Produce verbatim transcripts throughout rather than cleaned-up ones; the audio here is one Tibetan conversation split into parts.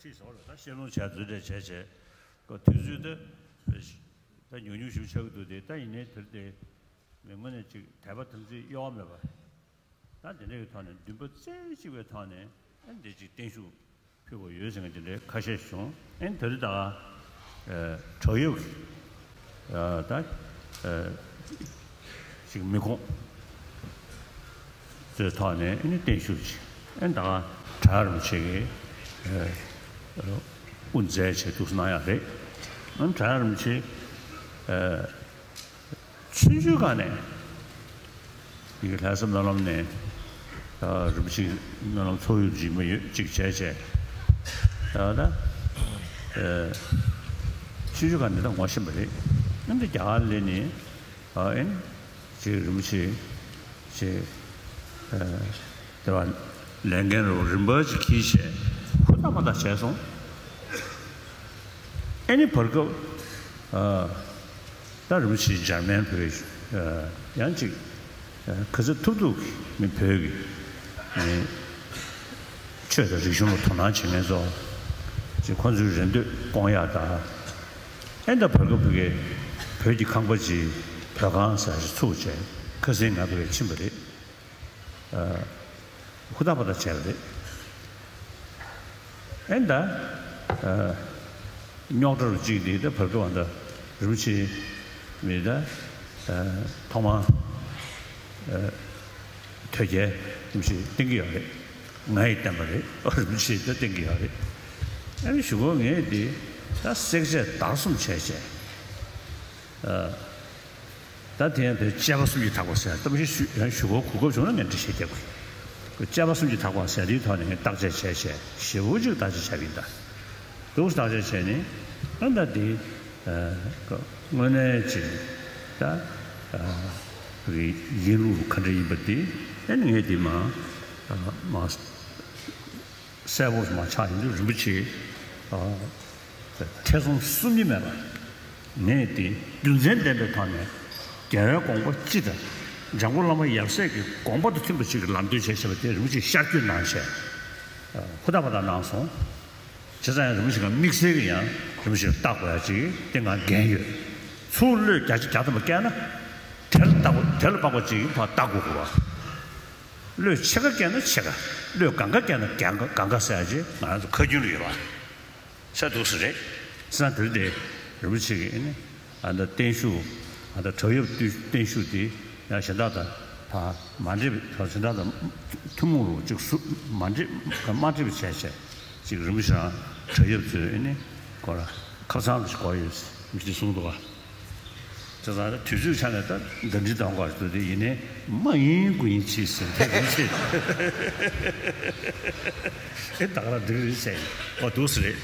ཁྲིད་ཟེར་བ་ལ་ད་བཤད་ལུང་བྱས་རྫུན་འབྲེལ་བྱས་བྱས་ཀ་དུས་ཚོད་ད་ད་ཉུང་ཉུང་ཞིག་ཆགས་ཀྱི་འདུག་སྟེ། ད་ཡིན་ནའི་དེར་དེ་མི་དངོས་གནས་ཅིག་དད་པ་དམ་ཚིག་གཡོ་བ་མེད་པ། ད་དེ་འདྲའི་ཐོག་ནས་འདུན་པ་རྩེ་གཅིག་པའི་ཐོག་ནས་ཨ་འདི་ཅིག་བརྟན་བཞུགས་ཕུལ་དགོས་ཡོད་ཟེར་མཁན་དེ་འདྲའི་ཁ་ཤས་བྱུང་། ཨ་ནི་ད་རེས་ད་ཨ་བྲག་གཡབ་ཨ་ད་ཨ་ཅིག་མི་ཁོང་ཚོའི་ཐོག་ནས་ཨ་ནི་བརྟན་བཞུགས་ཅིག་ཨ་ནི་ད་ག་བྲག་རིན་པོ་ཆེ་གི་ཨ་དབུ་མཛད་བྱས་འདུག་སེ་གནང་ཡག་རེད། ཨ་ནི་བྲག་རིན་པོ་ཆེ་ཨ། ཆུང་ཆུང་སྒང་ནས་ཡི་གེ་ལྷ་ས་སྨོན་ལམ་ནས་ཨ་རིན་པོ་ཆེ་སྨོན་ལམ་ཚོགས་ཡུལ་གྱི་མི་ཡོད་ཅིག་བྱས་བྱས་ཨ་ད་ཨ་ཆུང་ཆུང་སྒང་ནས་ད་ངོ་ཤེས་པ་རེད། ཨ་འདི་རྒྱ་གར་སླེབས་ནས་ཨ་ཨེན་ཅིག་རིན་པོ་ཆེ་ཅིག་ཨ། དེ་བ་ལས་འགན་རུ་རིམ་པ་ཅིག་འཁྱེར་བྱས་ཧུར་ཐག་པ་ཐག་བྱས་སོང་། ཨ་ནི་བར་སྐབས་ཨ་ད་རིན་པོ་ཆེ་འཇར་མན་བོད་ཨ་ཡང་ཅིག་ཨ་ག་ཚོད་ཐུབ་ཐུབ་ཀྱིས་མི་བོད་ཀྱི་མི་ཆོས་དང་རིག་གཞུང་ལ་དོ་སྣང་བྱེད་མཁན་ཚོ་ཅིག་ཁོང་ཚོའི་རེ་འདོད་སྐོང་ཡག་དང་། ཨ་ནི་ད་བར་སྐབས་བོད་ཀྱི་བོད་ཀྱི་ཁང་པ་ཅིག་བོད་ཁང་ཟེར་ཞིག་ཚུགས་བྱས་ཁ་སང་ང་བོད་ཕྱིན་པ་རེད། ཧུར་ཐག་པ་ཐག་བྱས་པ་རེད། ཨེ་ད། རྙོག་དྲ་རུ་གཅིག་དེ་ད་བར་དུ་བ་ད་རིན་པོ་ཆེ་མི་ད། ཐོག་མ། དོལ་རྒྱལ་རིན་པོ་ཆེ་བསྟེན་གྱི་ཡོད་རེད། ང་ཡིས་བསྟེན་པ་རེད། རིན་པོ་ཆེ་ད་བསྟེན་གྱི་ཡོད་རེད། ཨ་ནི་གཞུག་གུ་ངས་དེ་ད་བསྲེག་བཅད་བརྡར་གསུམ་བྱས་བྱས། ད་དེ་ཡང་དེ་དཔྱད་པ་གསུམ་གྱིས་དག་པ་ཟེར་གཏམ་ཞིག་ཞུ་ཡང་ཞུ་སྒོ་གོ་སྐབས་བྱུང་ན་ངས་འགྲེལ་བཤད་རྒྱབ་དགོས། དཔྱད་པ་གསུམ་གྱིས་དག་པ་ཟེར་དེའི་ཐོག་ནས་ངས་བརྟག་དཔྱད་བྱས་བྱས་ཞེ་པོ་ཅིག་བརྟག་དཔྱད་བྱས་པ་ཡིན་ད། འདུག་བརྟག་དཔྱད་བྱས་ནས་ཨ་ད་དེ་དངོས་གནས་ཅིག་ད་ཡིན་ལུགས་ག་འདྲ་ཡིན་པ་དེ་ཨ་ནི་ངས་དེ་མ་མ། གསལ་པོ་མ་ཆགས་ཡིན་དུས་རིན་པོ་ཆེ་ཨ་ཐེ་ཚོམ་གསུམ་གྱིས་མེད་པ། ངས་དེ་རྒྱུ་མཚན་ལྡན་པའི་ཐོག་ནས་རྒྱལ་བའི་དགོངས་པ་སྤྱི་དང་འཇམ་མགོན་བླ་མ་ཡབ་སྲས་ཀྱི་དགོངས་པ་དང་མཐུན་པ་ཞིག་གི་ལམ་སྟོན་བྱས་བྱས་པ་དེ་རིན་པོ་ཆེས་ཤར་བསྐྱོད་གནང་བྱས་ཧུར་ཐག་པ་ཐག་གནང་སོང་། བྱས་ཙང་ཡང་རིན་པོ་ཆེ་ག་དམིགས་བསལ་གྱི་ཡང་རིན་པོ་ཆེར་བལྟ་དགོས་ཡ་ཅིག་དེ་ང་འགན་ཡོད། ཚུར་བློས་བརྒྱ་ཆ་བརྒྱ་ཐམ་པ་བཀལ་ན་དེ་ལ་བལྟ་དགོས། དེ་ལ་དཔག་པ་ཅིག་ཕར་བལྟ་དགོས་དགོས་པ། བློས་ཕྱེད་ཀ་བཀལ་ན་ཕྱེད་ཀ། བློས་གང་ག་བཀལ་ན་གང་ག་གང་ག་ཟེར་ཡ་ཅིག་ང་རང་ཚོ་ཁ་རྒྱུན་ལ་ཡོད་པ། ས་འདུག་ས་རེད། བསམ་དེར་དེ་རིན་པོ་ཆེ་གིས་ཨ་ནི་ཨ་ད་བརྟན་བཞུགས་ཨ་ད་བྲག་གཡབ་བརྟན་བཞུགས་དེ་ཡང་གཞན་དག་དང་ད་མ་འདྲེས་པའི་གཞན་དག་དང་ཐུན་མོང་རུ་ཅིག་སུ་མ་འདྲེས་མ་འདྲེས་པ་བྱས་བྱས་ཅིག་རིན་པོ་ཆེ་རང་བྲག་གཡབ་ཚོས་ཨ་ནི་ཁོ་རང་ཁ་སང་ལ་ཞིག་གོ་ཡོད་མི་ཞིག་གསུངས་འདུག་ག། དེ་ཚང་དུས་ཚོད་ཆ་ནས་ད་འདི་འདྲི་དང་ག་ཞིག་འདུག་དེ་ཡིན་ནའི་མ་ཡིན་དགུ་ཡིན་གྱིས་ཟེར་དེ་རིན་ཆེ་ཨེ་ད་ག་རང་འདི་རེད་ཟེར་ཨོ་འདུག་སེ་རེད།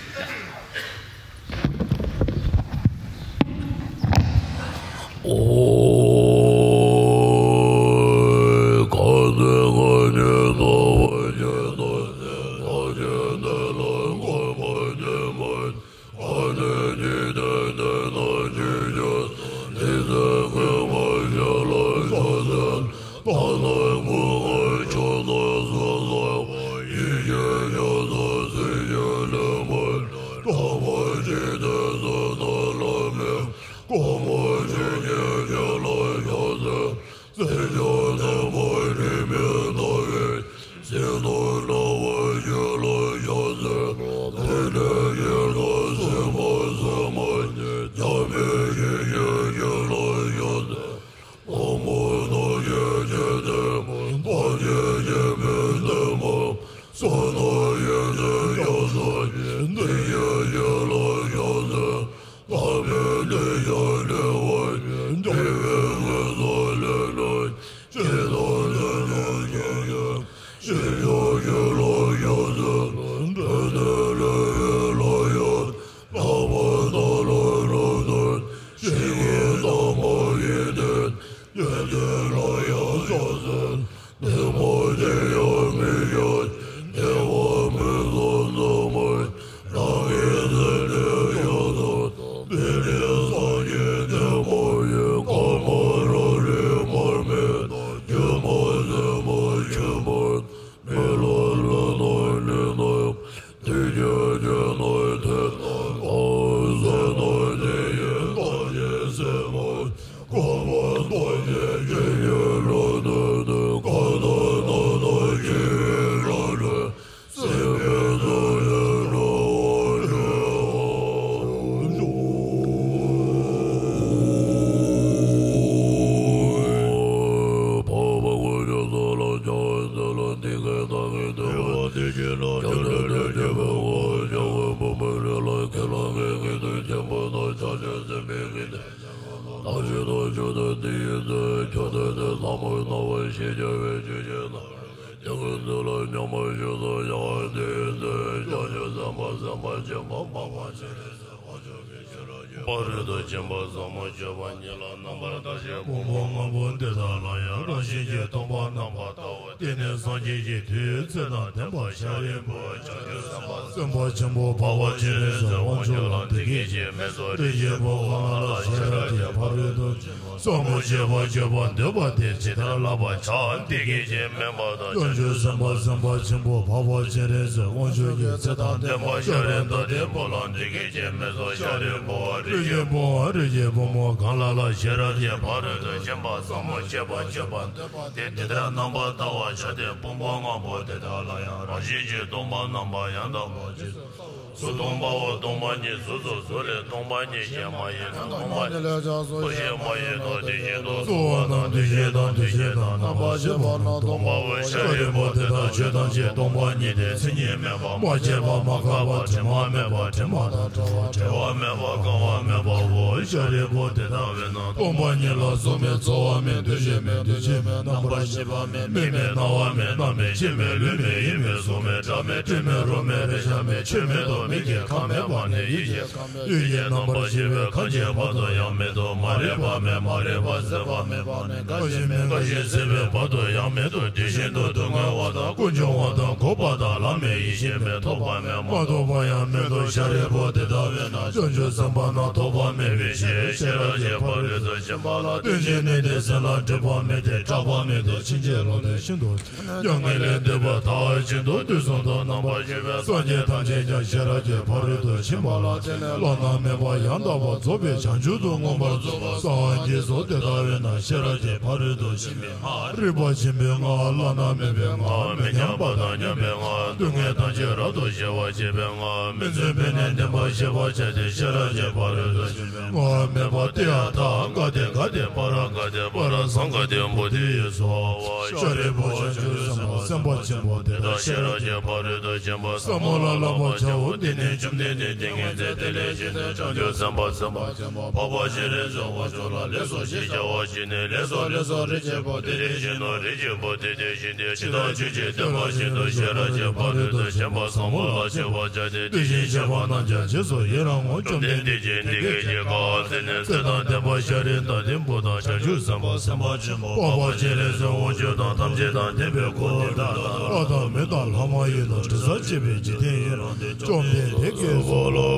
སེམས་དཔའ་སེམས་དཔའ་ཆེན་པོ་འཕགས་པ་སྤྱན་རས་གཟིགས་དབང་ཕྱུག་གིས་ཤེས་རབ་ཀྱི་ཕ་རོལ་ཏུ་ཕྱིན་པ་ཟབ་མོ་སྤྱོད་པ་ཉིད་ལ་རྣམ་པར་ཐར་ཞིང་ཕུང་པོ་ལྔ་པོ་འདི་དག་ལ་ཡང་རང་བཞིན་གྱིས་སྟོང་པར་རྣམ་པར་བལྟའོ། དེ་ནས་སངས་རྒྱས་ཀྱི་མཐུས་ཚེ་དང་ལྡན་པ་ཤཱ་རིའི་བུ་བྱང་ཆུབ་སེམས་དཔའ་སེམས་དཔའ་ཆེན་པོ་འཕགས་པ་སྤྱན་རས་གཟིགས་དབང་ཕྱུག་ལ་འདི་སྐད་ཅེས་སྨྲས་སོ། རིགས་ཀྱི་བུ་གང་ལ་ཤེས་རབ་ཀྱི་ཕ་རོལ་ཏུ་ཕྱིན་པ་ཟབ་མོ་སྤྱོད་པ་སྤྱོད་པར་འདོད་པ་དེས་ཇི་ལྟར་བསླབ་པར་བྱ། འདི་སྐད་ཅེས་སྨྲས་པ་དང་། བྱང་ཆུབ་སེམས་དཔའ་སེམས་དཔའ་ཆེན་པོ་འཕགས་པ་སྤྱན་རས་གཟིགས་དབང་ཕྱུག་གིས་ཚེ་དང་ལྡན་པ་ཤཱ་ར་དྭ་ཏིའི་བུ་ལ་འདི་སྐད་ཅེས་སྨྲས་སོ། ཤཱ་རིའི་བུ་རིགས་ཀྱི་བུ་རིགས་ཀྱི་བུ་མོ་གང་ལ་ལ་ཤེས་རབ་ཀྱི་ཕ་རོལ་ཏུ་ཕྱིན་པ་ཟབ་མོ་སྤྱོད་པ་སྤྱོད་པར་འདོད་པ་དེས་འདི་ལྟར་རྣམ་པར་བལྟ་བར་བྱ་སྟེ། ཕུང་པོ་ལྔ་པོ་དེ་དག་ལ་ཡང་རང་བཞིན་གྱིས་སྟོང་པར་རྣམ་པར་ཡང་དག་པར་ཇི་སོགས་སུ་སྟོང་པའོ། སྟོང་པ་ཉིད་གཟུགས་སོ། གཟུགས་ལས་སྟོང་པ་ཉིད་གཞན་མ་ཡིན་ནོ། སྟོང་པ་ཉིད་ལས་ཀྱང་གཟུགས་གཞན་མ་ཡིན་ནོ། དེ་བཞིན་དུ་གཟུགས་པོ་དང་དེ་བཞིན་དང་དེ་བཞིན་དང་རྣམ་པར་ཤེས་པ་རྣམས་སྟོང་པའོ། ཤཱ་རིའི་བུ་དེ་ལྟར་ཆོས་ཐམས་ཅད་སྟོང་པ་ཉིད་དེ། མཚན་ཉིད་མེད་པ། མ་སྐྱེས་པ། མ་འགགས་པ། དྲི་མ་མེད་པ། དྲི་མ་དང་བྲལ་བ། བྲལ་བ་མེད་པ། གང་བ་མེད་པའོ། ཤཱ་རིའི་བུ་དེ་ལྟ་བས་ན་སྟོང་པ་ཉིད་ལ་གཟུགས་མེད། ཚོར་བ་མེད། འདུ་ཤེས་མེད། འདུ་བྱེད་མེད། རྣམ་པར་ཤེས་པ་མེད། མིག་མེད། རྣ་བ་མེད། སྣ་མེད། ལྕེ་མེད། ལུས་མེད། ཡིད་མེད། གཟུགས་མེད། སྒྲ་མེད། དྲི་མེད། རོ་མེད། རེག་བྱ་མེད། ཆོས་མེད་དོ། མིག་གི་ཁམས་མེད་པ་ནས་ཡིད་ཀྱི་ཁམས་མེད། ཡུལ་གྱི་རྣམ་པར་ཤེས་པའི་ཁམས་ཀྱི་བར་དུ་ཡང་མེད་དོ། མ་རིག་པ་མེད། མ་རིག་པ་ཟད་པ་མེད་པ་ནས་འགའ་ཞིག་མེད། འགའ་ཞིག་ཟད་པའི་བར་དུ་ཡང་མེད་དོ། དེ་བཞིན་དུ་སྡུག་བསྔལ་བ་དང་། ཀུན་འབྱུང་བ་དང་། འགོག་པ་དང་། ལམ་མེད། ཡེ་ཤེས་མེད། ཐོབ་པ་མེད། མ་ཐོབ་པ་ཡང་མེད་དོ། ཤཱ་རིའི་བུ་དེ་ལྟ་བས་ན་བྱང་ཆུབ་སེམས་དཔའ་རྣམས་ཐོབ་པ་མེད་པའི་ཕྱིར། ཤེས་རབ་ཀྱི་ཕ་རོལ་ཏུ་ཕྱིན་པ་ལ་བརྟེན་ཅིང་གནས་ཏེ། སེམས་ལ་སྒྲིབ་པ་མེད་དེ། སྐྲག་པ་མེད་དེ། ཕྱིན་ཅི་ལོག་སྟེ་ཤིན་ཏུ་ཡང་ངེས་ལས་འདས་པ་མཐར་ཕྱིན་དུ་དུས་གསུམ་དུ་རྣམ་པར་ཤེས་པའི་སངས་རྒྱས་ཐམས་ཅད་ཀྱང་ཤེས་རབ་ཀྱི་ཕ་རོལ་ཏུ་ཕྱིན་པ་ལ་བརྟེན་ནས་བླ་ན་མེད་པ་ཡང་དག་པར་རྫོགས་པའི་བྱང་ཆུབ་ཏུ་མངོན་པར་རྫོགས་པར་སངས་རྒྱས་སོ། དེ་ལྟ་བས་ན་ཤེས་རབ་ཀྱི་ཕ་རོལ་ཏུ་ཕྱིན་པའི་སྔགས། རིག་པ་ཆེན་པོའི་སྔགས། བླ་ན་མེད་པའི་སྔགས། མི་མཉམ་པ་དང་མཉམ་པའི་སྔགས། སྡུག་བསྔལ་ཐམས་ཅད་རབ་ཏུ་ཞི་བར་བྱེད་པའི་སྔགས། མི་བརྫུན་པས་ནི་བདེན་པར་ཤེས་པར་བྱ་སྟེ། ཤེས་རབ་ཀྱི་ཕ་རོལ་ཏུ་ཕྱིན་པའི་སྔགས། མེ་བ་ཏི་ཡ་ཐ་ག་ཏེ་ག་ཏེ་པ་ར་ག་ཏེ་པ་ར་སཾ་ག་ཏེ་བོ་དྷི་ཡེ་སྭཱ་ཧཱ། ཤཱ་རིའི་བུ་བྱང་ཆུབ་སེམས་དཔའ་སེམས་དཔའ་ཆེན་པོ་དེ་དག་ཤེས་རབ་ཀྱི་ཕ་རོལ་ཏུ་ཕྱིན་པ་ཟབ་མོ་ལ་བསླབ་པར་བྱའོ། འདི་ནི་བཅོམ་ལྡན་འདས་ཏིང་ངེ་འཛིན་ཏི་ལི་ཤི་ཏའི་བྱང་ཆུབ་སེམས་དཔའ་སེམས་དཔའ་ཆེན་པོ་འཕགས་པ་སྤྱན་རས་གཟིགས་དབང་ཕྱུག་ལ་ལེགས་སོ་ཞེས་བྱ་བ་བྱིན་ནས། ལེགས་སོ་ལེགས་སོ། རིགས་ཀྱི་བུ་དེ་དེ་བཞིན་ནོ། རིགས་ཀྱི་བུ་དེ་དེ་བཞིན་ཏེ། ཇི་ལྟར་ཆོས་ཀྱི་བསྟན་པ་བཞིན་དུ་ཤེས་རབ་ཀྱི་ཕ་རོལ་ཏུ་ཕྱིན་པ་ཟབ་མོ་ལ་སྤྱད་པར་བྱ་སྟེ། དེ་བཞིན་གཤེགས་པ་རྣམས་ཀྱང་རྗེས་སུ་ཡི་རང་ངོ་། བཅོམ་ལྡན་འདས་ཀྱིས་འདི་སྐད་ཅེས་བཀའ་སྩལ་ནས། ཚེ་དང་ལྡན་པ་ཤཱ་ར་དྭ་ཏིའི་བུ་དང་། བྱང་ཆུབ་སེམས་དཔའ་སེམས་དཔའ་ཆེན་པོ་འཕགས་པ་སྤྱན་རས་གཟིགས་དབང་ཕྱུག་དང་ཐམས་ཅད་དང་ལྡན་པའི་འཁོར་དེ་དག་དང་། ལྷ་དང་མི་དང་ལྷ་མ་ཡིན་དང་དྲི་ཟར་བཅས་པའི་འཇིག་རྟེན་ཡི་རངས་ཏེ། བཅོམ་ལྡན་འདས་ཀྱིས་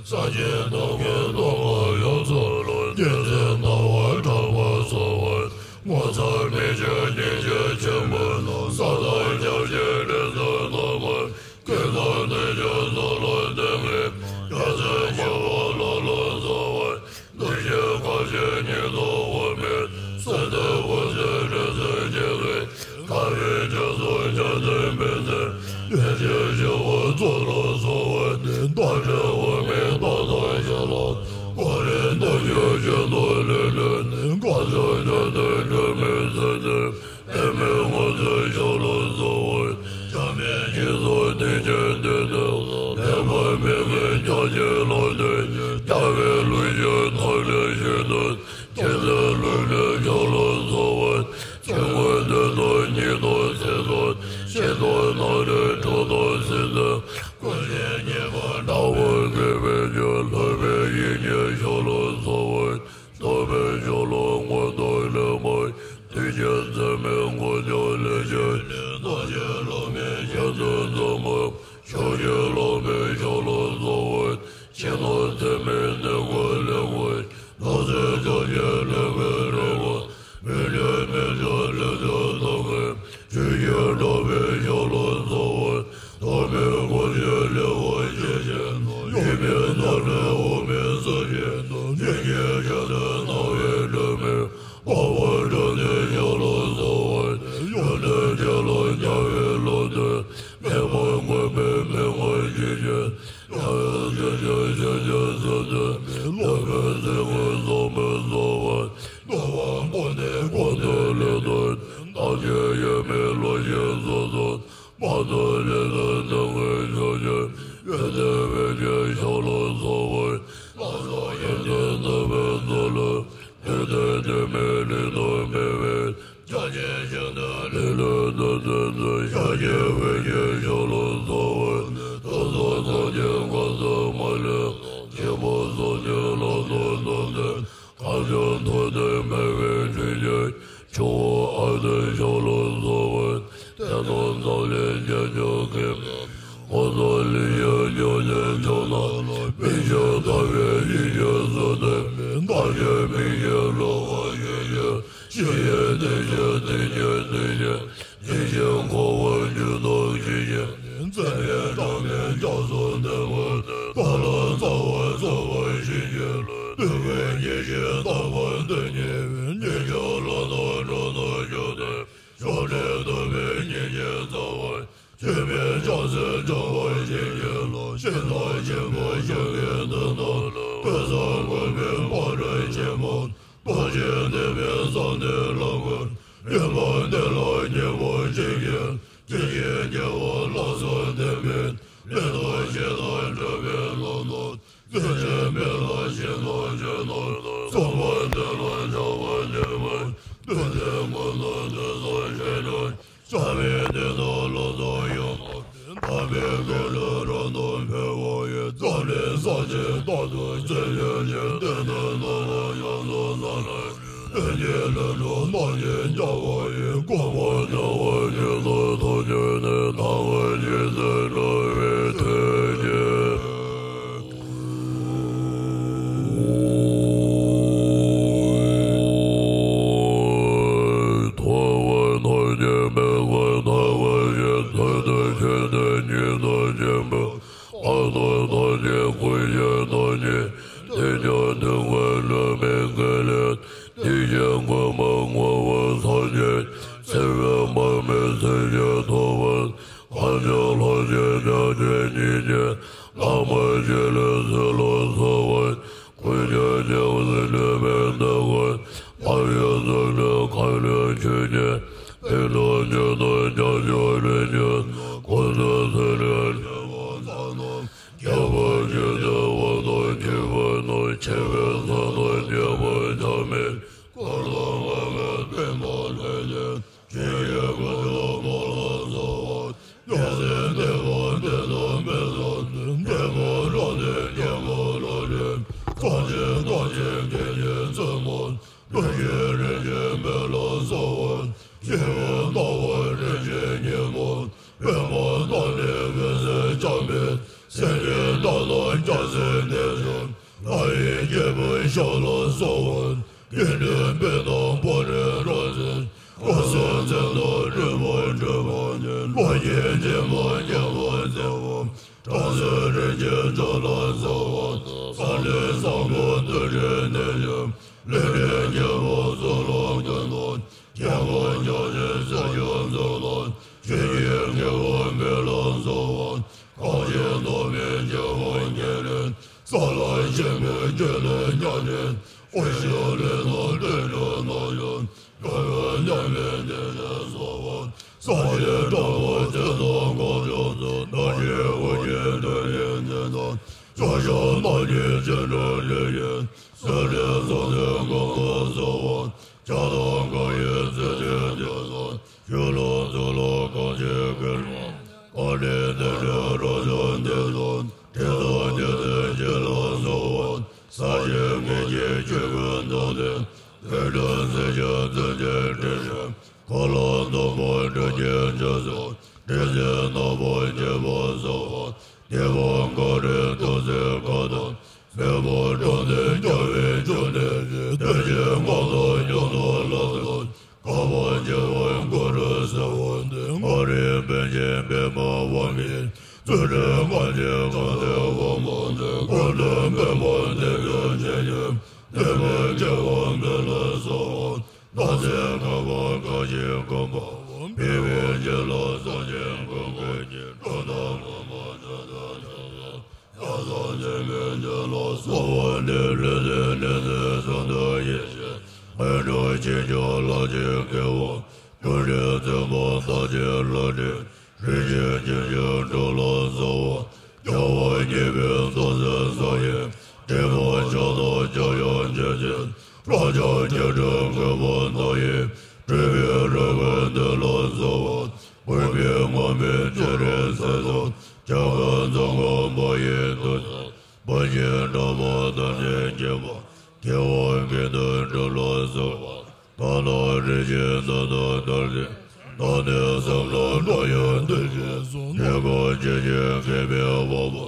ས་གཞི་རྣམས་ཀྱི་སྟོང་པ་ཡོངས་སུ་རློབས། རྒྱལ་སྲིད་སྣང་བ་དྲངས་པ་སོགས་པ། ངོ་མཚར་མི་ཕྱེད་སྙིང་རྗེ་ཆེན་པོ། ས་དང་རྒྱ་ཆེ་རིགས་སུ་རྣམ་པར། ཀུན་ཏུ་ནུས་ཤིང་ཚུལ་ལ་ལྡན་པའི། རྒྱལ་སྲས་ཆེན་པོ་ལ་ལ་སོགས་པ། འདུ་ཤེས་གང་ཞིག་ཉིད་དུ་འོད་མའི་ཚུལ་དུ། འོད་ཟེར་རིགས་སུ་ཆད་པའི། དགའ་བའི་རྒྱ་མཚོ་བྱང་ཆུབ་མའི་ཚལ། ཡེ་ཤེས་ཞི་བ་ཚུལ་ལ་སོགས་པ། རྟ་དྲེལ་འོད་མའི་རྟ་དང་བྱ་ལ། འཁོར་བའི་རྣམ་འགྱུར་ཅན་དུ་ལུས་ནས། དཀའ་སྤྱད་བརྒྱ་སྟོང་སྒྲོན་མེའི་ཚུལ་དུ། ཨེ་མའི་ངོ་མཚར་ཞབས་ལ་སོགས་པ། བྱམས་པའི་སྤྱན་སོགས་མཐིལ་གྱིས་བསྡུས་ནས། ལེགས་པར་མོས་ཀྱིས་ཕྱག་བྱས་ལག་ཏུ། རྒྱལ་བའི་ལུས་ཀྱི་ཐབས་ལ་ཞུགས་ནས། རྗེ་བཙུན་ལུས་ནས་ཞབས་ལ་སོགས་པ། ཆོས་སྐུ་སྟོང་དང་ཉིད་དང་སྲིད་དང་། ཞི་དང་ནམ་རིང་གྲོལ་དང་སྲིད་དང་། ཀུན་གཞི་གཉིས་པ་འདྲ་བར་གྱུར་པའི་ཆོས། ལྷ་པའི་ཡིད་ཀྱི་ཞབས་ལ་སོགས་པ། རྟོག་པའི་ཞབས་ལ་མངོན་དུ་ལེགས་པར། དུས་ཀྱི་མཚན་མོའི་མགོན་སྐྱོབ་ལས་ཀྱི་རྣམ་བཞིན་ལོ་མའི་ཞལ་དུ་འཛུམ་པ། ཕྱོགས་བཅུའི་ལོ་མའི་ཞབས་ལ་སོགས་པ། ཕྱི་ནང་མཚན་མའི་ནུས་ཁུངས་ལེགས་པར། ལྷ་ཚོགས་ཕྱོགས་ཀྱི་ལེགས་པར་རོལ་པ། མི་ལུས་མི་འགྱུར་ལུས་དང་ལྡན་པའི། ཆོས་ཀྱི་སྒྲོག་པའི་ཞབས་ལ་སོགས་པ། ཐོགས་མེད་དཀོན་མཆོག་ལེགས་པར་བཞེངས་ཤིང་། ཡིད་མི་ཚངས་པའི་འོ་མའི་ཚུལ་གྱིས། སྙིང་གའི་ཞལ་དུ་སྣང་བའི་སྒྲོན་མེ། དཔའ་བོ་འགྲོ་དོན་ཞབས་ལ་སོགས་པ། ཡོན་ཏན་ཆེ་ལ་མཉམ་པའི་ལོ་ཟླའི། མེ་འབར་མགོན་པོའི་མི་མངོན་ཞིང་གཤེགས། རྒྱལ་བའི་སྲས་ཀྱི་ཞལ་གྱི་ཟུར་དུ། སློབ་དཔོན་སེམས་དཔའི་ཟབ་མོའི་ཚོགས་པ། རྣོ་བ་དཔུང་ནི་ཀུན་ཏུ་ལེགས་དང་ལྡན། ཐམས་ཅད་ཡེངས་མེད་བློ་ཆེན་གཟུགས་སུ། མ་ཐོབ་ལས་དང་འདོད་དགུའི་ཕྱོགས་བཅུའི། ཡོན་ཏན་བུ་ཁྱོད་ཞབས་ལ་སོགས་པ། ལྷ་ཚོགས་ཡོན་ཏན་རྣམ་པར་རྫོགས་ལ། དུས་མཐའི་དུས་མིན་ལུས་དང་མེད་པའི། ཕྱག་རྒྱའི་ཞིང་དུ་ལེགས་ལུས་རྣམ་ཐོས་མཛོད། ཤཱཀྱའི་བུ་ཁྱོད་ཞབས་ལ་སོགས་པ། ཐོས་བསམ་སངས་རྒྱས་གང་སུ་མ་ལུས། ཆེན་པོ་སངས་རྒྱས་ལ་སོགས་རྣམས་ནི། གང་བྱུང་ཐོབ་ནས་འཕེལ་བའི་འཕྲིན་གྱིས། ཆུ་བོ་ཨ་ཏི་ཞབས་ལ་སོགས་པ། དེ་རྣམས་ཙམ་ལས་རྒྱལ་མཆོག་མཁྱེན། ངོ་མཚར་ལེགས་བཤད་འབྱུང་གནས་ཕྱོགས་རྣམས་ལ། མི་ཕྱེད་དགའ་བའི་ཡིད་ཀྱིས་གསོལ་འདེབས། བདག་གི་མིང་ཞིག་ལོངས་སྐུ་ཆོས་ཀྱི། ཞི་བའི་གནས་ཀྱི་དེ་ཉིད་དེ་ཉིད། དེ་བཞིན་འཁོར་བར་འགྱུར་དུ་ཞི་ཞིང་། མཛད་པའི་གྲངས་མེད་རྒྱ་མཚོ་ལྡན་པ། བདག་ལ་རྩ་བ་རྩོལ་བར་བྱིན་གྱིས་རློབས། བདུད་ཀྱི་གཉེན་གཤིན་རྟག་པར་འདུལ་ནུས་པའི། གཉེན་མཆོག་ལག་ན་འགྲོ་དོན་ཞུ་སྟེ། ཕྱོགས་བྲལ་འདོད་པའི་གཉེན་གྱི་རྩ་བར། སྤྱོད་པའི་ཕྱག་འཚལ་བྱ་བར་བྱིན་གྱིས་རློབས། ཤིང་རྟ་ཆེན་པོ་ཞབས་ཀྱི་མདུན་དུ། ཐོས་བསམ་སྒོམ་པའི་སྤང་རི་ཆེན་པོ། རྡོ་རྗེ་ལྡན་པའི་ས་གནས་ལ་འགོད། ཡོན་མ་ནི་ལ་མཉེས་པར་བྱིན་གྱིས། དེ་བཞིན་ཉེ་བར་ལྷ་དང་ལྡན་པའི། མི་རྟག་ཞིང་དང་འདྲ་བའི་ལམ་སྣ། རྩེ་གཅིག་མི་ལ་ཞེན་དང་ཞེན་དང་། ཚངས་པ་འདི་ལ་ཆགས་པ་ཉེས་པ། བདུད་རྩི་མངོན་དུ་འདོད་སོང་ཞེས་ཀྱང་། བྱ་བའི་གནས་དང་ལམ་དང་ཡུལ་མ་ཟིན། ཐ་མལ་ཀུན་ལས་རབ་ཏུ་འཕེལ་བ་ཡི། རྩ་ལས་ས་གཞི་རྟག་ཏུ་རྩེ་གཅིག་ནས། གཏིང་དང་ནང་ལ་ཡོངས་སུ་ཟབ་ནས། ལྷུན་གྱིས་ལེགས་གྲུབ་རྣམ་གཉིས་འབྱུང་བ་ཡི། གོང་མ་རྒྱལ་བ་ཉིད་དང་ཐུགས་མཆོག་ནི། མཐའ་དག་རྒྱལ་སྲས་འགྲོ་བའི་མཐུ་ཡིས། ཐུབ་པ་ཐམས་ཅད་མེད་པར་ཐལ་བ་ཡི། ཐུར་དུ་ཆུད་དེ་ཉིད་དུ་བྱིན་པ། ཨ་ཏི་ཐམས་ཅད་ཀུན་གཞི་བདག་ཉིད། དེས་ཀྱང་དུས་ཀུན་ལུས་མི་འགལ་ལས། དེ་བཞིན་མགོན་པོ་ངོ་བོ་ཐམས་ཅད། སྲིད་པའི་མར་མེ་ཚིམ་ཞིང་ཐོབ་པར། གང་ཕྱིར་ལྷག་བཅས་ཕྱག་རྒྱའི་སྙིང་རྗེ། བླ་མ་རྗེ་ལས་ཚུལ་ལ་གསོལ་བ། ཀུན་ཀྱང་རྗེ་བོ་ནུས་པའི་སྣ་ཁ། ཐར་པའི་ཚུལ་ལས་མཁའ་སྤྱོད་ཆོས་ཀྱི། སྤྲིན་དང་འབྱུང་ལྡན་རྒྱ་མཚོའི་རིམ་གྱིས། ཀུན་ཏུ་བསིལ་ནས་ལེགས་པར་བརྩམས་ནས། རྒྱལ་པོ་ཆེན་ཏེ་དབང་ཐང་ཆེན་པོ་རྣམས། ཆེ་བའི་ས་དང་ཉེ་བ་ཆ་མེད། འཁོར་དང་མངའ་བའི་སྤྲིན་དང་ལྷན་ཅིག །ཆོས་ཀྱི་དཀོན་མཆོག་མ་ལ་སོགས་པ། རྒྱལ་སྲས་གནས་པ་འདི་དག་མི་བཟད་ནས། འབྲས་བུ་རབ་ཏུ་བརྙེས་པ་ལ་ཕྱིན། ཚངས་ཆེན་ཐམས་ཅད་མཁྱེན་ཅིང་བརྩོན་པ། ཀུན་གཞི་རིན་ཆེན་མེ་ལ་སོགས་པ། སྐྱེ་བོའི་སྣང་བ་རིན་ཆེན་ཉིན་མོ། པདྨ་རྣམས་ནི་འོད་ཟེར་འཆང་མེད། སེང་གེ་སྟག་དང་རྒྱ་མཚོའི་གནས་སུ། ལྷ་ཡི་རྒྱལ་པོའི་ཞབས་ལ་གསོལ་བ། དགེ་འདུན་དཔོན་དང་དཔོན་རིགས་རབ་ཟིན། བཀའ་སྲུང་མཚན་དང་སྤྲུལ་པ་སྤྲུལ་པ་ནི། ལྷ་ཡི་སྦྱིན་པ་རྒྱལ་པོ་མཛད་པ། བྲམ་ཟེ་རིགས་ཀྱི་ཇོ་ལ་གསོལ་བ། ས་ལེ་སངས་རྒྱས་རྡོ་རྗེ་གདན་ཡོད། ལས་འབྲས་རྒྱལ་པོ་གཙུག་ལག་ཁང་དུ། རྒྱལ་པོ་ཉག་གཅིག་སྲས་ཀྱི་གཙུག་ལག་ཆོས་ཀྱི་རྒྱལ་པོ་མི་ལ་གསོལ་བ། གང་ཞིག་ཐོབ་པའི་རྒྱལ་པོ་རྒྱལ་ནི། ས་ལ་ཞིང་པའི་རྒྱུད་དུ་ཉག་གཅིག་དབུ་ཞྭ་ལུས་དང་སྟོད་འགྲོ་ནག་ཡོད། རྒྱལ་པོ་མཉམ་མེད་དེ་ལ་གསོལ་བ། ས་གཞི་དྲག་པོ་ཆེ་དང་གང་ཕྱོགས་སུ། རྣམ་ཤེས་དབུ་རྒྱན་སྤྲུལ་པའི་གནས་དང་། ཕྱོགས་བཞི་རྣམ་གཉིས་ཆེན་པོའི་ལུས་ཡོད། སྲིད་ལས་སུ་འདས་གང་ལ་གསོལ་བ། ཕྱག་དང་བཀའ་ཡི་ཚིག་དོན་དེ་དང་། ཆོས་ལ་ཚུལ་ལ་གང་ཞིག་གུས་པ། གང་ལས་བདེ་འགྲོའི་རབ་བྱུང་འདི་དང་། དེ་དག་ཉིད་དུ་བྱིན་ལ་གསོལ་བ། ས་གཞི་ངེས་ཀྱི་ཆོས་ཀུན་དང་ལྡན། དུད་འགྲོ་སྲིན་ཞིང་བཙན་གྱི་དྲི་ཞིམ། འཁོར་ལོ་སྟོང་པ་སྤྲིན་གྱི་ཆུ་སོགས། དྲི་ཟའི་སྣ་ཚོགས་སྐྱེ་བོ་སོགས། སྡིག་པ་འགའ་རེ་ཐུགས་བརྩེ་དགའ་དང་། མོས་པ་དྲང་དོན་རྒྱལ་བའི་ཕྱོགས་ནས། དོན་ཆེན་མངའ་ཐང་ཡོངས་སུ་བླངས་ཏེ། བསྐལ་པ་བྱེ་བ་འཁོར་རུ་གསལ་བ་འདི། ང་རའི་པཎ་ཆེན་པདྨ་དབང་པོའི། བརྩོན་འགྲུས་ལྔ་ལྡན་གང་དེ་དབང་པོ་འདི། ཀུན་ཏུ་སྨོན་པ་འདི་ལྟར་བྱས་ནས། བདེན་པའི་རྒྱལ་བ་མི་ལ་གསོལ་བ། རྟག་འཛིན་བསྐལ་པ་གང་ཞིག་བསྐོར་བ། མི་བས་བྱིན་རླབས་སངས་རྒྱས་ཀུན་དགོངས་ཀྱི། འགྲོ་དོན་ངོ་མ་ཇི་ལྟར་ཐོབ་ཡང་། ཡང་དག་འཛིན་མེད་འདི་ལ་གསོལ་བ་འདེབས། ལུས་འདི་ནི་ཚེ་གསུམ་དུ་ཡིད་བཞིན། སྔོན་འགྲོ་ཕྱིན་ཆད་ལག་ལེན་དགེ་བ། ཀུན་ནས་བརྩོན་པ་རྟག་ཅིག་ལག་ལེན། རིན་ཆེན་ཁྱུ་མཆོག་འགྲོ་ལ་གསོལ་བ། རྒྱལ་བ་གཉིས་པའི་ཐུགས་སྲས་སངས་རྒྱས། དྲི་མ་ཕྱག་དང་ཕྱག་གཡོགས་ཆོས་ཅན། རབ་འབྱམས་སྐྱེ་འགྲོའི་མགོན་པོ་མཐའ་ཡས། སྤྲུལ་པའི་རབ་དགའ་འདི་ལ་གསོལ་བ། ཀུན་པས་སྔོན་མེད་སྤྱན་རས་གཟིགས་དང་། འཇམ་དཔལ་འཛམ་བུ་པ་ཡི་ཐུགས་རྗེ། དཔལ་ཆེན་དྲག་པོ་ཐམས་ཅད་མཁྱེན་པ། རྒྱལ་བ་དགེ་འདུན་གྲུབ་ལ་གསོལ་བ། མཐའ་དག་རིན་ཆེན་ནགས་དང་ལྡན་ཏེ། བདག་ནི་བསམ་དང་འགྲོ་ཡི་འདུ་ཤེས་སོགས། ཉེས་སྐྱོན་ཇི་བཞིན་མཁས་པའི་དབང་པོ།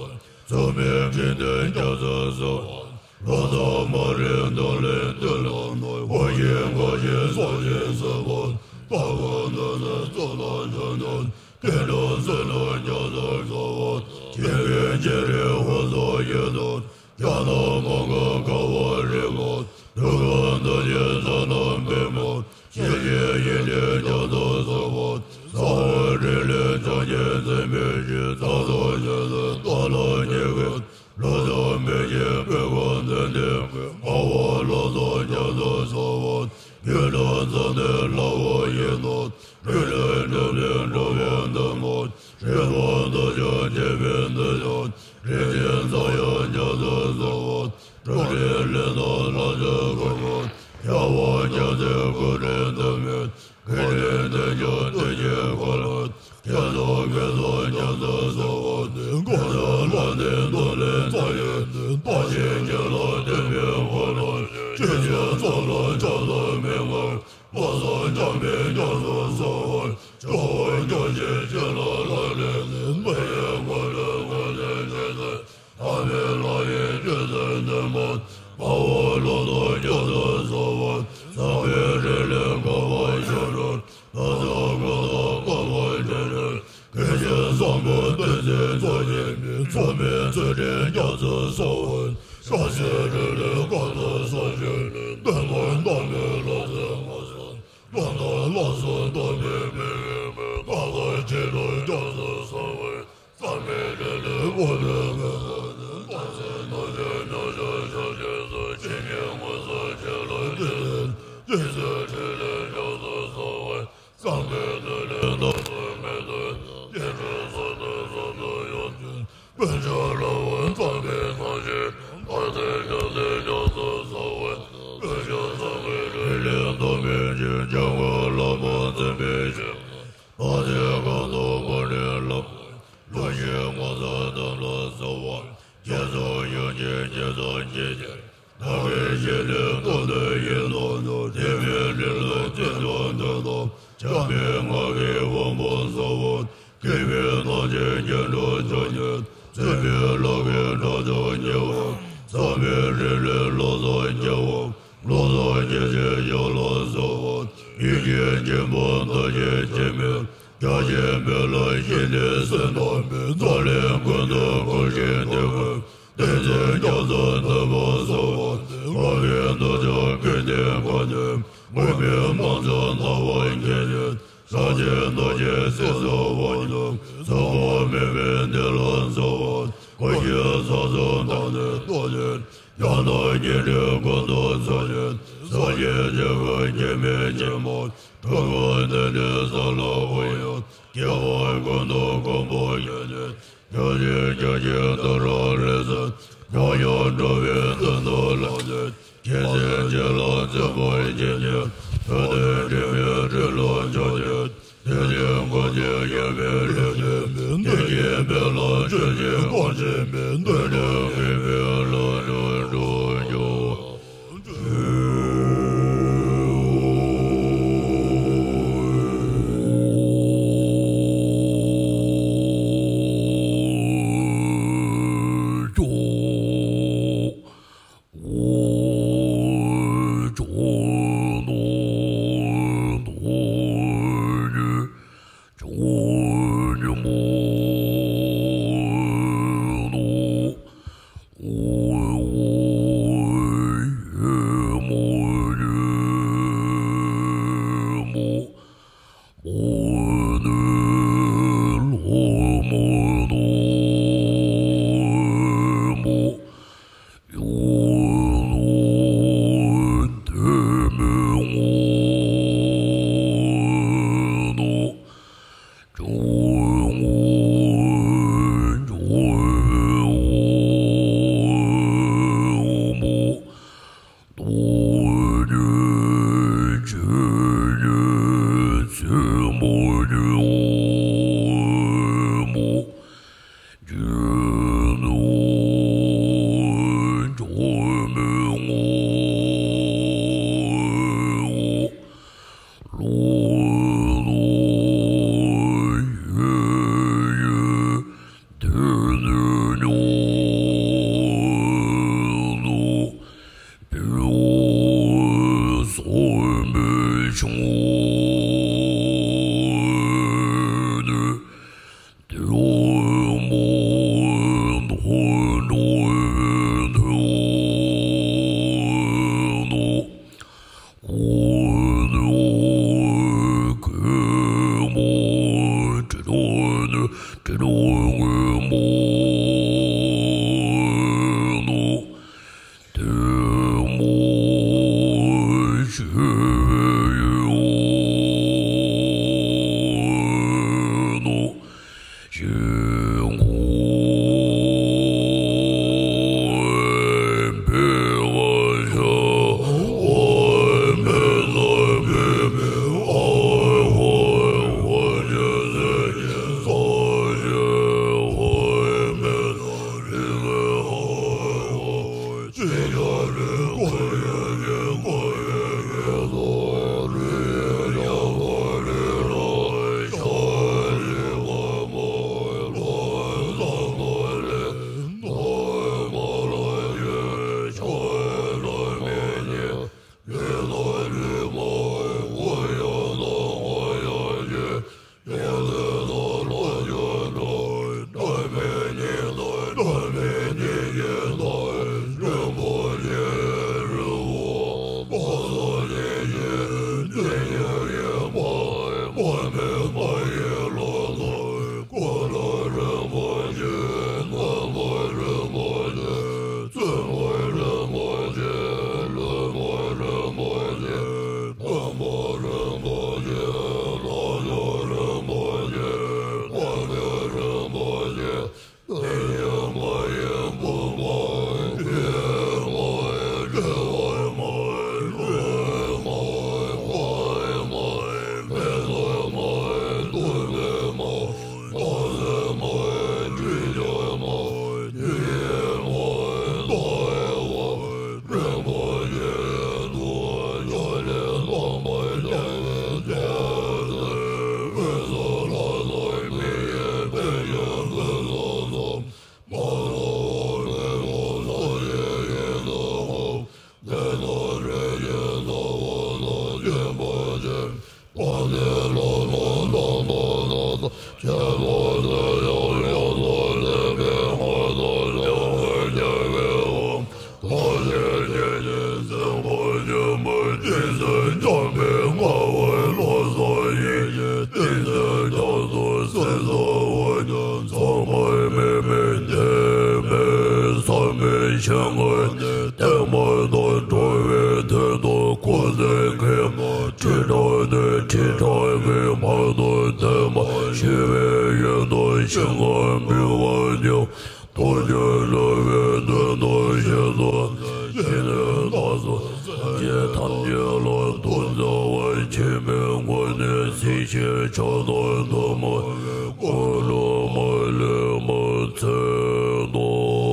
མཚུངས་མེད་དགེ་འདུན་རྒྱ་མཚོར་གསོལ་བ། ལོ་ཙཱ་མ་རིག་མདོ་ལས་ཐོས་ལམ་རྣམས། དབང་ཤེས་འགའ་ཞིག་སངས་རྒྱས་སེམས་དཔའ། ལྟ་བུ་འདི་ནི་གཙུག་ལག་ཆོས་རྣམས། དེ་རྣམས་ཚུལ་བཞིན་ཉམས་སུ་བླང་བ། མཁྱེན་པས་སྤྱན་རས་དབང་ཐང་ཡོད་དོ། ཕྱག་ན་པང་ག་དཀར་པོ་རིལ་བུ། ཐུགས་ཀར་རྡོ་རྗེ་ལྟ་སྟངས་པདྨོ། ཞལ་བཞི་ཡི་གེ་རྒྱ་མཚོ་གསུམ་པོ། ས་འོག་རི་ལས་བྱང་ཆུབ་སེམས་དཔའི་སྤྱན། རྩ་ཐོག་ཆོས་སྲིད་རྟ་ལོག་ཉེས་ཀྱི། ལུགས་དང་མི་མཁྱེན་དཔེ་ཁུངས་དོན་ལྡན་གྱི། སྨྲ་བ་ལོ་ཙཱ་རྒྱ་མཚོ་ཚོགས་པ། རྒྱུད་དང་མཚམས་ནས་ལྷག་པ་ཡིན་ནོ། རིགས་དང་འགྲོ་བའི་འགྲོ་བའི་འདུན་མ། རིག་པ་རྡོ་རྗེ་འཆད་པའི་མདོ་ཡང་། རིག་འཛིན་རྩ་བ་ཉམས་སུ་བླང་བ། གྲུབ་རིགས་ལས་དང་ལྷ་ཚོགས་ཀུན་པོ། ཡང་དག་ཉམས་སུ་ཀུན་ནས་འདུན་མའི། ཀུན་ནས་འདུན་ཀྱང་འདུན་གྱི་འཁོར་ལོ། ཁྱད་སོགས་ཀུན་སོགས་ཉམས་སུ་བླང་བ། ཀུན་སོགས་ལྷ་དང་མདོ་ལས་མཐའ་ཡས་ནས། རྟག་ཆད་ཁྱོད་ལ་འདུན་པའི་འཁོར་ལོ། ཆོས་ཀྱི་ཚོགས་ལ་ཆགས་སྡང་མེད་པར། སྔོན་སངས་རྒྱས་པའི་ཉམས་སུ་བླང་བ། སྐྱོབ་པ་སྐྱོབ་བྱེད་བྱིན་རླབས་ལག་ལེན་ནི། མི་ཡི་མགོན་པོའི་མགོན་ལས་བྱུང་ནས། ཐར་པའི་ལམ་ཡི་རྒྱུད་དུ་འདུས་པ། སྨྲ་བ་ལོ་ཙཱ་རྒྱ་མཚོ་ཚོགས་པ། ཟབ་པའི་རིགས་ལས་དགའ་བ་ཞབས་དྲུང་། ལོ་ཙཱ་སྐུ་ཐོག་དཀོན་མཆོག་ཆེན་པོའི། ཀུན་མཁྱེན་བཟང་པོ་བསྟན་འཛིན་རྫོགས་བྱེད་མའི། མཚུངས་མེད་ཚུལ་ཁྲིམས་ཉམས་སུ་བླང་བ། སྐྱབས་སུ་འགྲོ་བའི་སྐབས་སུ་བསམ་བཞིན་ནི། འདུན་པ་དམ་པའི་ལྷ་ཚོགས་མ་སོགས། ལྷ་དང་ལྷ་སོགས་དམ་པའི་མི་ཡི་མོད། ལྷ་དང་ཆོས་དང་ཉམས་སུ་བསྲེས་པའི། བསམ་པའི་རིགས་ལས་དབུ་མའི་མི་ཚོགས་ནི། རྟག་འཛིན་རྣམ་དཔྱོད་ཉམས་སུ་བཞག་པའི་ཚེ། ཇི་སྙེད་མངོན་སུམ་ཆོས་ལ་འདུད་པའི། རྗེ་བཙུན་ཕྲིན་ལས་ཉམས་སུ་བསྲེས་པའི། བསམ་པའི་རྡུལ་ལས་རྣམ་གྲོལ་མེད་དུ། སྐྱེ་འགྲོའི་ས་དང་ས་དང་ཡང་ཞུན། དཀོན་མཆོག་ལྷ་དབང་དམ་པའི་ཐམས་ཅད། རྟག་འཛིན་རྒྱུད་ལས་ཉམས་སུ་བསྲེས་པའི། དཀོན་མཆོག་གསུམ་གྱི་རིགས་ལས་བཏོན་པའི་ཆོས། འཇམ་མགོན་བླ་མ་བཙུན་པའི་ཞབས། རྟག་འཛིན་གང་དུ་བོར་ནས་ལག་པ། ལུས་ཀྱི་མངོན་སུམ་དམ་ལ་གསོལ་བ། བསྐྱེད་རྫོགས་ཡོན་ཏན་བརྒྱད་དང་བཅས་ཏེ། བདག་གིས་ཞལ་ནས་བཏབ་ནས་ཡིད་ལ་བཟུང་། དེ་མིན་ལུས་ལ་བརྟེན་དང་འདུན་ཏོ། འཇམ་པའི་ངག་གིས་དབང་པོ་གསོལ་བ། མཁས་པའི་རྣམ་འབྱེད་སྙན་སྒྲོན་ཆོས་ཉིད། བརྩོན་པའི་ལག་གིས་སྒྲ་དང་ཉེ་བར། ཚངས་པའི་རིས་ལས་ལོ་ཙཱ་རྒྱལ་བ། ལོ་ཙཱ་རྒྱལ་ཆེན་ཞབས་ལ་སོགས་པ། ཡེ་ཤེས་ཆེན་པོ་མཐའ་ཡས་འཆི་མེད། རྒྱ་ཆེན་པོ་ལ་ཞི་བདེ་སེམས་དཔའ། རྩ་ལས་ཀུན་ཏུ་བསྐོར་ཞིང་བདེ་བའི། བདེ་ཆེན་རྒྱ་མཚོ་ནུབ་པ་སོགས་པ། འཕགས་པའི་རྡོ་རྗེ་སྐལ་ལྡན་ཁོ་ནས། དབུས་པའི་དམག་ཚོགས་སྣང་བ་མཁྱེན་ནས། ས་ཆེན་རྡོ་རྗེ་སྲིད་ཚོགས་དབང་ཕྱུག། ཚོགས་པ་མེད་པའི་གནས་ལ་སོགས་པ། སྒོ་བཞི་ས་ཚོགས་བདག་ནི་ཐོགས་ནས། ཡང་དག་བརྒྱད་ཁྲི་ཀུན་ཏུ་ཚོགས་ནས། ས་གཞི་བཅུ་ཀུན་སྐྱེ་མེད་ཆེན་མོ། དྲུག་པ་དེ་ནི་ས་ལ་དབང་ཡོད། སྐྱེ་བ་ཀུན་ཏུ་མགོན་པོ་ཡོད་ནས། བརྒྱ་བྱིན་བརྒྱ་བྱིན་ཏུ་ར་རེ་སུ། ཡང་ཡང་འགྲོ་བའི་དོན་དུ་ལམ་སྟོན། སྐྱེ་ཚེ་གཅིག་ལ་བརྩོན་པར་བྱས་ནས། བོད་དུ་འདྲེན་པའི་ཁྲིད་ལ་ཕྱོགས་ནས། དེ་ནི་མགོན་ཆེན་ཡོད་པའི་ལུས་ནི། དེ་ཉིད་དཔེ་ལ་ཆོས་ཀྱི་གོ་འཕྲོད་མིན། དེ་ནི་མཁས་པའི་ལམ་སྣ་དྲུག་འཇུག། ཆོས་ཀུན་ནི་བདེན་པར་ཐལ། འགྲོ་བའི་དོན་དུ་འཁོར་འདས་ཀྱི་མུ་ཁྲི་ཕྲག་ནས་ཁྲི་ཕྲག་གི་བར་དུ་བསྟན་པ་ཞི་བའི་ཡུལ་དུ་ཞིང་ཁམས་བོད་པ་ཉིད། ཐུགས་རྒྱུད་བསླུ་བའི་དོན་དུ་ཞེ་སྡང་ཞི་ནས་ལགས་སོ། སངས་རྒྱས་ཐམས་ཅད་ལ་ཐུགས་བརྩེ་བ་ཆེན་པོའི་སྒོ་ནས་སྲིད་ཞིའི་ཆགས་སྡང་དུ་མ་འཁོར་ལོ་མ་ལུས་མ་ཚོལ་ཏོ།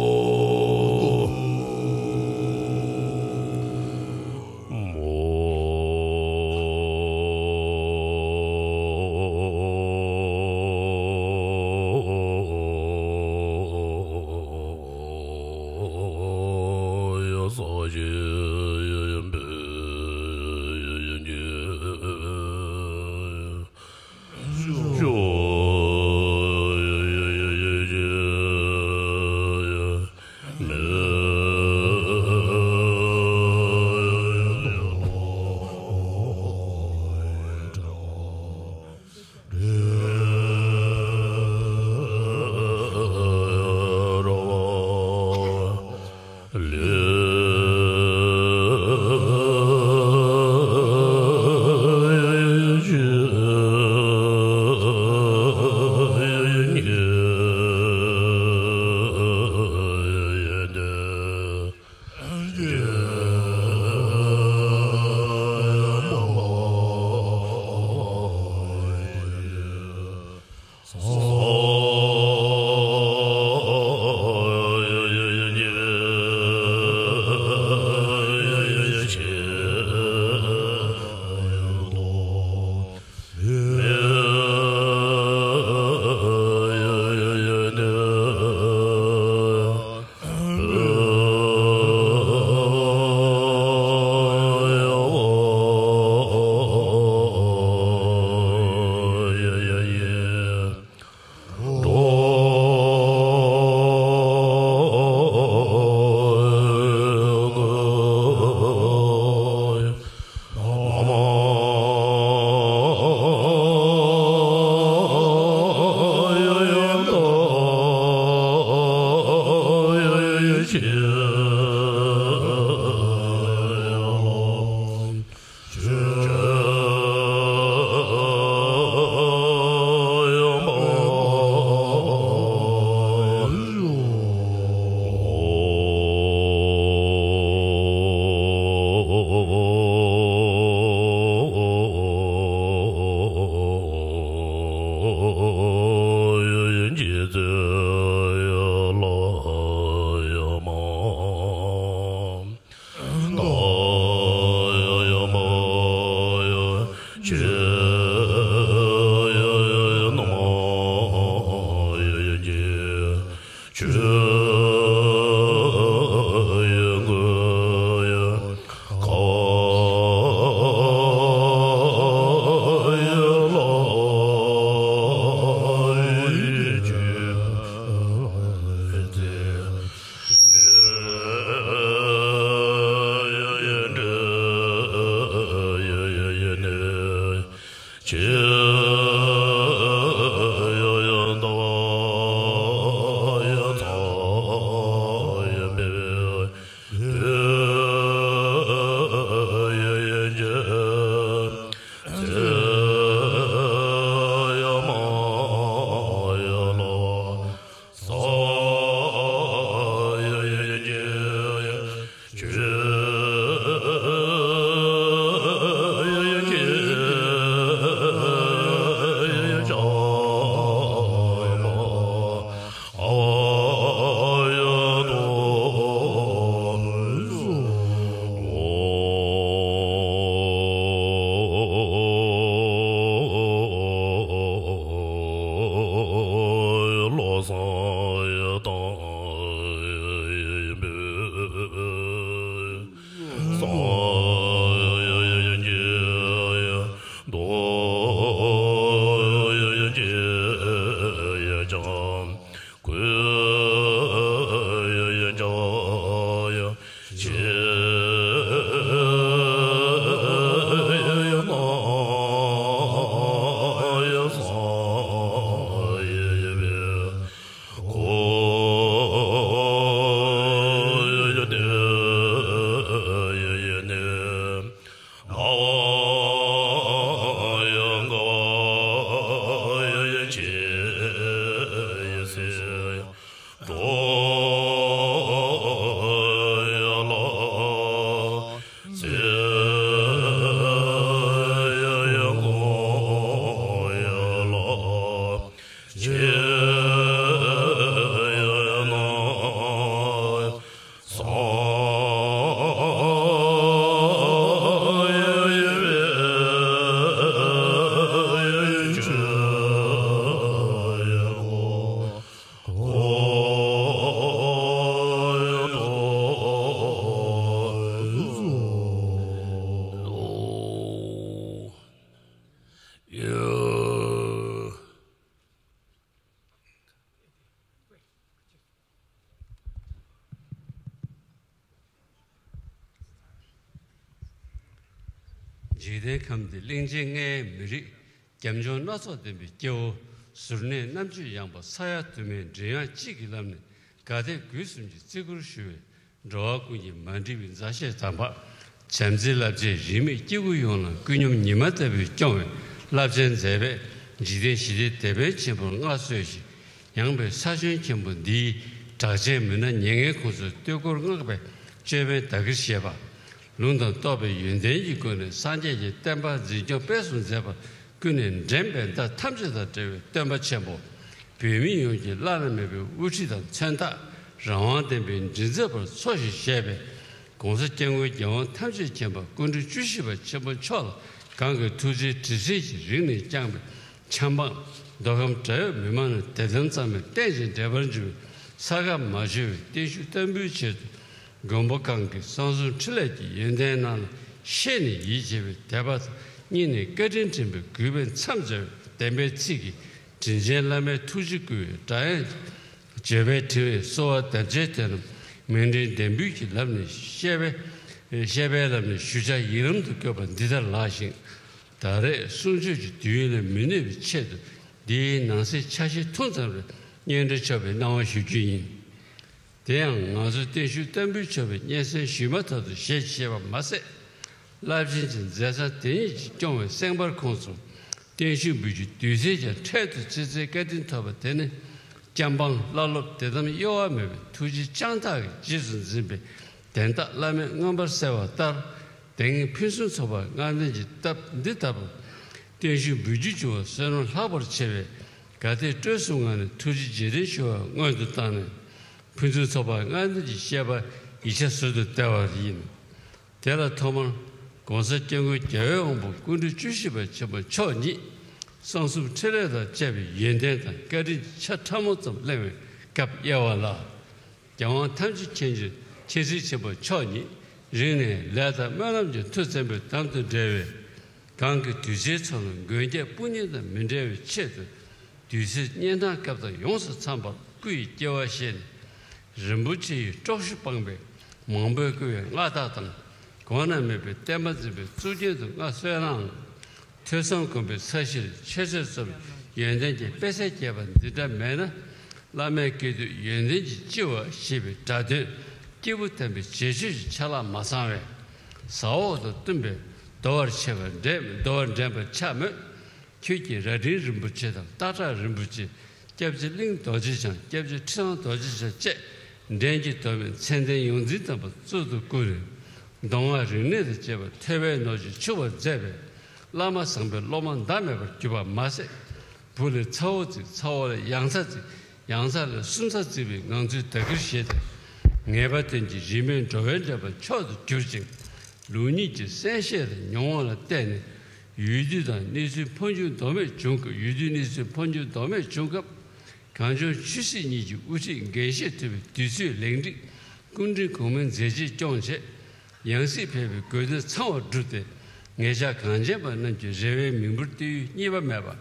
འཇིག་རྟེན་ཁམས་འདི་གླིང་ཆེན་ལྔའི་མི་རིགས་རྒྱབ་ལྗོངས་སྣ་ཚོགས་ལྡན་པའི་སྐྱེ་བོ། གཟུར་གནས་རྣམ་དཔྱོད་ཡངས་པ་ས་ཡ་དུ་མའི་མགྲིན་དབྱངས་གཅིག་གི་ལམ་ནས་དགའ་དད་དགུ་གསུམ་གྱི་བརྩི་བཀུར་ཞུ་བའི་འགྲོ་བ་ཀུན་གྱི་མ་འདྲིས་པའི་མཛའ་བཤེས་དམ་པ། བྱམས་བརྩེའི་རླབས་ཆེན་རིས་མེད་སྐྱེ་དགུ་ཡོངས་ལ་སྐུ་སྙོམས་ཉི་མ་ལྟ་བུའི་སྐྱོང་བའི་རླབས་ཆེན་མཛད་པས་འཇིག་རྟེན་ཞི་བདེའི་དེད་དཔོན་ཆེན་པོར་མངའ་གསོལ་ཞིང་། ཡངས་པའི་ས་ཁྱོན་ཆེན་པོ་འདིའི་གྲགས་ཅན་མི་སྣ་ཉེར་ལྔའི་ཁོངས་སུ་སྟོད་འཁོར་སྔགས་པའི་ཅོད་པན་བདག་གིར་བཞེས་པ། ལུང་དང་རྟོགས་པའི་ཡོན་ཏན་གྱི་སྒོ་ནས་སངས་རྒྱས་ཀྱི་བསྟན་པ་འཛིན་སྐྱོང་སྤེལ་གསུམ་མཛད་པ། ཀུན་ནས་འདྲེན་པའི་མཐའ་ཐམས་ཅད་དང་བྲལ་བའི་སྟོན་པ་ཆེན་པོ། བོད་མི་ཡོངས་ཀྱི་བླ་ན་མེད་པའི་དབུ་ཁྲིད་དང་མཚོན་རྟགས། རང་དབང་ལྡན་པའི་མགྲིན་ཚབ་པར་འཚོ་ཞིང་གཞེས་པའི་༸གོང་ས་༸སྐྱབས་མགོན་རྒྱལ་དབང་ཐམས་ཅད་མཁྱེན་པ་སྐུ་ཕྲེང་བཅུ་བཞི་པ་ཆེན་པོ་མཆོག་ལ་གང་གི་ཐུགས་རྗེའི་དྲི་ཟིན་གྱིས་རིང་ནས་བསྐྱངས་པའི་ཆབ་འབངས། མདོ་ཁམས་བྲག་གཡབ་མི་མང་རྣམས་དད་དམ་གཙང་མས་རྟེན་ཅིང་འབྲེལ་པར་འབྱུང་བའི་ས་ག་མ་ཞུ་བའི་བརྟན་བཞུགས་བརྟན་པོའི་ཆེད་དུ། མགོན་པོ་གང་གི་གསང་གསུམ་འཕྲིན་ལས་ཀྱི་ཡོན་ཏན་རྣམས་ལ་ཤེས་ནས་ཡིད་ཆེས་པའི་དད་པ་དང་སྙིང་ནས་བཀའ་དྲིན་དྲན་པའི་གུས་པས་མཚམས་སྦྱར་བའི་བདེན་པའི་ཚིག་གིས་དྲིན་ཅན་བླ་མའི་ཐུགས་རྗེ་བསྐུལ་བའི་སྒྲ་དབྱངས་ཀྱིས། བརྗོད་པའི་དྲི་བས་གསོལ་བ་དལ་བརྒྱད་དེ་རྣམས་མིང་མགྲིན་ལྡན་འབུལ་གྱི་ལམ་ནས་བཤད་པའི་བཤད་པའི་ལམ་ནས་ཞུ་བྱ་ཡིག་ལམ་དུ་བཀོད་པ་འདི་ལྟར་ལགས་ཤིང་། ད་རེས་གསུང་ཆོས་ཀྱི་དུས་ཡུན་ལ་མི་གནོད་པའི་ཆེད་དུ་འདིའི་ནང་གསེས་ཆ་ཤས་ཐུང་ཙམ་རེ་སྙན་སྒྲོན་ཆོག་པའི་གནང་བ་ཞུ་རྒྱུ་ཡིན། དེ་ཡང་ང་ཚོ་བརྟན་བཞུགས་བརྟན་པོའི་མཆོད་པའི་སྙན་སེང་ཞུས་མ་ཐག་ཏུ་ཞལ་གྱིས་བཞེས་པ་མ་ཟད། རླབས་ཆེན་གྱི་མཛད་བཟང་དེ་ཉིད་ཀྱིས་སྐྱོང་བའི་སེམས་པར་ཁོང་གསུམ་བརྟན་བཞུགས་འབུལ་རྒྱུའི་དུས་ཚོད་ཀྱང་འཕྲལ་དུ་ཚེ་ཚད་བཀའ་དྲིན་ཐོབ་པ་དེ་ནི་སྐྱབས་འབངས་བླ་སློབ་དད་དམ་གཡོ་བ་མེད་པའི་ཐུགས་རྗེ་བཅངས་ཐག་གིས་རྗེས་སུ་འཛིན་པའི་དན་རྟགས་བླ་མས་མངོན་པར་གསལ་བ་ལྟར། དེ་སྔའི་ཕུན་སུམ་ཚོགས་པ་ལྔ་ལྡན་གྱི་སྟབས་འདི་ལྟ་བུ་བརྟན་བཞུགས་འབུལ་རྒྱུ་བྱུང་བ་བསོད་ནམས་ལྷག་པར་ཆེ་བས། དགའ་དད་སྤྲོ་གསུམ་ངང་ནས་ཐུགས་རྗེ་རྗེས་དྲན་ཞུ་བ་སྔོན་དུ་བཏང་ནས། ཕུན་སུམ་ཚོགས་པ་ལྔ་ལྡན་གྱི་བཤད་པ་ཡིག་ཆ་ཟུར་དུ་བསྟར་བ་ཡིན། དེ་ལ་ཐོག་མར་༸གོང་ས་༸སྐྱབས་མགོན་རྒྱལ་བའི་དབང་པོ་སྐུ་ཕྲེང་བཅུ་བཞི་པ་ཆེན་པོ་མཆོག་ཉིད་གསང་གསུམ་འཕྲིན་ལས་དང་བཅས་པའི་ཡོན་ཏན་དང་བཀའ་དྲིན་གྱི་ཆ་ཕྲ་མོ་ཙམ་གླེང་བའི་སྐབས་དབྱེ་བ་ལ། རྒྱལ་དབང་ཐམས་ཅད་མཁྱེན་ཅིང་མཁྱེན་བརྩེ་ཆེན་པོ་མཆོག་ཉིད་རིང་ནས་ལས་དང་སྨོན་ལམ་གྱི་མཐུ་བཙན་པོའི་དམ་དུ་འབྲེལ་བའི། གང་གི་དུས་ཆེན་ཚོགས་ལ་མགོན་སྐྱབས་དཔུང་གཉེན་དང་མི་འབྲལ་བའི་ཆེད་དུ། དུས་ཚོད་གཉན་འཕྲང་སྐབས་དང་ཡོངས་སུ་འཚམ་པར་སྐུ་ཡི་སྐྱེ་བ་བཞེས་ནས། རིན་པོ་ཆེ་ཡི་སྲོག་ཤུགས་སྤངས་པའི་མང་པོས་བསྐུལ་བའི་མངའ་བདག་དང་། གོང་ན་མེད་པའི་བསྟན་པ་འཛིན་པའི་གཙུག་རྒྱན་དུ་མངའ་གསོལ་ནའང་། ཐོས་བསམ་སྒོམ་པའི་ས་གཞིར་ཆོས་ཚོགས་རྩོམ་པའི་ཡོན་ཏན་གྱི་དཔེ་ཚད་རྒྱས་པ་འདི་འདྲ་མེད་ན། བླ་མའི་སྐད་དུ་ཡོན་ཏན་གྱི་ལྕི་བ་ཞེས་པའི་སྒྲ་དོན་སྐྱེས་བུ་དམ་པའི་རྗེས་ཤུལ་གྱི་ཆ་ལག་མ་ཚང་བས། ཟ་འོག་དང་བསྟུན་པའི་རྡོ་བར་ཆེ་བ་འདྲེན་རྡོ་བར་འདྲེན་པར་ཆགས་མོད། ཁྱོད་ཀྱིས་རྭ་སྒྲེང་རིན་པོ་ཆེ་དང་སྟག་བྲག་རིན་པོ་ཆེ། སྐྱབས་རྗེ་གླིང་རྡོ་རྗེ་འཆང་། སྐྱབས་རྗེ་ཁྲི་བཟང་རྡོ་རྗེ་འཆང་བཅས་འདྲེན་གྱི་མདོ་སྨད་མཚན་ལྡན་ཡོངས་འཛིན་དམ་པ་གཙུག་ཏུ་བཀུར་ནས། མདོ་སྔགས་རིག་གནས་དང་བཅས་པ་ཐོས་པའི་ནོར་གྱིས་ཕྱུག་པར་མཛད་པས། བླ་མ་བཟང་པོའི་སློབ་མ་ཟླ་མེད་པར་གྱུར་པ་མ་ཟད། བུ་ལས་ཚ་བོ་བརྩིགས། ཚ་བོ་ལས་ཡང་ཚ་བརྩིགས། ཡང་ཚ་ལས་སུམ་ཚ་བརྩིགས་པའི་ངང་ཚུལ་དག་གིར་བཞེས་ཏེ། ངེས་པ་ཅན་གྱི་རིས་མེད་འགྲོ་བའི་འདྲེན་པ་མཆོག་ཏུ་གྱུར་ཅིང་། ལུགས་གཉིས་ཀྱི་གསན་བཤད་དང་མྱོང་བ་ལ་བརྟེན་ནས། ཡུལ་དུས་དང་གནས་ཚུལ་འཕོ་འགྱུར་མདོ་སྨད་བྱུང་སྐབས། ཡུལ་དུས་གནས་ཚུལ་འཕོ་འགྱུར་མདོ་སྨད་བྱུང་སྐབས། གངས་ལྗོངས་ཆོས་སྲིད་གཉིས་ཀྱི་དབུ་ཁྲིད་འགན་བཞེས་ཐུབ་པའི་དུས་ཚོད་ལེགས་འགྲིག་སྐུ་ཕྲེང་གོང་མའི་མཛད་རྗེས་སྐྱོང་བྱས། ཡང་སྲིད་ཕེབས་པའི་དགོས་འདུན་ཚང་བར་བསྒྲུབས་ཏེ། ངེད་ཅག་གངས་ཅན་པ་རྣམས་ཀྱི་རེ་བའི་མིག་འབུར་གཏད་ཡུལ་གཉིས་པ་མེད་པ།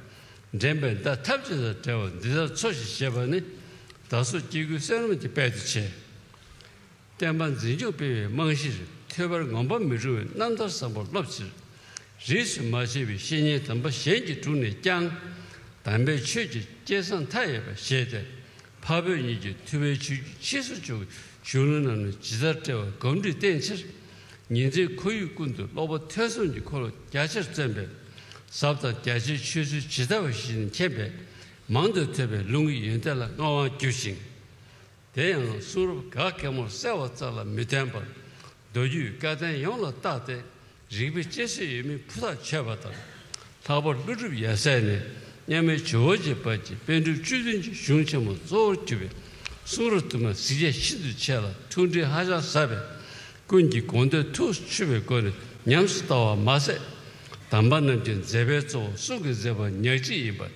འདྲེན་པའི་མཐའ་ཐམས་ཅད་དང་བྲལ་བ་འདི་ལྟར་འཚོ་ཞིང་གཞེས་པ་ནི། བདག་སོགས་སྐྱེ་དགུའི་བསོད་ནམས་ཀྱི་དཔལ་དུ་ཆེ། བསྟན་པ་འཛིན་སྐྱོང་སྤེལ་བའི་རྨང་གཞིར། ཐོས་པར་ངོམས་པ་མི་རུང་བའི་རྣམ་ཐར་བཟང་པོ་སློབ་ཕྱིར། རིས་སུ་མ་ཆད་པའི་བཤེས་གཉེན་དམ་པ་གཞན་གྱི་དྲུང་ནས་ཀྱང་། དམ་པའི་ཆོས་ཀྱི་སྐལ་བཟང་མཐའ་ཡས་པ་བཞེས་ཏེ། འཕགས་བོད་གཉིས་ཀྱི་ཐུབ་པའི་ཆོས་བརྒྱུད་ཕྱིས་སུ་འབྱུང་བའི་གཞུང་ལུགས་རྣམས་ནི་ཇི་ལྟར་བཀྲལ་བར་གོམས་འདྲིས་བསྟེན་ཕྱིར། ཉིན་མཚན་ཁོར་ཡུག་ཀུན་ཏུ་ཀློག་པ་ཐོས་བསམ་གྱི་འཁོར་ལོ་རྒྱ་ཆེར་བརྩམས་པས། ཟབ་དང་རྒྱ་ཆེའི་ཆོས་ཚུལ་ཇི་ལྟ་བ་བཞིན་མཁྱེན་པས། མང་དུ་ཐོས་པས་ལུང་གི་ཡོན་ཏན་ལ་མངའ་དབང་བསྒྱུར་ཞིང་། དེ་ཡང་གསུང་རབ་ག་གེ་མོར་གསལ་བ་རྩ་ལ་མི་བརྟེན་པར། མདོ་རྒྱུད་བཀའ་བསྟན་ཡོངས་ལ་བརྟགས་ཏེ། རིག་པའི་དཔྱད་ཚད་ཡོད་མེད་ཕུ་ཐག་ཆོད་པ་དང་། ལྷག་པར་ཀླུ་སྒྲུབ་ཡབ་སྲས་ནས་མཉམ་མེད་ཇོ་བོ་རྗེ་བར་གྱི་པཎ་གྲུབ་བཅུ་བདུན་གྱི་གཞུང་ཆེན་མོ་གཙོ་བོར་གྱུར་པའི་གསུང་རབ་དུ་མ་གཟི་བརྗིད་ཤིན་ཏུ་ཆེ་ལ་ཐུགས་འདྲིས་ཧ་ཅང་ཟབ་པས། ཀུན་གྱིས་དགོངས་འདོད་ཐུགས་སུ་ཆུད་པའི་སྒོ་ནས་ཉམས་སུ་བསྟར་བ་མ་ཟད། དམ་པ་རྣམས་ཀྱི་མཛད་པའི་གཙོ་བོ་གསུང་གི་མཛད་པ་ཉག་གཅིག་ཡིན་པར།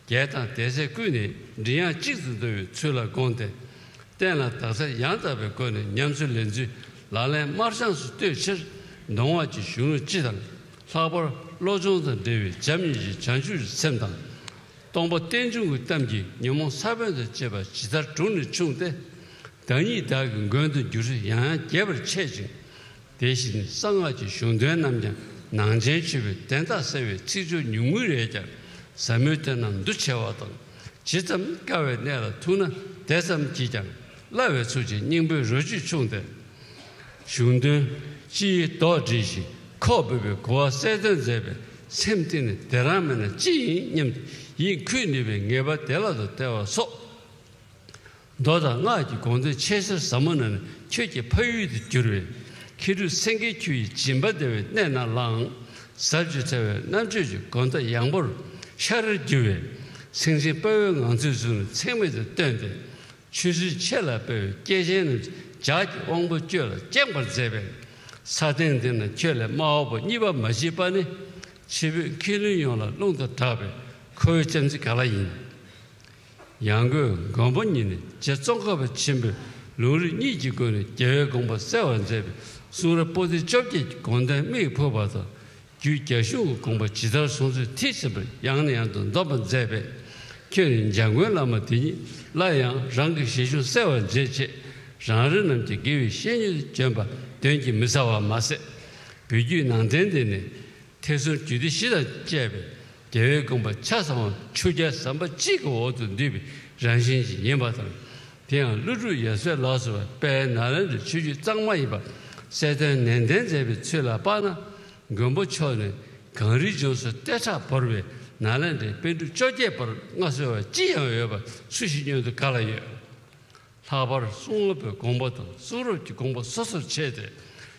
རྒྱལ་དང་དེ་སྲས་ཀུན་ནས་མགྲིན་དབྱངས་གཅིག་ཏུ་འདོར་བའི་ཚུལ་ལ་དགོངས་ཏེ། བསྟན་ལ་བདག་འཛིན་ཡང་དག་པའི་སྒོ་ནས་ཉམས་ཚུལ་ལེན་ཚུལ་ལག་ལེན་དམར་འབྱངས་སུ་གཏོད་ཕྱིར། མདོ་སྔགས་ཀྱི་གཞུང་ལུགས་སྤྱི་དང་། ལྷག་པར་བློ་སྦྱོང་དང་འབྲེལ་བའི་བྱམས་སྙིང་རྗེ་བྱང་ཆུབ་ཀྱི་སེམས་དང་། སྟོང་པ་རྟེན་འབྱུང་གྱི་གཏམ་གྱིས་ཉོན་མོངས་ས་བོན་དང་བཅས་པ་ཇི་ལྟར་དྲུངས་ནས་ཕྱུང་སྟེ། བདག་ཉིད་བདག་གི་མགོན་དུ་འགྱུར་ཚུལ་ཡང་ཡང་རྒྱས་པར་འཆད་ཅིང་། དེ་བཞིན་གསང་སྔགས་ཀྱི་གཞུང་དོན་རྣམས་ཀྱང་ ནང་བྱན་མཆོད་པའི་དན་རྟགས་གསལ་བའི་ཚིག་སྦྱོར་ཉུང་ངུ་རེད་ཀྱང་ཟབ་མོའི་དོན་རྣམས་འདུ་ཆེ་བ་དང་། ཇི་ཙམ་དཀའ་བའི་གནས་ལ་ཐུག་ན་དེ་ཙམ་གྱིས་ཀྱང་སླ་བའི་ཚུལ་གྱིས་སྙིང་པོའི་རོ་བཅུད་ཕྱུང་སྟེ། གཞུང་དོན་སྤྱིའི་མདོ་འདྲེན་ཞིང་ཁོག་འབུབས་པའི་གོ་བ་གསལ་སྟོན་མཛད་པས་སེམས་གཏིང་ནས་དེ་རང་མིན་ན་ཅི་ཡིན་སྙམ་སྟེ་ཡིད་འཁུལ་ནུས་པའི་ངེས་པ་བདེ་བླག་ཏུ་སྟེར་བ་སོགས། མདོ་དང་སྔགས་ཀྱི་དགོངས་དོན་ཆེས་ཆེར་ཟབ་མོ་རྣམས་ནི་ཁྱོད་ཀྱི་ཕ་ཡུལ་དུ་གྱུར་པའི་མཁས་གྲུབ་སེང་གེ་ཁྱོད་ཡི་སྦྱིན་པ་བདེ་བའི་གནས་རྣམས་ལའང་ཟབ་ཅིང་ཕྲ་བའི་རྣམ་དཔྱོད་ཀྱི་སྒོ་མདའ་ཡངས་པོར་ཤར་རེར་རྒྱུ་བའི་སེང་ཆེན་དཔའ་བོའི་ངང་ཚུལ་བཟུང་ནས་ཚེགས་མེད་དུ་བཏོན་ཏེ། ཆོས་ཚུལ་ཆེ་ལ་དཔའ་བའི་སྐྱེས་ཆེན་རྣམས་ཀྱི་ལྗགས་ཀྱི་དབང་པོ་སྤྱོད་ལ་བཅངས་པར་མཛད་པས། ས་སྟེང་འདི་ན་ཁྱོད་ལས་དམའ་བ་པོ་གཉིས་པ་མ་མཆིས་པ་ནི། ཕྱི་བོད་མཁས་བླུན་ཡོངས་ལ་རླུང་དང་གྲགས་པའི་ཁོ་བོའི་ལྕམ་ཚིག་ག་ལ་ཡིན། ཡང་སྒོས་མགོན་པོ་ཉིད་ནས་རྗེ་ཙོང་ཁ་པ་ཆེན་པོས་ལུང་རིགས་གཉིས་ཀྱི་སྒོ་ནས་རྒྱལ་བའི་དགོངས་པ་གསལ་བར་མཛད་པའི་གསུང་རབ་པོ་ཏི་བཅོ་བརྒྱད་ཀྱི་དགོངས་དོན་མིག་ཕུག་པ་དང་། རྒྱུད་རྒྱ་གཞུང་གི་དགོངས་པ་ཇི་ལྟར་གསུངས་ཚུལ་མཐིལ་ཕྱིན་པར་ཡང་ནས་ཡང་དུ་འདོམས་པར་མཛད་པས། ཁྱོད་ནི་འཇམ་མགོན་བླ་མ་དེ་ཉིད་སླར་ཡང་རང་གི་ཞལ་གཞུང་གསལ་བར་མཛད་ཅེས་རང་རེ་རྣམས་ཀྱི་དགེ་བའི་བཤེས་གཉེན་དུ་བྱོན་པ་དོན་གྱིས་མི་ཚར་བ་མ་ཟད། བོད་བརྒྱུད་ནང་བསྟན་འདི་ནི། ཐེག་གསུམ་རྒྱུད་སྡེ་བཞི་དང་བཅས་པའི་རྒྱལ་བའི་དགོངས་པ་ཆ་ཚང་བ་ཆོས་རྒྱལ་ཟམ་པ་གཅིག་གི་འོག་ཏུ་འདུས་པའི་རང་བཞིན་ཅན་ཡིན་པ་དང་། དེ་ཡང་ཀླུ་སྒྲུབ་ཡབ་སྲས་ལ་སོགས་པའི་དཔལ་ནཱ་ལེནྡྲའི་ཆོས་བརྒྱུད་གཙང་མ་ཡིན་པ་གསལ་སྟོན་ནན་ཏན་མཛད་པའི་ཚུལ་ལ་དཔག་ན། མགོན་པོ་མཆོག་ནས་གངས་རིའི་ལྗོངས་སུ་ལྟེ་ཁྲག་བོར་བའི་ནཱ་ལེནྡྲའི་པཎ་གྲུབ་བཅོ་བརྒྱད་པར་མངའ་གསོལ་བ་ཅི་ཡང་ཡོད་པ་སུ་ཞིག་སྙམ་དུ་ག་ལ་ཡོད། ལྷག་པར་གསུང་རབ་པའི་དགོངས་པ་དང་གསུང་རབ་ཀྱི་དགོངས་པ་སོ་སོར་ཕྱེ་སྟེ།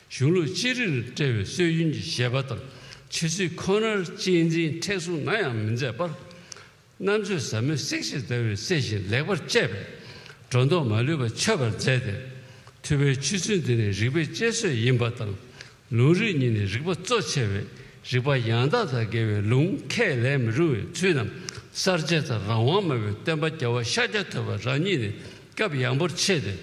གཞུང་ལུགས་ཅི་རིགས་ལ་བཀྲལ་བའི་སྲོལ་རྒྱུན་གྱི་བཞེད་པ་དང་ཆོས་ཚུལ་ཁོ་ནར་གཅེས་འཛིན་མཁྲེགས་བཟུང་ནམ་ཡང་མི་མཛད་པར། རྣམ་དཔྱོད་ཟབ་མོའི་གསེར་ཞལ་ཟླ་བའི་གསེར་བཞིན་ལེགས་པར་དཔྱད་པས། སྒྲོ་འདོགས་མ་ལུས་པ་ཆོད་པར་མཛད་དེ། ཐུབ་པའི་ཆོས་ཚུལ་འདི་ནི་རིག་པའི་གཅེས་གསོས་ཡིན་པ་དང་། ལུང་རིགས་གཉིས་ནི་རིག་པ་གཙོ་ཆེ་བས། རིག་པ་ཡང་དག་དང་འགལ་བའི་ལུང་ཁས་ལེན་མི་རུང་བའི་ཚུལ་རྣམས་གསར་བརྗེ་དང་རང་དབང་མེད་པའི་སྟོན་པ་རྒྱལ་བ་ཤཱཀྱ་ཐུབ་པ་རང་ཉིད་ནས་སྐབས་ཡང་པོར་ཕྱེ་སྟེ།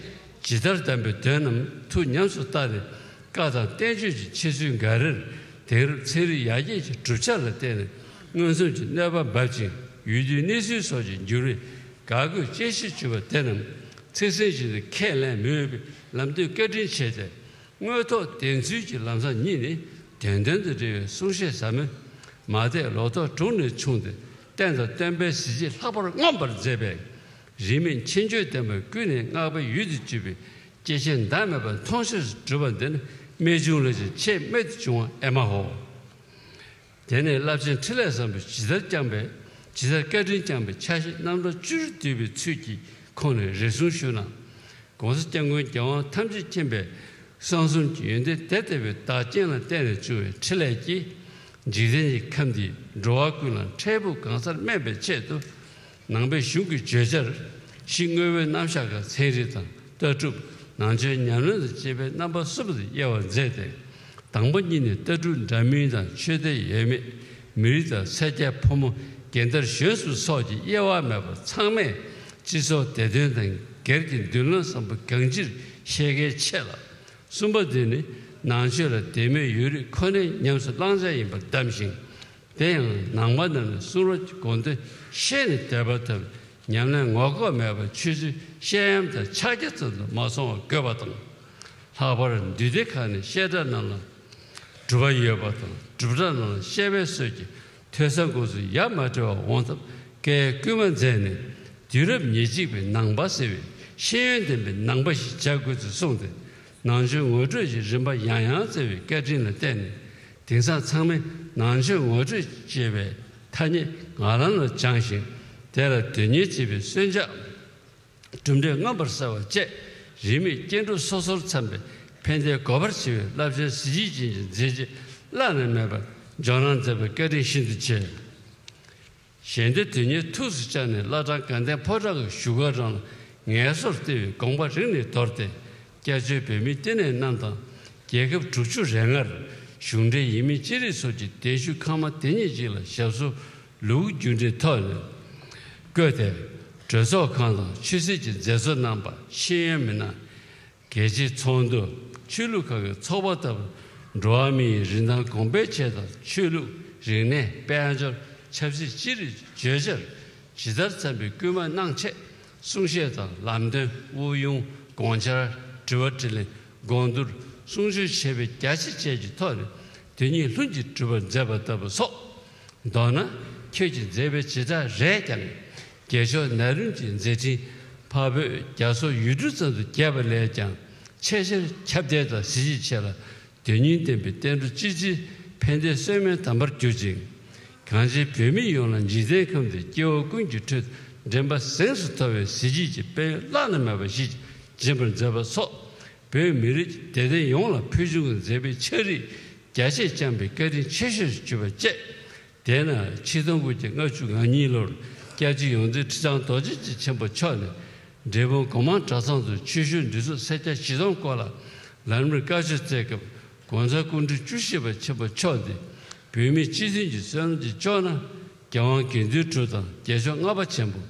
ཇི་ལྟར་གདམས་པའི་དོན་རྣམས་ཐུགས་ཉམས་སུ་བསྟར་ནས། བཀའ་དང་བསྟན་བཅོས་ཀྱི་འཆད་ཚུལ་འགའ་རེར་དེང་རབས་ཚན་རིག་ཡར་རྒྱས་ཀྱི་གྲུབ་ཆ་ལ་བརྟེན་ནས་མངོན་སུམ་གྱི་གནོད་པ་འབབ་ཅིང་ཡུལ་དུས་གནས་ཚུལ་སོགས་ཀྱི་འགྱུར་བས་དགག་དགོས་དཔྱད་གཞིར་གྱུར་པ་དེ་རྣམས་ཚིག་ཟིན་བཞིན་དུ་ཁས་ལེན་མི་འོས་པའི་ལམ་སྟོན་བཀའ་དྲིན་ཆེ་སྟེ། དངོས་ཐོག་བདེན་འཚོལ་གྱི་ལམ་བཟང་ཉིད་ནི་དོན་དོན་དུ་འབྲེལ་བའི་གསུང་བཤད་ཟབ་མོས་མ་དད་ལོག་རྟོག་དྲུངས་ནས་ཕྱུང་སྟེ་བསྟན་དང་བསྟན་པའི་གཟི་བརྗིད་ལྷག་པར་མངོན་པར་མཛད་པས། རིས་མེད་མཁྱེན་དཔྱོད་ལྡན་པ་ཀུན་ནས་བསྔགས་པའི་ཡུལ་དུ་གྱུར་པའི་སྐྱེས་ཆེན་ཟླ་མེད་པ་མཐོང་ཆོས་སུ་གྲུབ་པ་འདི་ནི་རྨད་བྱུང་ལས་ཀྱང་ཆེས་རྨད་དུ་བྱུང་བ་ཨེ་མ་ཧོ། དེ་ནས་རླབས་ཆེན་འཕྲིན་ལས་བཟང་པོས་ཇི་ལྟར་བསྐྱངས་པའི་ཇི་ལྟར་བཀའ་དྲིན་བསྐྱངས་པའི་ཆ་ཤས་རྣམ་གྲངས་བཅུ་དྲུག་བསྡུས་པའི་ཚུལ་གྱིས་ཁོང་ནས་རེ་ཟུང་ཞུས་ན། ༸གོང་ས་༸སྐྱབས་མགོན་རྒྱལ་དབང་ཐམས་ཅད་མཁྱེན་པའི་གསང་གསུམ་གྱི་ཡོན་ཏན་དེ་ལྟ་བུའི་བདག་རྐྱེན་ལ་བརྟེན་ནས་བྱུང་བའི་འཕྲིན་ལས་ཀྱིས། འཇིག་རྟེན་གྱི་ཁམས་འདིའི་འགྲོ་བ་ཀུན་ལ་འཕྲལ་ཕུགས་གང་སར་སྨན་པའི་ཆེད་དུ། ནང་པའི་གཞུང་གི་བརྗོད་བྱར་གཞི་དངོས་པོའི་རྣམ་གཞག་གི་ཚན་རིག་དང་ལྟ་གྲུབ། ནང་ཆོས་ཉམས་ལེན་དང་བཅས་པའི་རྣམ་པ་གསུམ་དུ་དབྱེ་བ་མཛད་དེ། དང་པོ་གཉིས་ནི་ལྟ་གྲུབ་འདྲ་མིན་དང་ཆོས་དད་ཡོད་མེད། མི་རིགས་དང་སེར་སྐྱ་ཕོ་མོ་རྒན་དར་གཞོན་གསུམ་སོགས་ཀྱི་དབྱེ་བ་མེད་པར་ཚང་མས་སྤྱི་ཚོགས་བདེ་དོན་དང་སྒེར་གྱི་མདུན་ལམ་བཟང་པོ་གང་ཅིར་ཤེས་གལ་ཆེ་ལ། གསུམ་པ་དེ་ནི་ནང་ཆོས་ལ་དད་མོས་ཡོད་རིགས་ཁོ་ནའི་ཉམས་སུ་བླང་བྱ་ཡིན་པར་གདམས་ཤིང་། དེ་ཡང་ནང་པ་རྣམས་ནི་གསུང་རབ་ཀྱི་དགོངས་དོན་ཤེས་ནས་དད་པ་ཐོབ། ཉམས་ལེན་ངོ་ལྐོག་མེད་པར་ཆོས་ཚུལ་བཤད་ཡམ་དང་ཕྱག་རྒྱ་ཙམ་དུ་མ་སོང་བར་དགོས་པ་དང་། ལྷག་པར་འདུས་སྡེ་ཁག་ནས་བཤད་གྲྭ་རྣམས་ལ་སྒྲུབ་པ་ཡོད་པ་དང་སྒྲུབ་གྲྭ་རྣམས་ལ་བཤད་པའི་སྲོལ་གྱིས་ཐོས་བསམ་སྒོམ་གསུམ་ཡ་མ་བྲལ་བ་འོང་ཐབས་བཀའ་བསྐུལ་མ་མཛད་ནས། དུས་རབས་ཉེར་གཅིག་པའི་ནང་པ་ཟེར་བའི་ཤེས་ཡོན་ལྡན་པའི་ནང་པ་ཞིག་བྱ་དགོས་ཚུལ་གསུངས་ཏེ། ནང་ཆོས་ངོ་སྤྲོད་ཀྱི་རིམ་པ་ཡང་ཡང་བསྩལ་བའི་བཀའ་དྲིན་ལ་བརྟེན་ནས། དེང་སང་ཚང་མས་ནང་ཆོས་ངོ་སྤྲོད་ཅེས་པའི་ཐ་སྙད་ངག་ལམ་ལ་སྦྱངས་ཤིང་། དེ་ལ་དོན་གཉེར་བྱེད་པའི་གསོལ་ཇ་གྲུབ་འབྲས་མངོན་པར་གསལ་བ་བཅས་རིས་མེད་སྐྱེ་འགྲོ་སོ་སོར་འཚམ་པའི་ཕན་བདེའི་གོ་འཕང་ཆེ་བའི་རླབས་ཆེན་གཟི་བརྗིད་ཅན་གྱི་མཛད་རྗེས་བླ་ན་མེད་པར་འཇོག་གནང་མཛད་པའི་བཀའ་དྲིན་ཤིན་ཏུ་ཆེ། ཞལ་འདེབས་དོན་གཉེར་ཐུགས་སུ་བཅངས་ནས་བླ་བྲང་དགའ་ལྡན་ཕོ་བྲང་གི་བཞུགས་སྒར་རང་ལ་ངལ་གསོར་སྟེར་བའི་དགོངས་པ་རིང་ནས་དོར་ཏེ། སྐྱབས་བཅོལ་བོད་མིའི་བསྟི་གནས་རྣམས་དང་རྒྱལ་ཁབ་དྲུག་ཅུ་རེ་ལྔར་གཞུང་འབྲེལ་ཡིན་མིན་ཅི་རིགས་སོགས་ཀྱི་གདན་ཞུ་ཁང་མ་དེ་ཉིད་ཅིག་ལ་ཞབས་སོར་ལུགས་རྒྱུ་འབྲས་ཐོག་ནས་བཀོད་དེ། གྲོས་ཚོགས་ཁང་དང་ཆོས་སྲིད་ཀྱི་མཛད་གཙོ་རྣམ་པ། ཤེས་ཡོན་མི་སྣ། རྒྱལ་སྤྱིའི་ཚོགས་འདུ། ཆོས་ལུགས་ཁག་གི་ཚོགས་པ་ལྟ་བུ་འགྲོ་བ་མིའི་རིན་ཐང་གོང་སྤེལ་ཆེད་དང་ཆོས་ལུགས། རིག་གནས། དཔལ་འབྱོར། ཆབ་སྲིད་ཅི་རིགས་བརྗོད་བྱར་ཇི་ལྟར་འཚམ་པའི་སྐུལ་མ་གནང་ཆེད་གསུང་བཤད་དང་ལམ་སྟོན། དབུགས་དབྱུང་། དགོངས་འཆར། དྲི་བ་དྲིས་ལན། དགོངས་བསྡུར། གསུང་ཆོས་བྱས་པའི་རྒྱ་ཆེ་བཅས་ཀྱི་ཐོག་ནས་ དེ་ཉིད་ལྷུན་གྱིས་གྲུབ་པར་མཛད་པ་ལྟ་བུ་སོགས། མདོར་ན། ཁྱོད་ཀྱི་མཛད་པའི་བྱེ་བྲག་རེས་ཀྱང་། རྒྱལ་མཆོག་ན་རིམ་གྱི་མཛད་འཕྲིན་འཕགས་བོད་རྒྱ་མཚོ་ཡུལ་གྲུ་ཙམ་དུ་རྒྱས་པ་ལས་ཀྱང་ཆེས་ཆེར་ཁྱབ་གདལ་དང་གཟི་བརྗིད་ཆེ་ལ། དོན་སྙིང་ལྡན་པའི་བསྟན་འགྲོ་སྤྱི་སྤྱིའི་ཕན་བདེའི་གསོས་སྨན་དམ་པར་གྱུར་ཅིང་། གངས་ཅན་བོད་མི་ཡོངས་ལ་འཇིག་རྟེན་ཁམས་འདིར་སྐྱེ་བོ་ཀུན་གྱི་ཁྲོད་དུ་འདྲེན་པ་གཟེངས་སུ་ཐོབ་པའི་གཟི་བརྗིད་ཀྱི་དཔལ་ཡོན་བླ་ན་མེད་པ་ཞིག་སྦྱིན་པར་མཛད་པ་སོགས། བོད་མི་རིགས་དད་ལྡན་ཡོངས་ལ་ཕུལ་བྱུང་གི་མཛད་པའི་ཕྱག་བྲིས་རྒྱ་ཆེར་བསྐྱངས་པའི་བཀའ་དྲིན་ཆེ་ཤོས་སུ་གྱུར་པ་བཅས། དེས་ན་ཆིག་སྟོང་དགུ་བརྒྱ་ལྔ་བཅུ་ང་གཉིས་ལོར་སྐྱབས་རྗེ་ཡོངས་འཛིན་ཁྲི་བྱང་རྡོ་རྗེ་འཆང་ཆེན་པོ་མཆོག་ནས་འབྲས་སྤུངས་སྒོ་མང་གྲྭ་ཚང་དུ་ཆོས་ཞུ་འབྲི་ཚུགས་སེར་སྐྱ་བཞི་སྟོང་སྐོར་ལ་ལམ་རིམ་བཀའ་ཆོས་སྩལ་སྐབས། ༸གོང་ས་སྐུ་ཕྲེང་བཅུ་བཞི་པ་ཆེན་པོ་མཆོག་འདི་བོད་མིའི་སྤྱི་མཐུན་གྱི་བསོད་ནམས་ཀྱིས་ལྕོགས་ན། རྒྱལ་དབང་དགེ་འདུན་གྲུབ་དང་རྒྱལ་མཆོག་ལྔ་པ་ཆེན་པོ།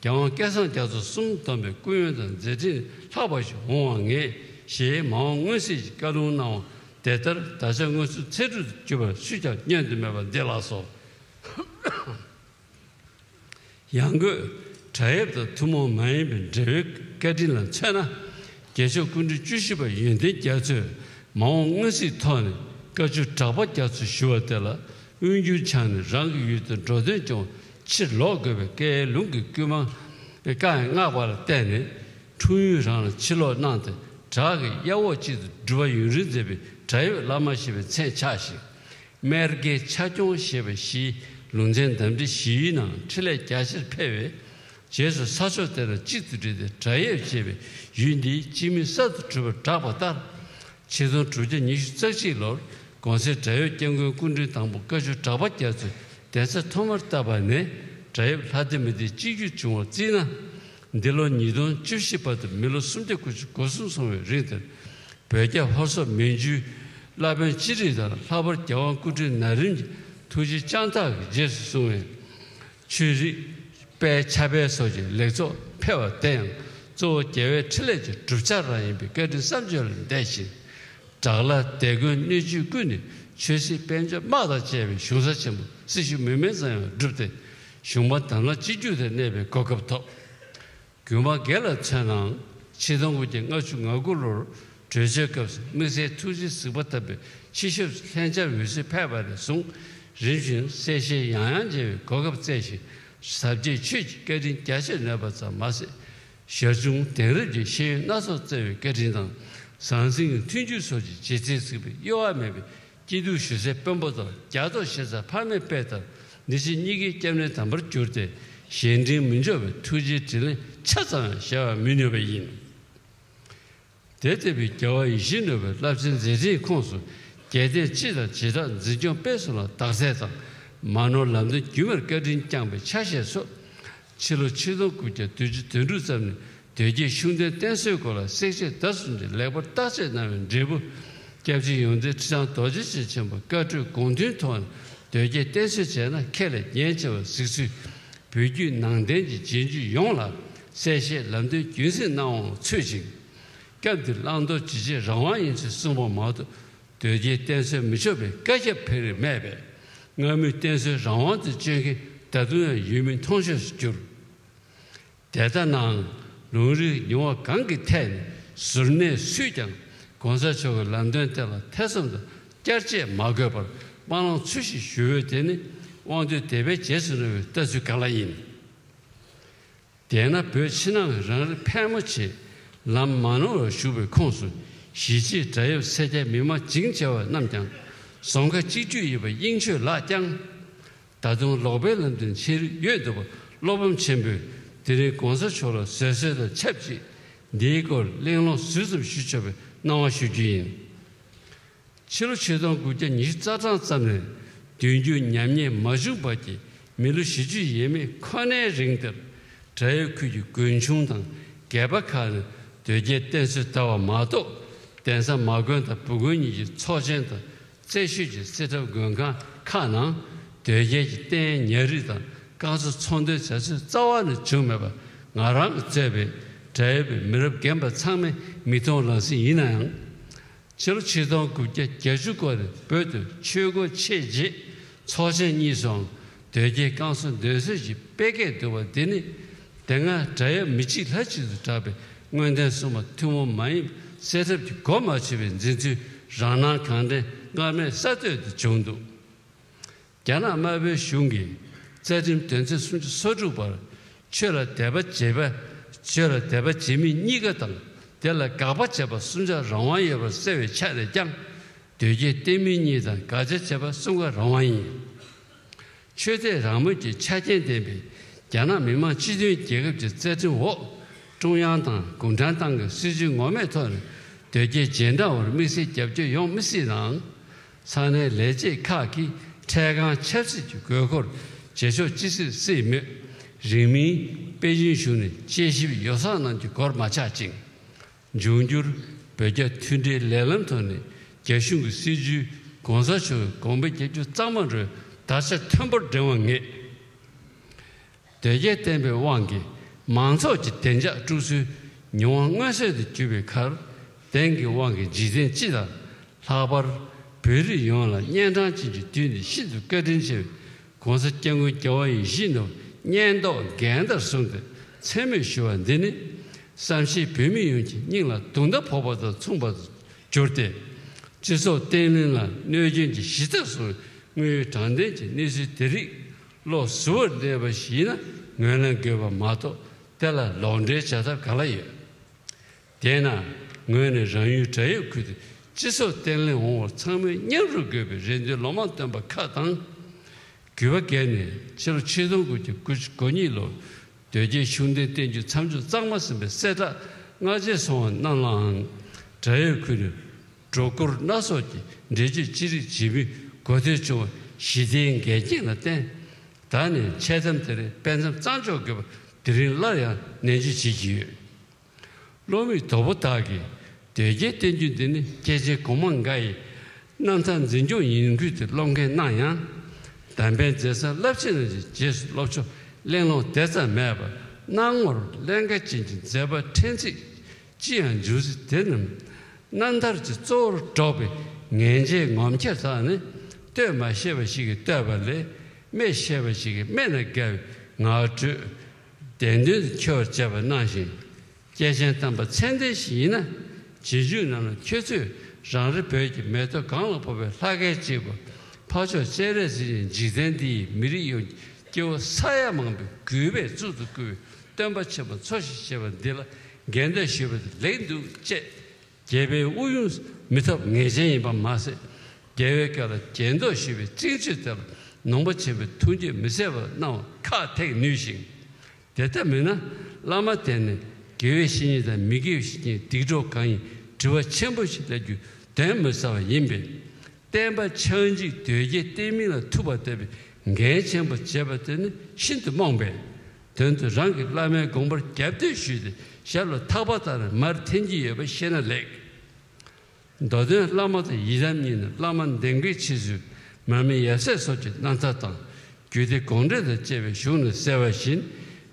རྒྱལ་དབང་སྐལ་བཟང་རྒྱ་མཚོ་གསུམ་བསྡོམས་པའི་སྐུ་ཡོན་དང་མཛད་འཕྲིན་ལྷག་པ་ཞིག་འོང་བར་ངེས་ཞེས་མ་འོངས་མངོན་གསལ་གྱི་བཀའ་ལུང་གནང་བ་དེ་ལྟར་ད་ཆ་མངོན་སུམ་ཚད་ཁྲོད་དུ་གྱུར་པ་སུས་ཀྱང་བསྙོན་དུ་མེད་པ་འདི་ལགས་སོ། ཡང་སྒོས་བྲག་གཡབ་དང་ཐུན་མོང་མ་ཡིན་པའི་འབྲེལ་བའི་བཀའ་དྲིན་ལ་མཚོན་ན། རྒྱལ་མཆོག་སྐུ་ཕྲེང་བཅུ་བཞི་པ་ཡོན་ཏན་རྒྱ་མཚོས་མ་འོངས་མངོན་གསལ་ཐོག་ནས་བཀའ་བཅུ་གྲགས་པ་རྒྱ་མཚོ་ཞུ་བ་དེ་ལ་དབུས་འགྱུར་འཆང་ནས་རང་གི་ཡུལ་དུ་འགྲོ་དོན་སྐྱོང་ཕྱིར་ལོག་དགོས་པའི་བཀའི་ལུང་གི་བསྐུལ་མ་བཀའ་མངགས་པ་ལ་བརྟེན་ནས། འཁྲུངས་ཡུལ་རང་ལ་ཕྱིར་ལོག་གནང་སྟེ། བྲག་གི་གཡབ་འོག་ཅིག་ཏུ་སྒྲུབ་པ་ཡུན་རིང་མཛད་པའི་བྲག་གཡབ་བླ་མ་ཞེས་པའི་མཚན་ཆགས་ཤིང་། སྨེར་དགེ་ཆ་སྐྱོང་ཞེས་པ་བཞིའི་ལུང་ཚན་འདབས་འབྲེལ་བཞིའི་ནང་འཕྲིན་ལས་རྒྱ་ཆེར་འཕེལ་བས། རྗེས་སུ་ས་ཕྱོགས་དེ་དང་གཅིག་ཏུ་སྒྲིལ་ཏེ་བྲག་གཡབ་ཅེས་པའི་ཡུལ་འདིའི་སྤྱི་མིང་གསར་དུ་གྲུབ་པར་གྲགས་པ་ལྟར། ཆིག་སྟོང་དྲུག་བརྒྱ་ཉི་ཤུ་རྩ་གཅིག་ལོར་གོང་སའི་བྲག་གཡབ་སྐྱབས་མགོན་སྐུ་ཕྲེང་དང་པོ་བཀའ་བཅུ་གྲགས་པ་རྒྱ་མཚོས་གདན་ས་ཐོག་མར་བཏབ་པ་ནས་བྲག་གཡབ་ལྷ་སྡེ་མི་སྡེ་གཅིག་གྱུར་བྱུང་བར་བརྩིས་ན། འདི་ལོ་ཉིས་སྟོང་བཅུ་བཞི་བར་དུ་མི་ལོ་སུམ་བརྒྱ་དགུ་བཅུ་གོ་གསུམ་སོང་བའི་རིང་དེར། བོད་རྒྱ་ཧོར་སོག་མན་ཇུའི་བླ་དཔོན་ཅི་རིགས་དང་ལྷག་པར་རྒྱལ་དབང་སྐུ་ཕྲེང་ན་རིམ་གྱི་ཐུགས་རྗེ་བསྐྱངས་སྟེགས་ཀྱི་རྗེས་སུ་བཟུང་བའི་ཆོས་རིག་པའི་ཕྱག་དཔེ་སོགས་ཀྱི་ལེགས་ཚོགས་འཕེལ་བ་དེ་ཡང་གཙོ་བོ་རྒྱལ་བའི་འཕྲིན་ལས་ཀྱི་གྲུབ་ཆ་རང་ཡིན་པའི་བཀའ་དྲིན་བསམ་བརྗོད་ལས་འདས་ཤིང་། བྲག་ལ་སྡེ་དགོན་སྣོད་བཅུད་ཀུན་ནས་ཆོས་སྲིད་དཔལ་འབྱོར་དམག་དང་བཅས་པའི་གཞུང་ས་ཆེན་པོ་སྲི་ཞུ་མི་དམན་ཙམ་ཡང་བསྒྲུབས་ཏེ། གཞུང་པ་དམ་ལ་གཅིག་གྱུར་དུ་གནས་པའི་གོ་སྐབས་ཐོབ། དགོན་པ་དགེ་ལ་མཚོན་ནའང་ཆིག་སྟོང་དགུ་བརྒྱ་ལྔ་བཅུ་ང་དགུ་ལོར་གྲོས་ཆོད་སྐབས་སུ་དམིགས་བསལ་ཐུགས་རྗེའི་གཟིགས་པ་བཏབ་པའི་ཕྱི་ཞབས་སུ་ལྷན་བཅར་འོས་སུ་ཕེབས་པ་ནས་བཟུང་རིམ་བཞིན་གསལ་བཤད་ཡང་ཡང་མཇལ་བའི་གོ་སྐབས་བསྩལ་ཞིང་ཟབ་རྒྱས་ཆོས་ཀྱི་བཀའ་དྲིན་རྒྱ་ཆེར་ནོད་པ་ཙམ་མ་ཟད། ཞར་བྱུང་དེང་རབས་ཀྱི་ཤེས་ཡོན་སྣ་ཚོགས་བསྩལ་བའི་བཀའ་དྲིན་དང་ཟང་ཟིང་གི་མཐུན་འཇུག་སོགས་ཀྱི་རྗེས་འཛིན་གཟིགས་པའི་གཡོ་བ་མེད་པའི་སྐྱིད་སྡུག་ཞུ་སའི་དཔོན་པོ་དང་རྒྱ་ཐོག་ཞེ་སའི་ཕ་མའི་དཔེ་ལྟར་འདི་ཕྱི་གཉིས་ཀའི་སྐྱབས་གནས་དམ་པར་གྱུར་ཏེ་གཞན་དྲིང་མི་འཇོག་པའི་ཐུགས་རྗེའི་དྲིན་ལན་ཆ་ཙམ་ཡང་གཞལ་བར་མི་ནུས་པ་ཡིན། དེ་ལྟ་བུའི་རྒྱལ་བ་ཡིད་བཞིན་ནོར་བུའི་རླབས་ཆེན་མཛད་འཕྲིན་ཁོངས་སུ་རྒྱལ་བསྟན་སྤྱི་དང་བྱེ་བྲག་འཛིན་སྐྱོང་སྤེལ་གསུམ་ལ་དག་ཚད་དང་མ་ནོར་ལམ་སྟོན་རྒྱུན་མར་བཀའ་དྲིན་བསྐྱངས་པའི་ཆ་ཤས་སོགས། ཕྱི་ལོ་ཆིག་སྟོང་དགུ་བརྒྱ་བདུན་ཅུ་དོན་དྲུག་ཙམ་ནས་དོལ་རྒྱལ་ཤུགས་ལྡན་བསྟེན་གསོལ་སྐོར་ལ་གསལ་བཤད་ཟླ་གསུམ་གྱི་ལེགས་པར་བརྟག་དཔྱད་གནང་བའི་འབྲས་བུ། སྐྱབས་རྗེ་ཡོངས་འཛིན་ཁྲི་བྱང་རྡོ་རྗེ་འཆང་ཆེན་པོ་བཀའ་གྲོས་དགོངས་མཐུན་ཐོག་ནས་དོལ་རྒྱལ་བསྟེན་གསོལ་བྱས་ན་ཁས་ལེན་ཉེན་ཆེ་བར་གཟིགས་ཚུལ། བོད་བརྒྱུད་ནང་བསྟན་གྱི་རྗེས་འཇུག་ཡོངས་ལ་གསལ་བཤད་ལམ་སྟོན་རྒྱུན་སྲིང་གནང་བའང་ཚུལ་བཞིན། སྐབས་འདིར་བླང་དོར་ཇི་བྱེད་རང་དབང་ཡིན་ཚུལ་གསུངས་པ་མ་གཏོགས། དོལ་རྒྱལ་བསྟེན་གསོལ་མི་ཆོག་པའི་བཀའ་ཁྱབ་ཕེ་རེ་མེད་པས། སྔ་མོའི་བསྟེན་གསོལ་རང་དབང་དུ་སྤྱོད་མཁན་ད་དུང་ཡང་ཡོད་མིན་མཐོང་ཆོས་སུ་གྱུར། དེ་ལྟ་ནའང་ལུང་རིགས་ཉུང་བ་གང་གི་ཐད་ནས་ཟུར་གནས་སུས་ཀྱང་གོང་ས་མཆོག་གི་ལམ་སྟོན་དེ་ལ་ཐེ་ཚོམ་དང་བསྐྱར་དཔྱད་མ་དགོས་པར་སྤང་བླང་ཚུལ་བཞིན་ཞུ་འོས་དེ་ནི་དབང་འདུས་སྡེ་པའི་རྗེས་སུ་འགྲོ་བའི་ལྟ་ཚུལ་གང་ལ་ཡིན། དེས་ན་བོད་ཕྱི་ནང་གི་རང་རིགས་ཕལ་མོ་ཆེ་ལམ་མ་ནོར་བར་བཞུགས་པའི་ཁོངས་སུ་གཞིས་བྱེས་བྲག་གཡབ་སེར་སྐྱའི་མི་མང་བྱིངས་བྱེ་བ་རྣམས་ཀྱང་རྫོང་ཁ་གཅིག་གྱུར་ཡིན་པ་དབྱིངས་ཆོས་ལགས་ཀྱང་། ད་དུང་ལོག་པའི་ལམ་སྟོན་ཆེ་རིགས་ཡོད་འདུག་པ་སློབ་དཔོན་ཆེན་པོས་དེ་རིང་གོང་ས་མཆོག་ལ་བཟོད་གསོལ་དང་ཆབས་ཅིག་འདིའི་སྐོར་གླེང་སློང་ཟུར་ཙམ་ཞུ་ཆོག་པའི་གནང་བ་ཞུ་རྒྱུ་ཡིན། ཕྱི་ལོ་ཆིག་སྟོང་དགུ་བརྒྱ་ཉི་ཤུ་རྩ་གྲངས་ཙམ་ནས་དུས་འགྱུར་ཉམས་ཉེས་མ་བྱུང་བར་གྱི་མི་ལོ་བཞི་བཅུ་ཡས་མས་ཁོ་ནའི་རིང་དེར་བྲག་གཡབ་ཁུལ་གྱི་དགོན་ཆུང་དང་སྒལ་པ་ཁག་ནས་དོལ་རྒྱལ་བསྟེན་གསོལ་དར་བ་མ་གཏོགས། གདན་ས་མ་དགོན་དང་བུ་དགོན་གཉིས་ཀྱི་ཚོགས་ཆེན་དང་། རྩེ་ཤོད་ཀྱི་རྩེ་ཐབ་མགོན་ཁང་ཁག་ནང་དོལ་རྒྱལ་གྱི་རྟེན་ཉ་རིགས་དང་རྐང་བཙུགས་ཚོགས་འདུའི་བྱ་སྤྱོད་རྩ་བ་ནས་བྱུང་མེད་པར་ང་རང་གིས་གཙོས་པའི་བྲག་གཡབ་པའི་མི་རབས་རྒན་པ་ཚང་མས་མིག་མཐོང་ལག་ཟིན་ཡིན་ན་ཡང་། ཕྱི་ལོ་ཆིག་སྟོང་དགུ་བརྒྱ་བརྒྱད་ཅུ་གོ་ནས་བོད་དུ་ཆོས་སྒོ་ཕྱེས་རྗེས་ཚོགས་ཆེན་གཉིས་སུའང་དོལ་རྒྱལ་བསྐང་གསོ་འདོན་སྲོལ་གྱི་དཔེ་སྐད་འདུག་པ་འདི་ནི། དེ་སྔ་བྲག་གཡབ་མི་གཅིག་ལྷ་གཅིག་ཏུ་གྲགས་པའི་མངོན་ལྡན་སྲུང་མ་ཐུན་མོང་མ་ཡིན་པའི་གསེར་ཐབ་ཀྱི་སྒོ་མ་ཕྱེ་བའི་འཛིན་ཚུལ་རང་སྣང་གང་དྲན་ སྔར་མེད་གསར་གཏོད་དུ་བྱུང་འདུག། རྒྱ་ནག་དམར་པོའི་གཞུང་གིས་རྩ་ཁྲིམས་དོན་ཚན་སུམ་ཅུ་སོ་དྲུག་པར། ཆོས་ལ་དད་པ་བྱེད་པ། ཆོས་ལ་དད་པ་བྱེད་མིན་གཉིས་ཀ་དང་། དེ་ལ་དགག་པ་བྱེད་པ་སུམ་ཆ་རང་དབང་ཡོད་པར་གསལ་བའི་ཆ་ནས་ཀྱང་། འདོད་རྒྱལ་བསྟེན་མིན་གཉིས་དང་དགག་བྱ་བྱེད་པ་གསུམ་ཀ་རང་དབང་ཡིན། ཆོས་དད་རང་མོས་ཀྱི་ཆ་རྐྱེན་ལྡན་པའི་རྒྱ་ནག་མི་དམངས་སྤྱི་མཐུན་རྒྱལ་ཁབ་ཀྱི་རྩ་ཁྲིམས་འོག། ཀྲུང་དབྱང་དང་གུང་ཁྲན་ཏང་གི་སྲིད་བྱུས་ངོ་མའི་ཐོག་ནས་འདོད་རྒྱལ་རྗེས་འབྲང་བར་དམིགས་བསལ་རྒྱབ་སྐྱོར་ཡོང་མི་སྲིད་ནའང་། ས་གནས་ལས་བྱེད་ཁག་གིས་འཕྲལ་ཁང་ཆབ་སྲིད་ཀྱི་དགོས་མཁོར་བྱེད་ཕྱོགས་ཅི་སྲིད་སྲིད་མོད། རིང་མིན་པེ་ཅིན་གཞུང་ནས་དཔྱད་ཞིབ་ཡོ་བསྲང་གནང་རྒྱུ་འགོར་མ་ཆགས་ཅིང་། འབྱུང་འགྱུར་བོད་རྒྱ་མཐུན་འབྲེལ་ལས་ལམ་ཐོག་ནས་རྒྱ་གཞུང་གི་སྲིད་བྱུས་གོང་ས་མཆོག་གི་དགོངས་པ་རྒྱབ་རྒྱུ་གཙང་མ་འགྲོའི་དར་ཆ་མཐོན་པོར་སྒྲེང་བ་ངེས། དོལ་རྒྱལ་བསྟན་པའི་དབང་གིས་མང་ཚོགས་ཀྱི་བདེ་འཇགས་དཀྲུག་སྲོལ་མྱོང་བ་མངོན་གསལ་དུ་གྱུར་པའི་ཁར། བདེན་གྱི་དབང་གིས་འཇིག་རྟེན་སྤྱི་དང་། ལྷག་པར་བོད་རིགས་ཡོངས་ལ་གཉན་འཕྲང་ཅན་གྱི་དུས་འདི་ཤིན་ཏུ་བཀའ་དྲིན་ཆེ་བའི་གོང་ས་སྐྱབས་མགོན་རྒྱལ་བ་ཡིད་བཞིན་ནོར་བུ་སྙན་ཐོག་འགན་བདག་གསུངས་ཏེ་མཚན་སྨོད་ཞུ་བ་འདི་ནི། བསམ་ཤེས་བོད་མི་ཡོངས་ཀྱི་སྙིང་ལ་དུག་མདའ་ཕོག་པ་དང་མཚུངས་པར་གྱུར་ཏེ། སྤྱི་ཚོགས་བརྟན་ལྷིང་ལ་གནོད་སྐྱོན་གྱི་གཞི་རྩ་སོགས་དངོས་ཡོད་དྲང་བདེན་གྱི་གནས་ཚུལ་དེ་རིགས་བློ་གཟུ་བོར་གནས་པ་ཞིག་ཡིན་ན་ངོས་ལེན་དགོས་པ་མ་གཏོགས། དེ་ལ་ལོག་འགྲེལ་བྱ་ཐབས་ག་ལ་ཡོད། དེས་ན་ངོས་ནས་རང་ཡུལ་བྲག་གཡབ་ཁུལ་དུ་སྤྱི་ཚོགས་བརྟན་ལྷིང་འོང་བར་ཚང་མས་མཉམ་རུབ་དགོས་པའི་རེ་འདུན་ལོ་མང་བཏོན་པ་ཁག་དང་། གུས་པ་བརྒྱབ་ནས་ཕྱི་ལོ་ཆིག་སྟོང་དགུ་བརྒྱ་དགུ་བཅུ་གོ་གཉིས་ལོར་དོལ་རྒྱལ་ཤུགས་ལྡན་བསྟན་འགྱུར་མཚམས་འཇོག་གཙང་མ་ཟིན་པའི་གསལ་བསྒྲགས་སྔ་རྗེས་སོང་བ་རྣམས་ལའང་། བྲག་གཡབ་ཁུལ་ནས་སྒྲོ་སྐུར་སྣ་ཚོགས་ཀྱི་འགྲེལ་བརྗོད་ཅི་རིགས་བྱེད་མུས་གོ་ཐོས་བྱུང་བ་ཞི་བདེའི་འགལ་རྐྱེན་ལ་བརྟེན། ད་ནས་འཆལ་གཏམ་དེ་རིགས་སྤེལ་མཚམས་གཙང་འཇོག་དགོས་པ་དེ་རིང་སླར་ཡང་ནན་བརྗོད་བྱེད་ཀྱི་ཡོད། བློ་མིག་དོག་པོ་དག་གིས་དོལ་རྒྱལ་བསྟན་འགྱུར་འདི་ནི་སྐྱེས་ཆེན་གོང་མ་འགའ་ཡི་རྣམ་ཐར་འཛིན་སྐྱོང་ཡིན་ཁུལ་དུ་སློབ་མཁན་གནང་ཡང་། གདམས་པའི་མཛད་བཟང་རླབས་ཆེན་རྣམས་ཀྱི་རྗེས་སུ་སློབ་ཆོས་གླེང་སློང་དེ་ཙམ་མེད་པར། སྣང་ངོར་ཀླན་ཀ་ཅན་གྱི་མཛད་པ་ཕྲན་ཚེགས་ཅི་ཡང་འབྱུང་སྲིད་དེ་རྣམས། རྣམ་ཐར་གྱི་གཙོ་བོར་སྒྲོག་པའི་ངན་བྱད་ངོམ་ཁྱེར་དག་ནི། བསྟོད་མ་ཤེས་པ་ཞིག་གིས་བསྟོད་པ་ལས། སྨད་ཤེས་པ་ཞིག་གིས་སྨད་ན་དགའ་བའི་ངག་སྒྲོས། བདེན་དོན་དུ་འཁྱོལ་བར་བྱེད་པ་གནང་ཞིང་། སྐྱེས་ཆེན་དམ་པ་ཚད་ལྡན་ཞིག་ཡིན་ན། རྗེས་འཇུག་རྣམས་ལ་ཁྱོད་ཚོས་རང་རེ་བོད་ཀྱི་མེ་ཏོག་གང་ལ་ཕོག་པའི་ལྷ་སྐལ་གཅིག་པ། འཕགས་མཆོག་སྤྱན་རས་གཟིགས་ཀྱིས་འཇིག་རྟེན་འདི་ཡི་མི་རིགས་ཡོངས་ཀྱི་སྐྱེ་བོ་ས་ཡ་མང་པོའི་གུས་པས་གཙུག་ཏུ་བཀུར་བའི་སྟོན་པ་ཆེན་པོ་འཚོ་ཞིང་གཞེས་པ་འདི་ལ་འགལ་འདུ་ཞུས་པ་དེ་ལེགས་འདུག་ཅེས། རྒྱལ་པོའི་དབུགས་དབྱུང་མི་ཐོབ་ངེས་ཅན་ཡིན་པ་མ་ཟད། རྒྱལ་བའི་བཀའ་ལ་རྒྱན་འདོགས་ཞུས་པའི་རྩིང་སྤྱོད་དེ་ལ་ནང་པ་ཆེན་པོའི་ཐུགས་དགྱེས་མི་ཟད་པ་གནང་བ་ཁག་ཐེག་ནུས་ཤིང་། དེ་ལྟ་མིན་ན་བླ་མ་དེ་ནི་དགེ་བའི་བཤེས་གཉེན་དང་མི་དགེ་བའི་བཤེས་གཉེན་སྡིག་གྲོགས་གང་ཡིན་དྲི་བ་ཆེན་པོ་ཞིག་སླེབས་རྒྱུ་གདོན་མི་ཟ་བ་ཡིན་པས། བསྟན་པ་ཆགས་འཇིག་དོལ་རྒྱལ་བསྟེན་མིན་ལ་ཐུག་པ་ལྟ་བུའི་འགན་ཆེན་པོ་བྱས་པ་དེ་ནི་ཤིན་ཏུ་རྨོངས་པས། དོན་དུ་རང་གི་བླ་མའི་དགོངས་པར་རྒྱབ་གཏོད་ཞུས་ཏེ་ཞབས་ལ་ཐག་པ་བཏགས་ནས་མར་འཐེན་གྱི་ཡོད་པ་ཤེས་ན་ལེགས། མདོ་དོན་བླ་མ་དང་ཡི་དམ་གཉིས་ནི་བླ་མ་འདེམས་ཀྱི་ཕྱིས་སུ་མར་མེ་ཡབ་སྲས་སོགས་ཀྱི་རྣམ་ཐར་དང་། རྒྱུད་སྡེ་དགོངས་འགྲེལ་དང་བཅས་པའི་གཞུང་ནས་གསལ་བ་བཞིན།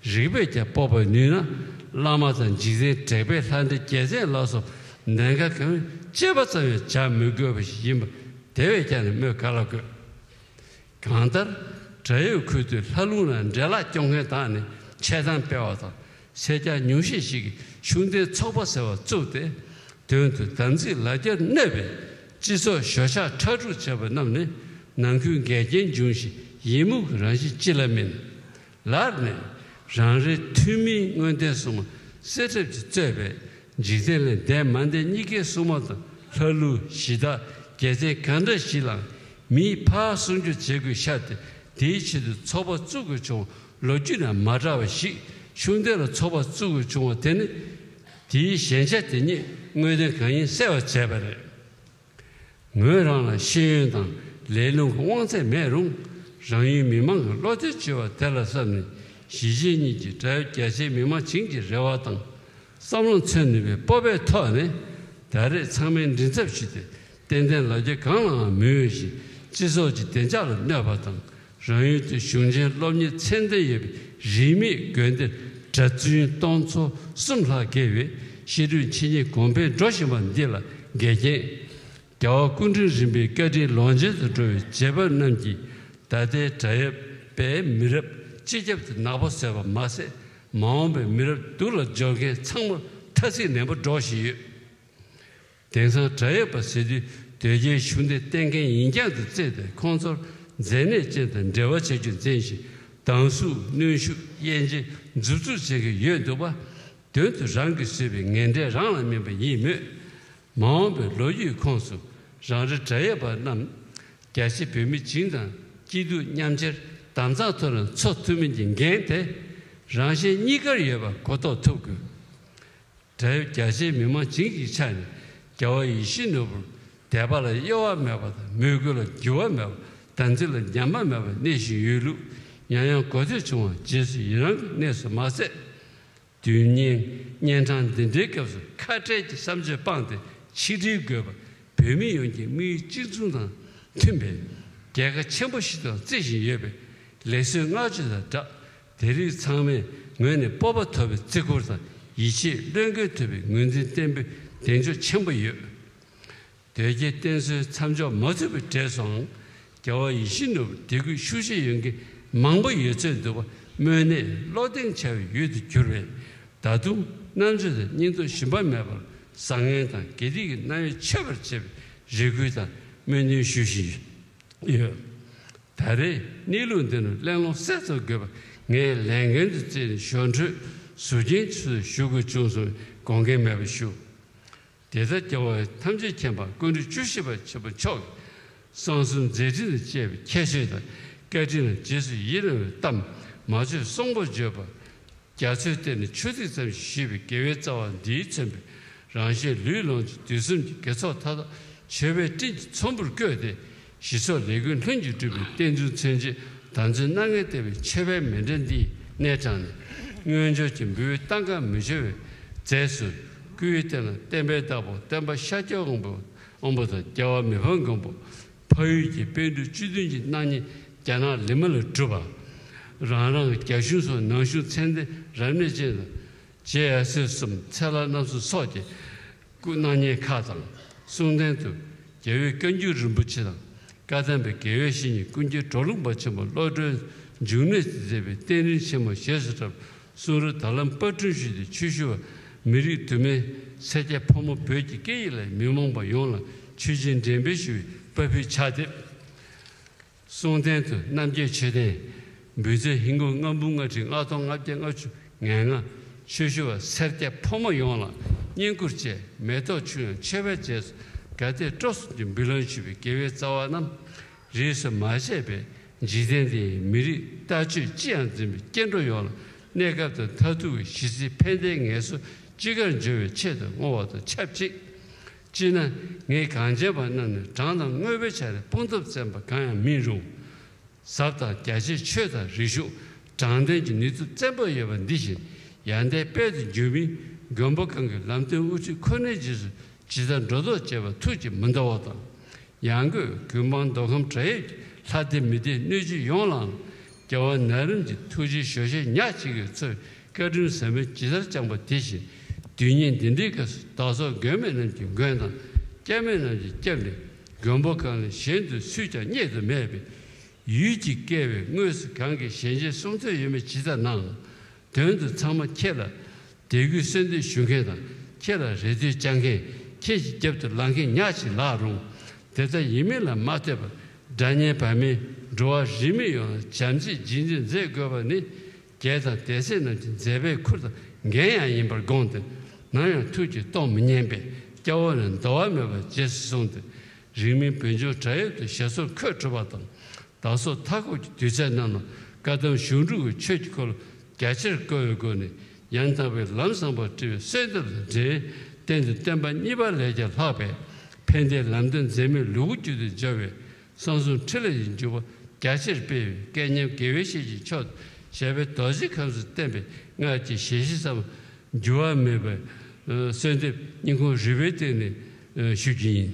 རིགས་པས་ཀྱང་དཔོག་པར་ནུས་ན། བླ་མ་དང་འཇིག་རྟེན་དྲེགས་པའི་ལྷ་འདྲེ་རྒྱལ་མཚན་ལ་སོགས་གདམས་ངག་གང་ཡང་དཔྱད་པ་ཙམ་ཡང་བྱ་མི་དགོས་པ་ཞིག་ཡིན་པ་དེ་བས་ཀྱང་ནི་སྨོས་ག་ལ་དགོས། གང་ལྟར། བྲག་གཡབ་ཁུལ་དུ་ལྷ་ལུང་ལ་འགྲེལ་ལག་རྐྱོང་མཁན་དག་ནི་འཆལ་གཏམ་སྤེལ་བ་དང་། སེར་སྐྱ་ཉུང་ཤས་ཤིག་གིས་ཤུགས་ལྡན་ཚོགས་པ་ཟེར་བ་བཙུགས་ཏེ། དོན་དུ་དམ་ཚིག་ལ་རྒྱར་གནོད་པའི་སྤྱི་ཚོགས་ཞོད་འཇགས་ཁྲག་དཀྲུག་བྱས་པ་རྣམས་ནི། ནང་ཁུལ་འགལ་རྐྱེན་འབྱུང་ཞིང་ཡི་མུག་གི་རང་བཞིན་ཅི་ལ་མིན། ལར་ནས་རང་རེའི་ཐུན་མིན་མངོན་བསྟན་སྲུང་མ་གསེར་ཁྲབ་ཀྱིས་གཙོས་པའི་འཇིག་རྟེན་ལས་འདས་མ་འདས་གཉིས་ཀའི་སྲུང་མ་དང་ལྷ་ཀླུ་གཞི་བདག་རྒྱལ་མཚན་གང་འདྲ་ཞིག་ལའང་མིས་ཕར་སྲུང་སྐྱོབ་བྱེད་དགོས་ཤར་ཏེ། དེའི་ཆེད་དུ་ཚོགས་པ་བཙུགས་དགོས་བྱུང་བ་ལོ་རྒྱུས་ནང་མ་གྲགས་པ་ཞིག་ཤུགས་ལྡན་ལ་ཚོགས་པ་བཙུགས་དགོས་བྱུང་བ་དེ་ནི། དེའི་ཞན་ཆ་དེ་ཉིད་དངོས་བདེན་གང་ཡིན་གསལ་བར་བྱས་པ་རེད། ངོས་རང་ལ་ཤེས་ཡོན་དང་ལས་རླུང་གི་དབང་ཚད་མེད་རུང་། རང་ཡུལ་མི་མང་གི་བློ་གཏད་བཅོལ་བ་དེ་ལ་བསམ་ནས། གཞིས་བྱེས་གཉིས་ཀྱི་བྲག་གཡབ་རྒྱ་ཆེའི་མི་མང་བྱིངས་ཀྱི་རེ་བ་དང་། བསམ་བློ་མཚོན་ནུས་པའི་སྤོབས་པའི་ཐོག་ནས། ད་རེས་ཚང་མའི་མགྲིན་ཚབ་ཞུས་ཏེ། ཏན་ཏན་ལ་རྒྱ་གང་ལའང་མི་འོས་ཤིང་། སྤྱི་ཚོགས་ཀྱི་བདེ་འཇགས་ལ་གནོད་པ་དང་། རང་ཡུལ་དུ་གཞུང་ཆེན་སློབ་གཉེར་ཚད་ལྡན་ཡོད་པའི་རིས་མེད་དགོན་སྡེར་གྲྭ་བཙུན་སྟོང་ཚོ་གསུམ་ལྷག་བརྒལ་བས་ཤེས་ལྡན་འཆད་ཉན་གོང་འཕེལ་འགྲོ་བཞིན་པ་འདི་ལ་འགལ་རྐྱེན། རྒྱལ་བ་སྐུ་ཕྲེང་རིམ་པའི་བཀའ་དྲིན་ལོངས་སྤྱོད་དུ་འགྲོ་བའི་རྗེ་འབངས་རྣམས་ཀྱིས་ད་ལྟའི་བྲག་གཡབ་པའི་མི་རབས་སྤྱི་ཁྱབ་ཏུ་ནག་པོ་བཟོས་པ་མ་ཟད། མ་འོངས་པའི་མི་རབས་སྡུག་ལ་སྦྱོར་མཁན་ཚང་མར་ཐ་ཚིག་ནན་པོ་སྒྲོག་བཞིན་ཡོད། དེང་སང་བྲག་གཡབ་པ་ཟེར་དུས་ དོལ་རྒྱལ་གཞུང་འདི་གཏན་འཁེལ་ཡིན་རྐྱང་དུ་བརྩིས་ཏེ། ཁོང་ཚོར་མཛེ་ནད་ཅན་དང་འབྲེལ་བ་བྱ་རྒྱུ་འཛིན་ཞིང་། སྡང་ཟུག་གནོན་ཤུགས་དབྱེ་འབྱེད་མཛུབ་བཙུགས་བྱེད་མཁན་ཡོད་འདུག་པ། དོན་དུ་རང་གིས་བཟོས་པའི་ངན་འབྲས་རང་ལ་སྨིན་པ་ཡིན་མོད། མ་འོངས་པའི་ལོ་རྒྱུས་ཁོངས་སུ་རང་རེ་དགྲ་ཡོད་པ་རྣམས། རྒྱ་ཆེ་བོད་མི་བྱིངས་དང་སྐྱིད་སྡུག་མཉམ་འཁྱེར། དམ་གཙང་ཐོག་ནས་འཚོ་ཐུབ་མིན་གྱི་འགན་དེ་རང་གཞན་གཉིས་ཀར་ཡོད་པ་གོ་རྟོགས་ཐུབ་དགོས། དགྲ་ཡོད་རྒྱ་ཆེའི་མི་མང་བྱིངས་ཀྱི་ཆ་ནས་རྒྱལ་བ་ཡིད་བཞིན་ནོར་བུར་དད་པ་ལ་གཡོ་བ་མེད་པ་དང་། མོས་གུས་ལ་འགྱུར་བ་མེད་པ། དམ་ཚིག་ལ་ཉམས་པ་མེད་པར་གནས་བཞིན་ཡོད་ལུགས་ཡང་ཡང་གོ་ཐོས་བྱུང་བ། རྗེས་སུ་ཡི་རང་གི་གནས་སུ་མ་ཟད། དུས་ངན་གཉན་འཕྲང་འདི་འདྲའི་སྐབས་སུ་ཁ་བྲལ་གྱི་བསམ་སྤྱོད་སྤངས་ཏེ་ཆིག་སྒྲིལ་དགོས་པ། བོད་མི་ཡོངས་ཀྱི་དམིགས་ཡུལ་གཅིག་མཚུངས་དང་མཐུན་པའི་རྒྱལ་ཁ་ཆེན་པོ་ཞིག་ཏུ་བརྩི་བཞིན་ཡོད་པས། ལེགས་གསོལ་བསྔགས་བརྗོད་དང་སྦྲགས། དེ་རིགས་ཚང་མའི་ངོས་ནས་སྤོབས་པ་དོད་པའི་བརྩི་བཀུར་དང་། ཡིད་ཆེས་བློས་འགེལ་ཐུབ་པའི་ངོས་འཛིན་བརྟན་པོའི་གདེང་འཇོག་ཆེན་པོ་ཡོད། དོལ་རྒྱལ་བསྟེན་གསོལ་མཚམས་འཇོག་མ་ཐུབ་པའི་གྲས་སུའང་རྒྱལ་བ་ཡིད་བཞིན་ནོར་བུ་དད་གུས་ཤུགས་ཆེ་ཡོད་མཁན་མང་པོ་ཡོད་ཚོད་འདུག་པ། དམོད་གནས་བློ་གདེང་འཆའ་བའི་ཡུལ་དུ་གྱུར་བས། ད་དུང་རྣམ་དཔྱོད་དང་སྙིང་སྟོབས་ཞུམ་པ་མེད་པར་བཟང་ངན་དང་དགེ་སྡིག་གི་རྣམ་དབྱེ་ཆོད་པར་བྱེད་པའི་རེ་སྐུལ་དང་སྨོན་འདུན་ཞུ་བཞིན་ཡོད། ད་རེས་གནས་ལུགས་འདི་ནི་གླེང་སློང་གསན་ཐུབ་དགོས་པ་ངས་ལས་འགན་དུ་བརྩིས་ནས་ཞོར་འཕྲོས་ཟུར་རྒྱན་ཚུལ་ཞུ་དགོས་བྱུང་སོང་བས་དགོངས་འགལ་མེད་པར་ཞུ། དེ་ལྟར་རྒྱལ་བ་ཐམས་ཅད་མཁྱེན་པ་སྐུ་ཕྲེང་བཅུ་བཞི་པ་ཆེན་པོ་མཆོག་གིས་གསང་གསུམ་མཛད་འཕྲིན་དང་བཅས་པའི་ཁྱད་ཆོས་དང་། བཀའ་དྲིན་ལ་རྗེས་སུ་ཡི་རང་བའི་གཏམ་མ་བརྗོད་གསོང་པོར་བརྗོད་པ། རྒྱ་མཚོའི་གཏེར་ནས་ཆུ་ཐིགས་ཙམ་ཞིག་ཞུས་པའི་དགེ་བའི་རྩ་བ་འདིས་མཚོན་པའི་རང་གཞན་ལུས་ལོངས་སྤྱོད་དུས་གསུམ་གྱི་དགེ་ཚོགས་མཐའ་དག་མཆོད་པའི་སྤྲིན་གྱི་ཚོམ་བུར་བཀོད་དེ། ཞི་ཚོགས་ལས་ཀུན་ལྷུན་གྱིས་གྲུབ་པའི་བསྟན་འཛིན་མཚོན་བྱེད་དམ་ཚིག་རྣམ་ལྔས་བསྟན་པའི་མཆོད་པའི་མཎྜལ་འདི་ཡི་སྣེ་དྲངས་ནས། དངོས་འབྱོར་གྱི་འབུལ་བའི་གཏམ་ཁ་མི་འཆོར་བའི་རྫས་སུ། སྐུའི་རྟེན་ལ་བསྟན་པའི་བདག་པོ་སྟོན་པ་ཤཱཀྱའི་དབང་པོ་དབང་པོ་དང་རྒྱལ་བ་མི་ཕམ་མགོན་པོ། འཕགས་ཡུལ་གྱི་པཎ་གྲུབ་བཅུ་བདུན་གྱི་སྣང་བརྙན་རྒྱ་ནག་ལི་མ་ལ་གྲུབ་པ། རང་རང་གི་རྒྱ་གཞུང་སོགས་ནང་གཞུང་ཚད་ལྡན་རབ་གནས་ཅན་དང་། རྗེ་ཡབ་སྲས་གསུམ་ཚེ་ལྷ་རྣམ་གསུམ་སོགས་ཀྱི་སྐུ་སྣང་བརྙན་ཁག་དང་། གསུང་རྟེན་དུ་རྒྱལ་བའི་བཀའ་འགྱུར་རིན་པོ་ཆེ་དང་། བཀའ་གདམས་པའི་དགེ་བའི་བཤེས་གཉེན་ཀུན་མཁྱེན་གྲོ་ལུང་པ་ཆེན་པོ་བློ་གྲོས་འབྱུང་གནས་ཀྱིས་མཛད་པའི་བསྟན་རིམ་ཆེན་མོ་ཞེས་སུ་གྲགས་པའི་གསུང་རབ་དར་ལམ་དཔར་སྐྲུན་ཞུས་ཏེ། ཆོས་ཞུ་བ་མི་རིགས་དུ་མའི་སེར་སྐྱ་ཕོ་མོ་བོད་ཀྱི་སྐད་ཡིག་ལ་མི་རྨོངས་པ་ཡོངས་ལ་ཆོས་ཆེན་འགྲེམས་སྤེལ་ཞུ་བའི་པར་ཕུད་ཕྱག་དེབ། གསུང་རྟེན་དུ་རྣམ་རྒྱལ་མཆོད་རྟེན། འབུལ་ཚད་ཧིན་སྒོར་ལྔ་འབུམ་ལྔ་ཁྲི་ལྔ་སྟོང་ལྔ་བརྒྱ་ལྔ་བཅུ་ང་ལྔ། ཆོས་ཞུ་བ་སེར་སྐྱ་ཕོ་མོ་ཡོངས་ལ་བསྙེན་བཀུར་བཅས་མེ་ཏོག་ཆུ་ཡང་མཆོད་པའི་རྗེས་སུ་དགའ་དད་སྤྲོ་གསུམ་གྱི་འབུལ་ལམ་ཞུས་པའི་དགེ་བའི་རྩ་བ་རྣམས་རིས་སུ་མ་ཆད་པས་འཇིག་རྟེན་འདིའི་མི་རིགས་ལྟ་སྤྱོད་ཅི་ཡང་འཛིན་པའི་སྐྱེ་འགྲོ་ཡོངས་ལ་གནས་སྐབས་དང་མཐར་ཐུག་གི་ཞི་བདེའི་ཕན་བདེའི་ངལ་གསོ་ཅི་དགར་འབྱོར་བའི་ཆེད་དུ་བསྔོ་བ་དང་ཆབས་ཅིག། སྤྱིར་ན་ངས་གངས་ཅན་པ་རྣམས་ནས་དྲང་དང་དངོས་པོའི་ཆ་ནས་དཔུང་སྟོབས་བཙན་པ་གང་ཡང་མིན་རུང་། ཟབ་དང་རྒྱ་ཆེའི་ཆོས་དང་རིག་གཞུང་དྲང་བདེན་གྱི་ནུས་སྟོབས་བཙན་པོ་ཡོད་པ་འདི་བཞིན་ཡར་ལྡན་དཔལ་དུ་འགྱུར་མིན་མགོན་པོ་གང་གི་ལམ་སྟོན་དབུ་ཁྲིད་ཁོ་ནའི་རྗེས་སུ་ཇི་ལྟར་འགྲོ་ལྡོག་བྱེད་པ་ཐུགས་ཀྱིས་མི་འདའ་བ་དང་། ཡང་སྒོས་ཀུན་སྤངས་མདོ་ཁམས་བྲག་གཡབ་ཀྱི་ལྷ་སྡེ་མི་སྡེའི་སྣོད་བཅུད་ཡོངས་ལའང་རྒྱལ་བ་ན་རིམ་གྱི་ཐུགས་རྗེའི་ཞལ་བཞེས་ཉག་གཅིག་གིས་འཚོ་བའི་བཀའ་དྲིན་ཟབ་མོ་ཇི་ལྟར་བསྐྱངས་པ་དེ་བཞིན། དུས་ངན་འདི་འདྲའི་སྐབས་སུ་བདག་སོགས་མགོན་མེད་རྣམས་ཀྱི་མགོན་དང་། སྐྱབས་མེད་རྣམས་ཀྱི་སྐྱབས་ལས་མགོན་པོ་གང་ལས་གཞན་དུ་སུས་ཀྱང་རྙེད་དུ་མེད་པས། ཡུལ་གྱི་བསྐལ་བའི་དངོས་སུ་གང་གིས་ཞལ་མཇལ་གསུང་ཐོས་ཡོད་མེད་ཇི་ལྟར་ནའང་། དོན་དུ་ཚང་མ་ཁྱེད་ལ་དད་གུས་གསོལ་འདེབས་ཞུ་མཁན་དང་། ཁྱེད་ལ་རེ་ལྟོས་བཅང་མཁན། ཁྱེད་ཀྱི་རྒྱབ་ཏུ་ལངས་མཁན་ཉག་གཅིག་ལགས་རུང་། དེ་ལྟར་ཡིན་མིན་ལ་མ་ལྟོས་པར་དགྲ་གཉེན་བར་མའི་འགྲོ་བ་རིས་མེད་ཡོངས་ལ་བྱམས་བརྩེའི་རྗེས་འདེད་མཛད་དགོས་པ་ནི། རྒྱལ་དང་སྡེ་སྲིད་རྣམས་ཀྱི་མཛད་པའི་ཁུར་དང་འགན་ཡང་ཡིན་པར་དགོངས་ཏེ། ནམ་ཡང་ཐུགས་ཀྱིས་གཏོང་མི་ཉན་པས་སྐྱབས་འོག་ནས་འདའ་བ་མེད་པར་རྗེས་སུ་བཟུང་སྟེ། རིང་མིན་བོད་ལྗོངས་བྲག་གཡབ་ཏུ་ཞབས་སོར་འཁོད་གྲུབ་པ་དང་། བདག་སོགས་མཐའ་འཁོབ་ཀྱི་དུས་ཚོད་རྣམས་ལ་བཀའ་གདམས་གཞུང་ལུགས་ཀྱི་ཆོས་ཀྱི་འཁོར་ལོ་རྒྱ་ཆེར་བསྐོར་བའི་སྒོ་ནས་ཡང་དག་པའི་ལམ་བཟང་པོར་སྤྲུལ་བའི་གསོལ་འདེབས་དང་འབྲེལ། གཏན་དུ་བསྟན་པ་གཉིས་པ་ལས་ཀྱང་ལྷག་པའི་ཕན་བདེའི་ལམ་སྟོན་མཛད་མེད་ལུ་གུ་རྒྱུད་དུ་སྦྱོར་བའི་གསང་གསུམ་ཕྲིན་ལས་ཀྱི་འཇུག་པ་རྒྱ་ཆེར་སྤེལ་བའི་སྐལ་མཉམ་དགེ་བའི་བཤེས་ཀྱི་མཆོག་ཞབས་པད་རྡོ་རྗེ་ཁམས་སུ་བརྟན་པའི་སྔར་གྱི་ཞལ་བཞེས་ཙམ་འགྱུར་བ་མེད་པའི་གསོལ་འདེབས་སྙིང་ཁོང་རུས་པའི་གཏིང་ནས་ཞུ་རྒྱུ་ཡིན།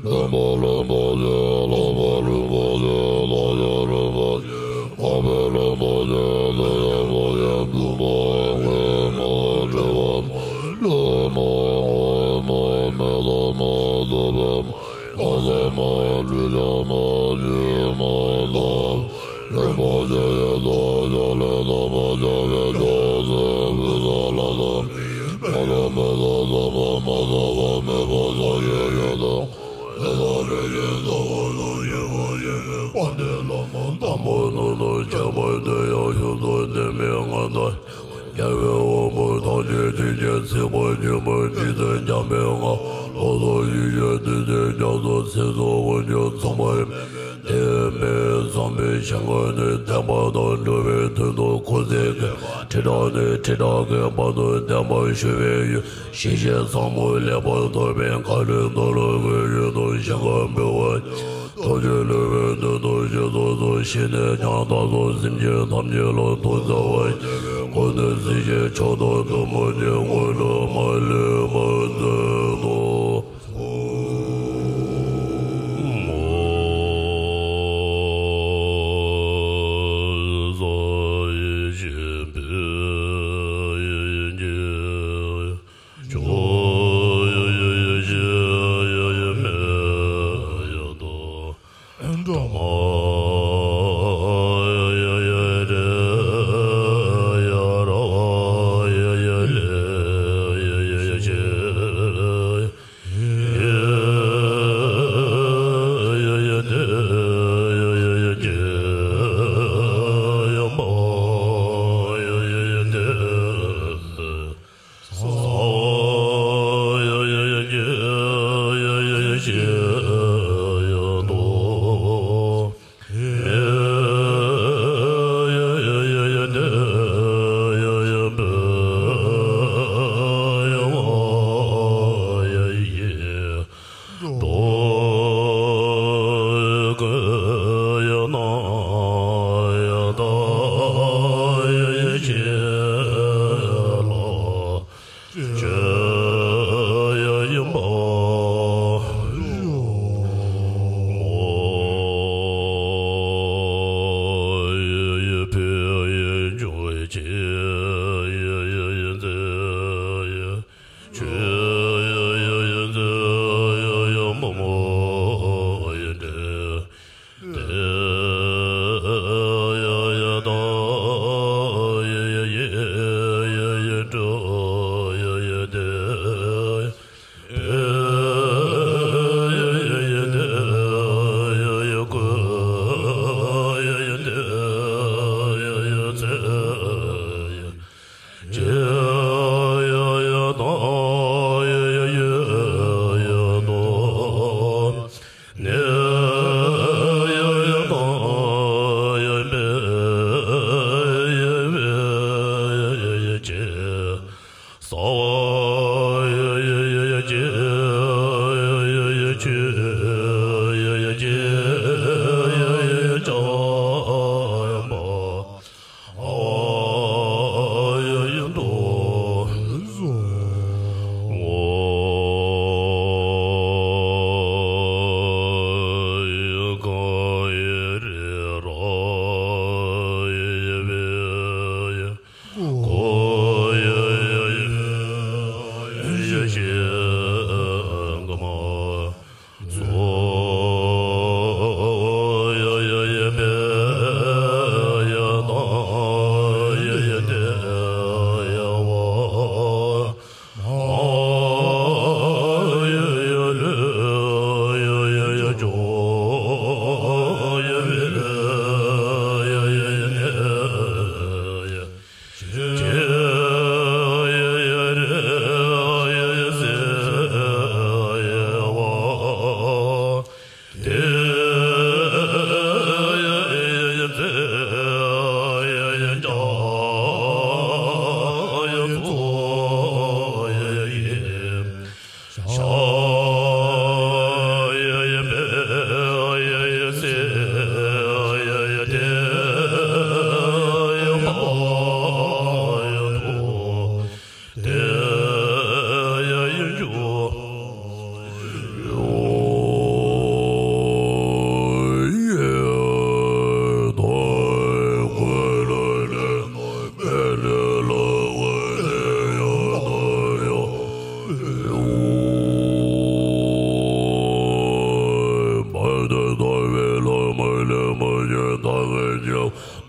ལེན་པ་ལེན་པ་ཡི། ལེན་པ་ལེན་པ་ཡི། ལེན་པ་ལེན་པ་ཡི། ལེན་པ་ལེན་པ་ཡི། ལེན་པ་ཡི། ལེན་པ་ཡི། ལེན་པ་ཡི། རྒྱལ་བའི་དབང་པོ་ཐམས་ཅད་ཐུགས་རྗེས་གཟིགས་པ་ཉིད་མོས་རྗེ་བཙུན་འཇམ་པའི་དབྱངས། ལོ་ཏོག་ཡུལ་གྱི་བདུད་རྩི་རྒྱ་མཚོ་ཚིགས་སུ་འོང་ཞིང་མཚུངས་པ་མེད། དེ་མེད་བསམ་པའི་ཞིང་ཁམས་ནས་བསྟན་པ་དང་འགྲོ་བའི་དོན་དུ་འཁོར་ཚེ་གེ་སར་ཁྲི་ཕྲག་ནས་ཁྲི་ཕྲག་གི་བར་དུ་བསྟན་པ་ཞུ་བའི་ཡུལ། ཞི་བྱེད་ཟབ་མོ་ལེགས་པར་ཐོབ་པའི་མཁའ་འགྲོའི་མཐོ་ལོ་གི་ཡུལ་དུ་ཞིང་ཁམས་འབུལ་བ། ཐུགས་རྗེ་ལེགས་པའི་དོན་དུ་སྤྱི་གཙུག་ཏུ་ཞིག་ནས་ཀྱང་བདག་སོགས་སེམས་ཅན་ཐམས་ཅད་ལ་ཐུགས་བརྩེ་བ་ཆེ་བའི་སྒོ་ནས་གཟིགས་ཤིང་མཆོག་ཏུ་གཏུམ་མོ་ཆེ་དངོས་གྲུབ་མ་ལུས་པར་སྩལ་ཏོ།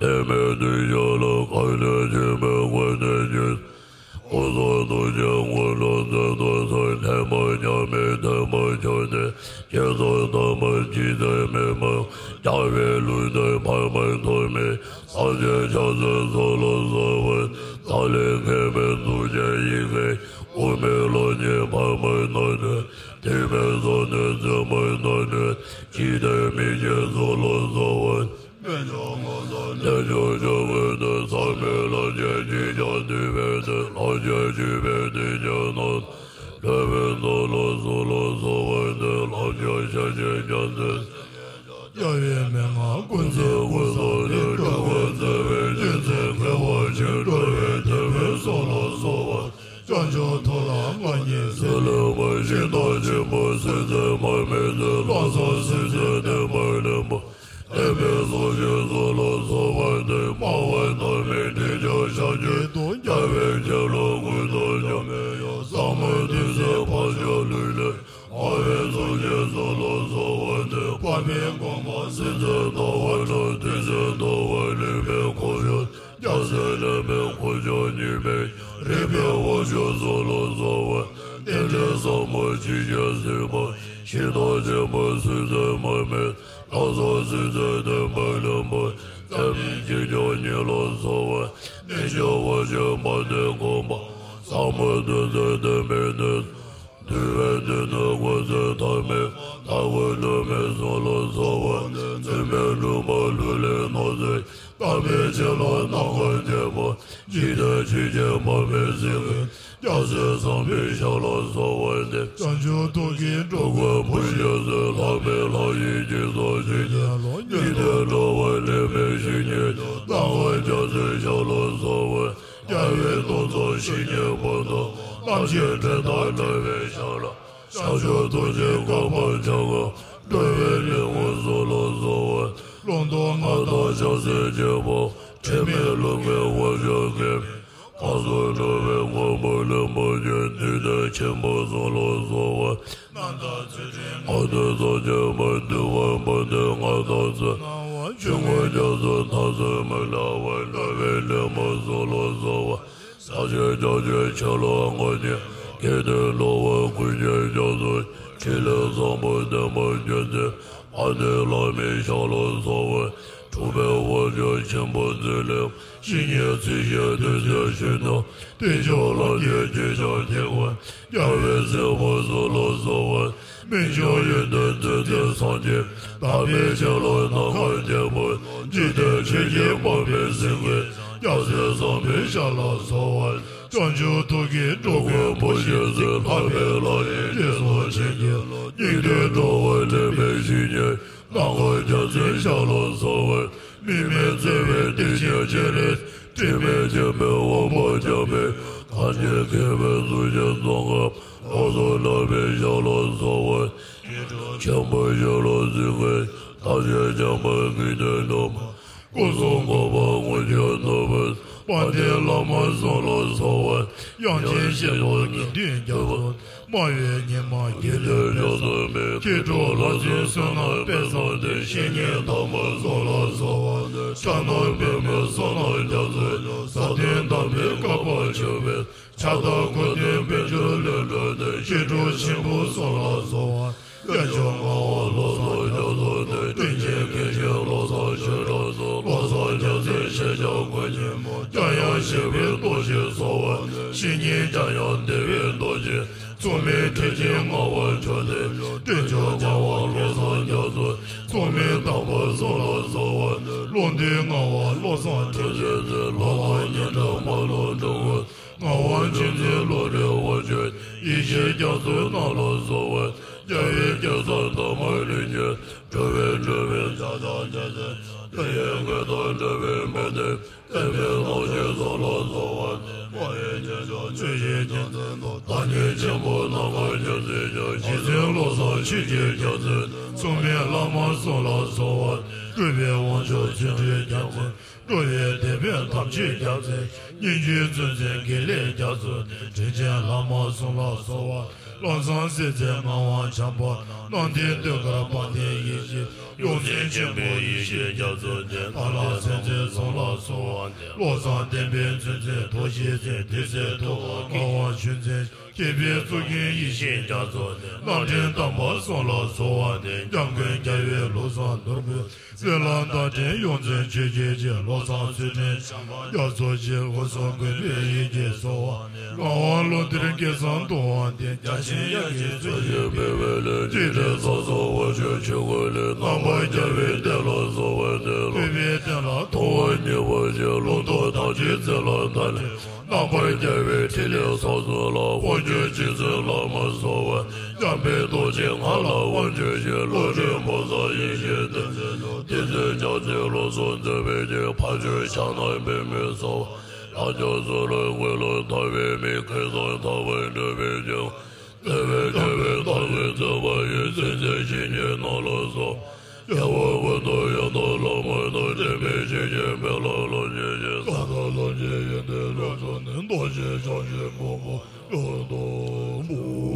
དེ་མེད་དུས་ཞབས་ལ་བཀའ་དྲིན་ཆེན་པོའི་སྒོ་ནས་ཉོན། སྐུ་གསུང་ཐུགས་ཀྱི་དངོས་གྲུབ་མཛད་དུ་གསོལ། ཐེག་པ་མཉམ་མེད་ཐེག་པ་མཆོག་ནས། སྐྱེས་སོ་དམ་པ་འཇིག་རྟེན་མི་མང་། རྒྱལ་བའི་ལུང་བསྟན་འཕགས་མ་ཐོགས་མེད། སངས་རྒྱས་ཕྱག་འཚལ་ཚོགས་ལ་གསོལ་བ། ད་ལན་མཁས་པའི་ཐུགས་རྗེ་ཡིས་ཀྱང་། དབུ་མའི་ལམ་གྱི་འཕགས་མ་རྣམས་ནི། ཐེག་པའི་ས་ནས་བཙུན་མ་རྣམས་ནི། འཇིག་རྟེན་མི་མཁྱེན་ཚོགས་ལ་གསོལ་བ། དཔལ་འབྱོར་མངའ་ཐང་རྣལ་འབྱོར་སྤྱོད་པའི་དོན། ཟབ་མོའི་ལམ་གྱི་རྒྱུད་ཀྱང་བསྡུས་པའི་དོན། ལམ་གྱི་རྒྱུད་པའི་དོན་གྱི་ནང་། སློབ་དཔོན་ཚོགས་ལ་གསོལ་ལ་གསོལ་བ་འདེབས། ལམ་གྱི་ཞབས་ཀྱིས་རྒྱ་མཚོའི་རྒྱལ་བའི་མན་ངག་ཀུན་གཟིགས་ཀུན་བཟང་ནས། སྤྲུལ་པ་མཛད་པའི་རྒྱལ་སྲས་མཁས་པ་ཆེ། འགྲོ་བའི་དོན་ཕུན་ཚོགས་ལ་གསོལ་བ། བྱང་ཆུབ་ཐོབ་ལ་མངའ་བརྙེས་ཟེར། ལེགས་པར་ཤེས་རྟོགས་ཆེན་པོ་སྲིད་རྩེར་མ་སྨིན་ཚེ། ལམ་སྲང་སྲིད་རྩེའི་བདེན་པ་རིམ་པ། བསྟན་པའི་སྲོག་ཤིང་ཚོགས་ལ་གསོལ་བ་འདེབས། སྨྲ་བ་ཐོགས་མེད་དྲིན་ཅན་ཞབས་ཀྱི་ཏོག་རྒྱལ་བའི་ཁྱེད་ལ་གུས་དང་འཇམ་པའི་དབྱངས། ཟབ་མོ་ཐུགས་སྲས་འཕགས་མཆོག་ལུས་ལས། སྨྲ་བའི་ཚོགས་ཀྱིས་གསོལ་ལ་གསོལ་བ་འདེབས། འཕགས་པའི་གོ་འཕང་སྲིད་རྩེར་ཐོབ་པར་སྤྲོ། དུས་གསུམ་ཐོག་མར་རིག་པའི་གོ་འཕང་། རྒྱལ་སྲས་ལེགས་པའི་གོ་ཆ་གཉིས་མེད། རིག་པའི་དབང་ཕྱུག་གསོལ་ལ་གསོལ་བ། རྟེན་འབྲེལ་ཟབ་མོ་ཇི་བཞིན་གཟིགས་པ། ཤེས་རྟོགས་ཆེན་པོ་སྲིད་རྩེར་མ་སྨིན། ལམ་སྲང་སྲིད་རྩེའི་བདེན་པ་རིམ་པ། རྩ་བའི་ཆོས་སྐྱོང་ཉིད་ལ་གསོལ་བ། རྣལ་འབྱོར་དབང་ཕྱུག་དཔལ་ལྡན་གོ་འཕང་། ཟབ་མོ་ཐུགས་སྲས་བདེན་པའི་དོན། འདུལ་བའི་དོན་དུ་འགོད་ཚུལ་ཐ་མལ། དག་པ་ཐོགས་མེད་གསུང་ལ་གསོལ་བ། བཙུན་མའི་སྒྲུབ་པ་ལུས་ལས་ནོར་ཚུལ། བརྟག་པའི་ཆ་ལུགས་རྣམ་པར་འབྱེད་པ། འཇིག་རྟེན་ཆོས་ཀྱི་དཔག་མེད་གཟིགས་པའི། རྒྱལ་སྲས་བསམ་འཕེལ་ཞབས་ལ་གསོལ་བ་འདེབས། བྱང་ཆུབ་ཐུགས་ཀྱི་འགྲོ་ཀུན་པོ་ཞེས་གསོལ། ལྷག་པའི་ལྷ་ཡི་སྦྱིན་སོགས་ཆོས་ཀྱི་ཀློང་། ཉན་ཐོས་འགྲོ་བ་ལས་མེད་བཤེས་གཉེན། སྣང་བ་རྒྱ་མཚོའི་ཞབས་ལ་གསོལ་བ། རྒྱལ་བའི་ཏོག་ཙམ་བཤེས་གཉེན་པོ་དང་། རྣམ་མཁྱེན་འགྲན་ཟླ་བྲལ་བའི་ཞབས་ལ། ཤཱཀྱ་ཐུགས་རྗེའི་བཀའ་དབང་ཕྱག་གམ། འགྲོ་བའི་ལས་ངན་གསུམ་ལ་གསོལ་བ། ལུང་རྟོགས་མངའ་ཐང་ཕྱག་འཚལ་རྒྱལ་པོ། དྲི་མེད་ལུས་ངག་དབང་ཕྱུག་མཁྱེན། བཀའ་སྲུང་འགྲོ་བའི་མགོན་པོ་ལྷུན་པོ་ཆེ། འདུས་སྡེ་ཆེན་པོ་གསུམ་ལ་གསོལ་བ། རྣམ་དག་ཚུལ་ཁྲིམས་མགོན་དུ་བཟུང་། བཅོས་མ་འདུལ་བ་འབུམ་སྡེ་མངའ་ཐང་གཙོས། སྣང་བ་ཆོས་མགོན་རྒྱ་མཚོ་མཐའ་གསུམ་མི་འདའ་བར། འགྲོ་བའི་ལད་མོ་གསུམ་ལ་གསོལ་བ། ཟབ་ཆོས་རྒྱ་ཆེན་ཆོས་ལུང་ངོ་མ། དགེ་འདུན་འགྲོ་བ་ཀུན་གྱི་རྒྱ་མཚོ། ཕྲིན་ལས་བཟང་པོ་བདེན་པ་རྒྱུ་མཚན། དཔལ་ལྡན་བླ་མའི་ཞབས་ལ་གསོལ་བ། གྲུབ་པའི་དབང་ཕྱུག་ཆེན་པོ་ཚུལ་ཁྲིམས། བཤེས་གཉེན་ཚུལ་བཞིན་དུ་བྱོན་ཞིང་དུ། བསྟན་མཆོག་ལམ་གྱི་རྒྱུད་ཀྱང་ཐེག་པ། རྒྱལ་བའི་སྲས་པོ་གསུམ་ལ་གསོལ་བ། སྨན་མཆོག་ཡོན་ཏན་མཛོད་བཙན་སངས་རྒྱས། དམ་པའི་ཆོས་ལུགས་རྣམ་དཀར་རྒྱལ་པོ། འཇིག་རྟེན་ཆོས་ཀྱི་དཔག་མེད་གཟིགས་པའི། རྒྱལ་སྲས་བསམ་འཕེལ་ཞབས་ལ་གསོལ་བ། བྱང་ཆུབ་ཐུགས་ཀྱི་འགྲོ་ཀུན་པོ་ཞེས་གསོལ། ལྷག་པའི་ལྷ་ཡི་སྤྱན་ཟུང་ཆེན་གྱིས། སྙིགས་དུས་འགྲོ་བ་ལས་མེད་བཤེས་གཉེན། སྣང་བ་རྒྱ་མཚོའི་ཞབས་ལ་གསོལ་བ། དམིགས་མེད་བརྩེ་བའི་གཏེར་ཆེན་སྤྱན་རས། དྲི་མེད་འཇམ་པའི་དབང་པོ་འཇམ་དཔལ། གང་ཞིག་མཁས་པའི་གཟུགས་ཅན་ཙོང་ཁ་པ། ལོག་སོགས་ནག་པོའི་ཞབས་ལ་གསོལ་བ། ཆེན་པོ་ཞབས་ལ་གཟིགས་པའི། ཐབས་ཤེས་འཇམ་དཔལ་དགེ་འདུན་འདུས་མ། སྐུ་གསུང་གོ་འཕང་དངོས་བརྒྱུད་ནོར་བུ། དཔལ་ལྡན་བླ་མ་གསུམ་ལ་གསོལ་བ། དབྱངས་ཅན་ཞལ་སྔ་དགེ་འདུན་རྒྱ་མཚོ། སྨྲ་བའི་ཉི་མ་དགེ་འདུན་རྒྱ་མཚོ། མཁས་གྲུབ་ལྷ་བཙུན་བསོད་ནམས་དཔལ་བཟང་ལྡན། བཤེས་གཉེན་དམ་པ་གསུམ་ལ་གསོལ་བ། ཕྱག་ན་པདྨོ་བསོད་ནམས་རྒྱ་མཚོ། ཟབ་དོན་དམ་པའི་བཀའ་དབང་ཕྱུག་པའི། ཕྱག་དང་སྐུ་རྟེན་དཔལ་འབྱོར་ལས་འགྲོ་འདོད། མཁས་གྲུབ་ཆེན་པོ་གསུམ་ལ་གསོལ་བ། དཔལ་འབྱོར་མངའ་དབང་བློ་བཟང་རྒྱ་མཚོ་ནས། དྲིན་ཅན་དགེ་བཤེས་བློ་བཟང་ཆོས་གྲགས་སོགས། བློ་བཟང་རྒྱ་མཚོའི་ཞལ་ལྕམ་སྐུ་མཉེལ་མོ། འཇམ་དབྱངས་བཞད་པའི་ཏོག་ཅན་གསོལ་བ། བཤེས་གཉེན་འཇམ་དབྱངས་བདེ་བའི་ཏོག་ཅན། མཚུངས་མེད་ཁྲི་ཆེན་ངག་དབང་ཕྱོགས་འདི། དཀོན་མཆོག་འཇམ་དབྱངས་བློ་བཟང་རྒྱ་མཚོ། མཚུངས་མེད་དམ་པ་གསུམ་ལ་གསོལ་བ། ཀློང་རྡོལ་ངག་དབང་བློ་བཟང་ཁྲི་ཆེན་ནས། ལྷ་དང་མཉམ་འབྲེལ་མ་ལུས་འགྲོ་བའི། ངག་དབང་ཆོས་འཛིན་བློ་གྲོས་དབང་ཕྱུག་ཡེ་ཤེས་རྒྱ་མཚོ་རྣམས་ལ་གསོལ་བ། རྒྱལ་བའི་རྒྱལ་མཚན་དར་མ་རིན་ཆེན། འགྲོ་བའི་འགྲོ་བའི་མཛའ་དང་མཛའ་བརྩེ། འདོད་ཡོན་ཀུན་དང་འདྲ་བའི་མི་ལྡན། བསྟན་པའི་ལོངས་སྤྱོད་གསུམ་ལ་གསོལ་བ། དཔལ་ཡོན་ཆོས་འབྱོར་ཆོས་བཞིན་རྒྱ་མཚན་དང་། བདག་ཉིད་ཆེན་པོ་རྣམ་དཀར་རྒྱ་མཚོའི་ཞབས། རྗེ་བཙུན་བློ་བཟང་ཆོས་ཀྱི་རྒྱ་མཚོ། མཚུངས་མེད་བླ་མ་གསུམ་ལ་གསོལ་བ། སྤྲུལ་པའི་དབང་ཕྱུག་བརྩོན་འགྲུས་རྒྱ་མཚོ། འགྲོ་བའི་དེད་དཔོན་དམ་ཆོས་རྒྱ་མཚོ། སྙན་བརྒྱུད་གཙོ་འཛིན་དགེ་ལེགས་རྒྱ་མཚོ་ནས། དྲིན་ཅན་བླ་མ་གསུམ་ལ་གསོལ་བ། བློ་བཟང་སྲིད་རྩེའི་ངག་དབང་འཇམ་དཔལ། གནམ་བསྟན་ཟློས་གར་དཔལ་ལྡན་ཡེ་ཤེས། ཡོངས་འཛིན་ཆེན་པོ་ཡེ་ཤེས་རྒྱ་མཚོ་སྟེ། ཏཱ་ལ་མཚན་འཛིན་གཟུངས་ལ་གསོལ་བ་འདེབས། བློ་བཟང་བསྟན་པའི་མཚོན་བྱེད་རྡོ་རྗེ་རྩེ། དེ་ཚེ་ཐུབ་པ་ངག་དབང་ཆོས་འཛིན་མཁྱེན་པའི་གཙུག་རྒྱན་ཡེ་ཤེས་རྒྱ་མཚོ་སྟེ། རྣམ་འདྲེན་དམ་པ་གསུམ་ལ་གསོལ་བ་འདེབས། སྐྱབས་མགོན་རྒྱལ་བའི་བློ་བཟང་ནོར་བུ། བཙན་ལྷ་མདའ་འདྲེན་ཡོངས་འཛིན་ཆོས་རྒྱལ་རྗེ། བློ་བཟང་ཚུལ་ཁྲིམས་བྱམས་པ་རྒྱ་མཚོ་རྗེ། སྐུ་གསུམ་མགོན་པོའི་ཡེ་ཤེས་གསོལ་བ། ངག་དབང་ཀླུ་འདིར་སྐལ་བཟང་དུ་དབང་ལྡན། རྒྱ་ཆེན་དབྱར་སྐྱེས་ཚོགས་ཀྱི་འབུལ་བའི་ལས། ཐིག་ལེ་ཚོགས་སུ་དབང་ཕྱུག་ཆོས་སྐུ་ལས། རྣམ་པར་རྒྱལ་བའི་བསྟན་ལ་གསོལ་བ་འདེབས། ཐུབ་པའི་བསྟན་ལ་ཐུབ་པ་ཉེ་བར་བཞེས། ལུང་རྟོགས་དར་ཅིག་བཙན་ལྷ་མདའ་འདྲེན། རྣམ་པར་རྒྱལ་བའི་ཕྲིན་ལས་ཚོགས་གསུམ་ལ། དབང་ཕྱུག་རྗེ་བཙུན་བླ་མར་གསོལ་བ། འཇམ་དཔལ་རྡོ་རྗེ་ང་ལ་དབང་བསྒྱུར་ཞིང་། བློ་གྲོས་བུམ་བཟང་ཡེ་ཤེས་བསྟན་འཛིན་ཏེ། དེ་ཚེ་ཕྱག་འཚལ་ལོ་ཙཱ་མཛད་པའི་རྗེ། ཕ་ཆོས་ཕྱག་ན་པདྨོའི་རྩ་བ། ལྷ་ཆོས་སྲོད་ལ་འཁོར་ལོ་བརྡལ་བའི་མིག་སྐལ་བཟང་ཐར་པ་སྒྲུབ་པའི་སྤྱན། བརྩེ་བའི་རྒྱལ་བའི་བདག་ཉིད་བརྩེ་བ་ཡི། བརྩེ་ཆེན་བཤེས་གཉེན་རྣམས་ལ་གསོལ། སྐྱེ་བ་ཀུན་ཏུ་ཡང་དག་བླ་མར་བསྟེན། དྲན་པས་ཆོས་ཀྱི་འཕེལ་ལ་ལམ་བྱིན་ཞིང་། ས་དང་ལམ་གྱི་ཡོན་ཏན་རབ་རྫོགས་ནས། རྡོ་རྗེ་འཆང་ཆེན་མགོན་པོ་ལུང་སྟོན་པ།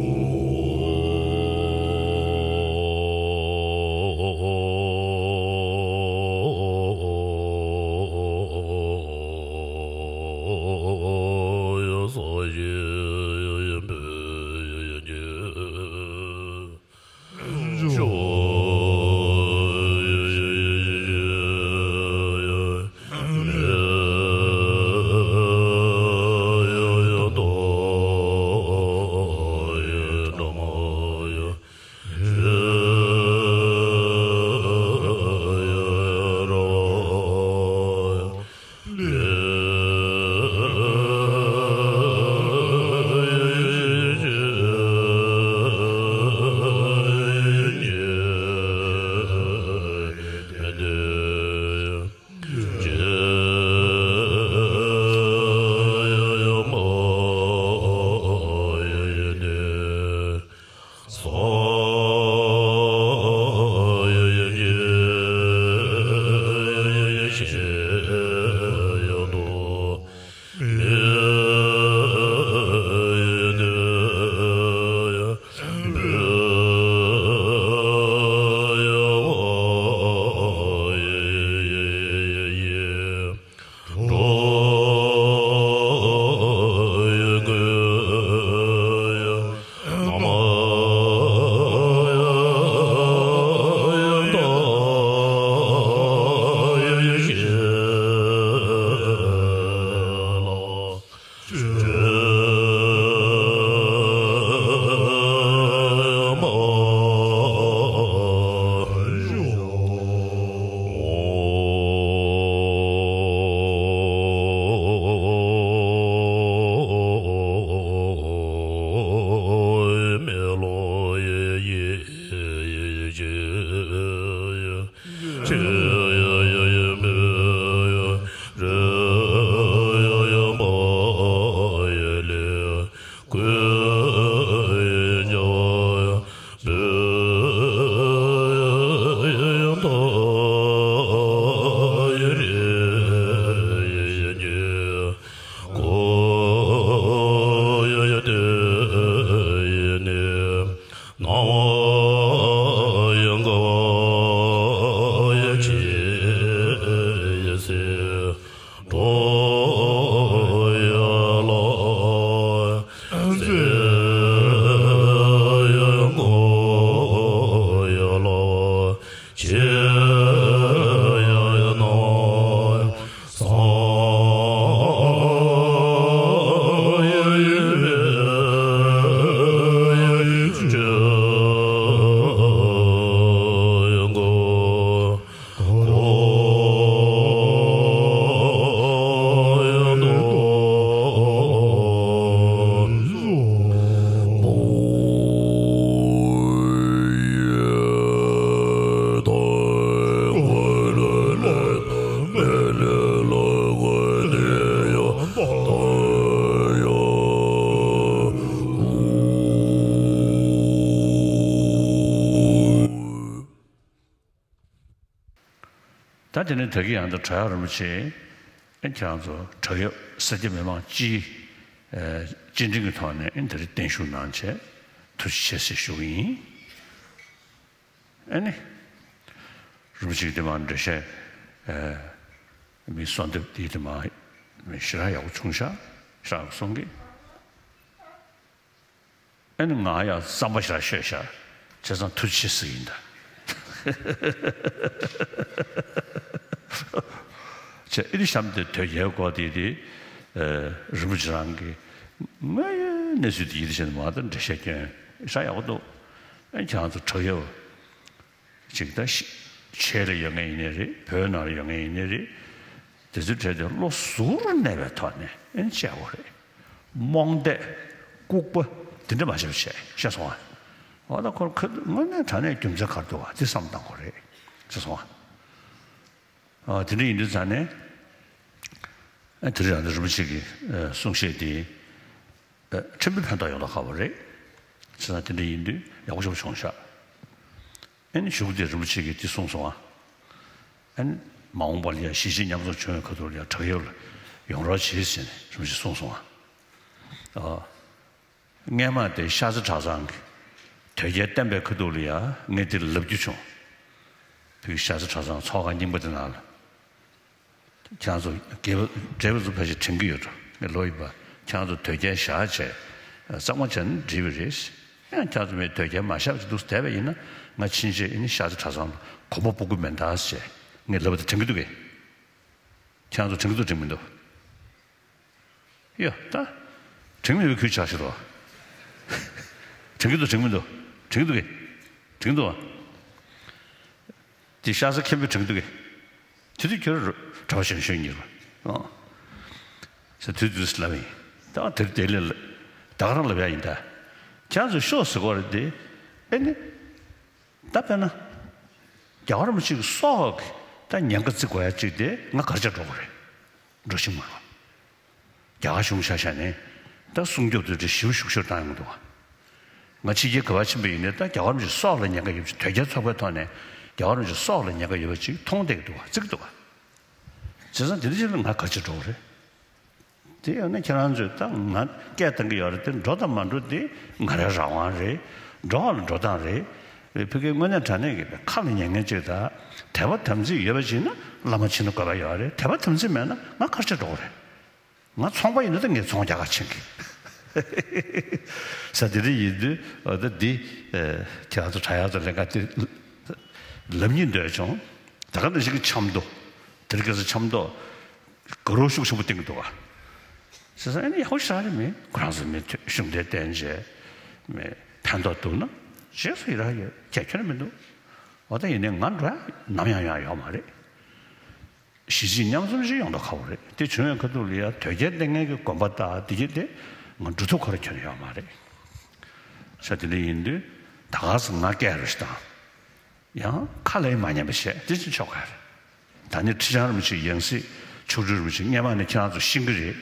ད་དེ་ནས་ད་གིན་ཡང་ད་བྲག་གཡབ་རིན་པོ་ཆེ་ཨེ་ཁྱེད་རང་ཚོ་བྲག་གཡབ་སེར་སྐྱ་མི་མང་སྤྱིའི་ཨེ་སྤྱི་འགྲིམ་གྱི་ཐོག་ནས་ཨེ་ད་རེས་བརྟན་བཞུགས་གནང་བྱས་ཐུགས་རྗེ་ཆེ་ཟེར་ཞུ་གི་ཡིན། ཨེ་ནི། རིན་པོ་ཆེ་གིས་དེ་མར་འགྲེལ་བཤད། ཨ། མི་གསོལ་འདེབས་དེ་དེ་མར་མི་ཞེ་དྲག་ཡག་པོ་བྱུང་ཤག་ཤག་གསུང་གི། ཨ་ནི་ང་ཡང་རྩམ་པ་ཞེ་དྲག་བཤད་ཤག་བྱས་ཙང་ཐུགས་རྗེ་ཆེ་ཟེར་གྱི་ཡིན་ད། བྱས་ཨེ་ནི་གཤམ་དེ་དོལ་རྒྱལ་སྐོར་དེ་དེ། ཨ། རིན་པོ་ཆེ་རང་གིས་ང་ཡི་གནས་ཚུལ་དེ་ཡིད་བྱས་ནས་མར་ད་འགྲེལ་བཤད་སྐྱོན་ཤག་ཡག་པོ་འདུག་ཨ་ནི་ཁྱེད་རང་ཚོ་བྲག་གཡབ། ཅིག་ད་ཤི། ཆེད་ལ་ཡོད་མཁན་ཡིན་ནའི་རེད། བོད་ནང་ལ་ཡོད་མཁན་ཡིན་ནའི་རེད། དེ་ཚོའི་གྲས་དེ་བློ་གཟུ་བོར་གནས་པའི་ཐོག་ནས་ཨེ་ནི་བྱེད་དགོས་རེད། རྨོངས་དད། ལྐུགས་པ། དེ་འདྲ་མ་བྱེད་པ་བྱས། ཤེས་སོང་ང་། འོ་ད་ཁོ་ཁོ་དངོས་གནས་དྲང་གནས་རྒྱུ་མཚན་ག་རེ་འདུག་ག་དེ་བསམ་བློ་བཏང་དགོས་རེད། ཤེས་སོང་ང་། ཨ། དེ་འདྲ་ཡིན་དུས་ཙང་ནས། ཨ། དེ་རིང་ཡང་དེ་རིན་པོ་ཆེ་གི། ཨ། གསུང་བཤད་དེ། ཨ། ཕྲན་བུ་ཕན་ཐོགས་ཡོང་ད་ཁག་པོ་རེད། བྱས་ཙང་དེ་འདྲ་ཡིན་དུས་ཡག་པོ་ཞེ་པོ་བྱུང་ཤག་ཨ་ནི་གཞུག་དེ་རིན་པོ་ཆེ་གིས་འདི་གསུངས་སོང་ང་། ཨ་ནི་མ་འོངས་པ་ལ་ཡང་གཞིས་བྱེས་མཉམ་འཛོམས་བྱུང་བའི་ཁ་ཐུག་ལ་ཡང་བྲག་གཡབ་ལ་ཡོང་རོགས་བྱེད་ཟེར་ནས་རིན་པོ་ཆེས་གསུངས་སོང་ང་། ཨ། སྔས་མ་དེ་ཤར་རྩེ་གྲྭ་ཚང་གིས་དོལ་རྒྱལ་བསྟེན་པའི་ཁ་ཐུག་ལ་ཡང་ངས་འདི་ལབ་རྒྱུ་བྱུང་། བོད་ཤར་རྩེ་གྲྭ་ཚང་ཚོགས་ཁང་རྙིང་པ་དེ་ནང་ལ། ཁྱེད་རང་ཚོ་དགེ་བ་བགྲེས་པ་ཚོ་ཕལ་ཆེར་དྲན་གྱི་ཡོད་འགྲོ། ངས་ལོ་ཡིན་པ། ཁྱེད་རང་ཚོ་དོལ་རྒྱལ་བཞག་བྱས་གཙང་མ་བྱས་ན་འགྲིག་པ་རེད། ཡང་ཁྱེད་རང་ཚོ་མི་དོལ་རྒྱལ་མ་བཞག་བྱས་འདུག་བསྡད་པ་ཡིན་ན། ང་ཕྱིན་ཆད་ཨ་ནི་ཤར་རྩེ་གྲྭ་ཚང་ལ་གོམ་པ་སྤོ་གི་མེད་ད་ཟེར་ངས་ལབ་པ་དེ་དྲན་གྱི་འདུག་གས། ཁྱེད་རང་ཚོ་དྲན་གྱི་འདུག་དྲན་གྱི་མི་འདུག་ཡ་ད། དྲན་མེད་པའི་ཁུལ་ཆགས་ཤི་རོ། དྲན་གྱི་འདུག་དྲན་མི་འདུག་དྲན་གྱི་འདུག་གས། དྲན་གྱི་འདུག་བ། དེ་ཤ་ཚ་མཁན་པོས་དྲན་གྱི་འདུག་གས། དེ་དུས་ཁྱོད་གྲྭ་པ་གཞོན་གཞོན་ཉིལ་བ། ཨོ། ཟེར་དུས་དུས་སུ་ལབ་ཡིན། ད་དེར་དེ་ལས་ད་ག་རང་ལབ་ཡ་ཡིན་ད། ཁྱེད་ཚོ་ཤོག་ཟེར་གོ་རེད་དེ། ཨེ་ནི། ད་དཔེར་ན། རྒྱལ་བ་རིན་པོ་ཆེ་གི་སྲོག་གི་ད་ཉེན་ཁ་བརྩི་དགོས་ཡ་གཅིག་དེ་ང་ག་རེ་བྱས་འགྲོ་དགོས་རེད། འགྲོ་ཤི་མ་རོ། རྒྱ་གར་གཞུང་ཆ་བཞག་ནས་ད་སྲུང་སྐྱོབ་དེ་འདྲ་ཞེ་པོ་ཤུགས་ཆེར་བཏང་ཡོང་གི་འདུག་བ། ང་ཕྱི་རྒྱལ་ག་པར་ཕྱིན་པ་ཡིན་ནའི་ད་རྒྱལ་བ་རིན་པོ་ཆེའི་སྲོག་ལ་ཉེན་ཁ་ཡོད་པ་ཅིག་དོལ་རྒྱལ་ཚོགས་པའི་ཐོག་ནས་རྒྱལ་བ་རིན་པོ་ཆེའི་སྲོག་ལ་ཉེན་ཁ་ཡོད་པ་ཅིག་མཐོང་བསྡད་ཀྱི་འདུག་བ། བརྩི་གི་འདུག་བ། བྱས་ཙང་དེ་འདྲ་ཅིག་ལ་ང་ག་རེ་བྱས་འགྲོ་གི་རེད། དེ་ཡང་ན་ཁྱེད་རང་ཚོས་ད་ང་སྐད་བཏང་གི་ཡོད་རེད་དེ། འགྲོ་དང་མ་འགྲོ་དེ་ང་རའི་རང་དབང་རེད། འགྲོ་བ་ལ་འགྲོ་སྟངས་རེད། ཕ་གིའི་དངོས་གནས་དྲང་གནས་ཀྱི་ཁ་ལ་ཉན་མཁན་ཅིག་དང་དད་པ་དམ་ཚིག་ཡོད་པ་ཅིག་ན་བླ་མ་ཕྱིན་ན་དགོས་པ་ཡོད་རེད། དད་པ་དམ་ཚིག་མེད་ན་ང་ག་རེ་བྱས་འགྲོ་གི་རེད། ང་ཚོང་པ་ཡིན་ན་ད་ངས་ཚོང་རྒྱག་ག་ཕྱིན་གི། ས་དེ་འདྲ་ཡིན་དུས་ཨ་ད་འདི་ཨ་ཁྱེད་རང་ཚོ་དྲ་ཡག་ཚོ་ལས་ཀ་དེ་ལབ་སྙིང་འདོད་བྱུང་། ད་ག་ནང་བཞིན་གྱི་ཆབ་མདོ། དེར་སྐད་ཆ་ཆབ་མདོ། དགའ་རབ་ཤུགས་ཆེན་པོ་བསྟན་གྱི་འདུག་ག། བྱས་ཙང་ཨ་ནི་ཡག་པོ་ཞེ་དྲག་རེད། མི་ཁོ་རང་ཚོ་མི་ཐོས་ཤུགས་ལྡན་བསྟན་བྱས་མི་ཕན་ཐོགས་འདུག་ན་རྗེས་སུ་ཡི་རང་ཡོད་ཀྱང་ཁྱོན་ནས་མི་འདུག་འོ་ད་ཡིན་ནའི་ང་འགྲོ་ཡ་ནམ་ཡང་ཡོང་ཡ་ཡོད་མ་རེད། གཞིས་བྱེས་མཉམ་འཛོམས་ཤིག་ཡོང་མདོག་ཁ་པོ་རེད། དེ་བྱུང་བའི་ཁ་ཐུག་ལ་ཡ་དོལ་རྒྱལ་བསྟེན་མཁན་གྱི་དགོན་པ་དང་དེ་གྱད་དེ་ང་འགྲོ་ཐུབ་ཁོ་རང་ཁྱོན་ནས་ཡོད་མ་རེད། ས་དེ་འདྲ་ཡིན་དུས་ད་ག་ས་ང་སྐད་རུ་ཞིག་དང་། ཡང་ཁ་ལ་ཡང་མ་ཉན་པ་བྱས་དེ་ཅི་ཆོག་ག་རེད། ད་ནི་ཁྲི་བྱང་རིན་པོ་ཆེ་ཡང་སྲིད་མཆོག་སྤྲུལ་རིན་པོ་ཆེ་སྔས་མ་ནས་ཁྱེད་རང་ཚོ་ཤེས་ཀྱི་རེད།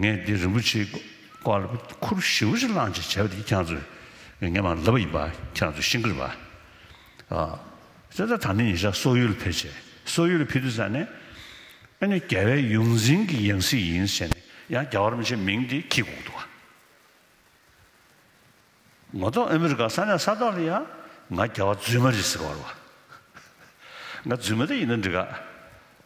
ངས་འདི་རིན་པོ་ཆེའི་སྐོར་ལ་ཁུར་ཞེ་པོ་ཞིག་བླངས་བྱས་བྱས་པ་དེ་ཁྱེད་རང་ཚོས་སྔས་མ་ལབ་པ་ཡིན་པ་ཁྱེད་རང་ཚོས་ཤེས་ཀྱི་རེད་པ། ཨ། བྱས་ཙང་ད་ནི་ཉིན་ཞག་སོག་ཡུལ་ལ་ཕེབས་བྱས། སོག་ཡུལ་ལ་ཕེབས་དུས་ཙ་ནས་ཨ་ནི་རྒྱལ་བའི་ཡོངས་འཛིན་གྱི་ཡང་སྲིད་ཡིན་ཟེར་ནས་ཡང་རྒྱལ་བ་རིན་པོ་ཆེའི་མིང་དེ་འཁྱེར་དགོས་འདུག་ག། ངོ་ཐོག་ཨ་མི་རི་ཀ་ས་གནས་ས་ཐོག་ལ་ཡང་ང་རྒྱལ་བ་རྫུན་མ་རེད་ཟེར་གྱི་ཡོད་རེད་པ། ང་རྫུན་མ་དེ་ཡིན་ན་འགྲིག་ག།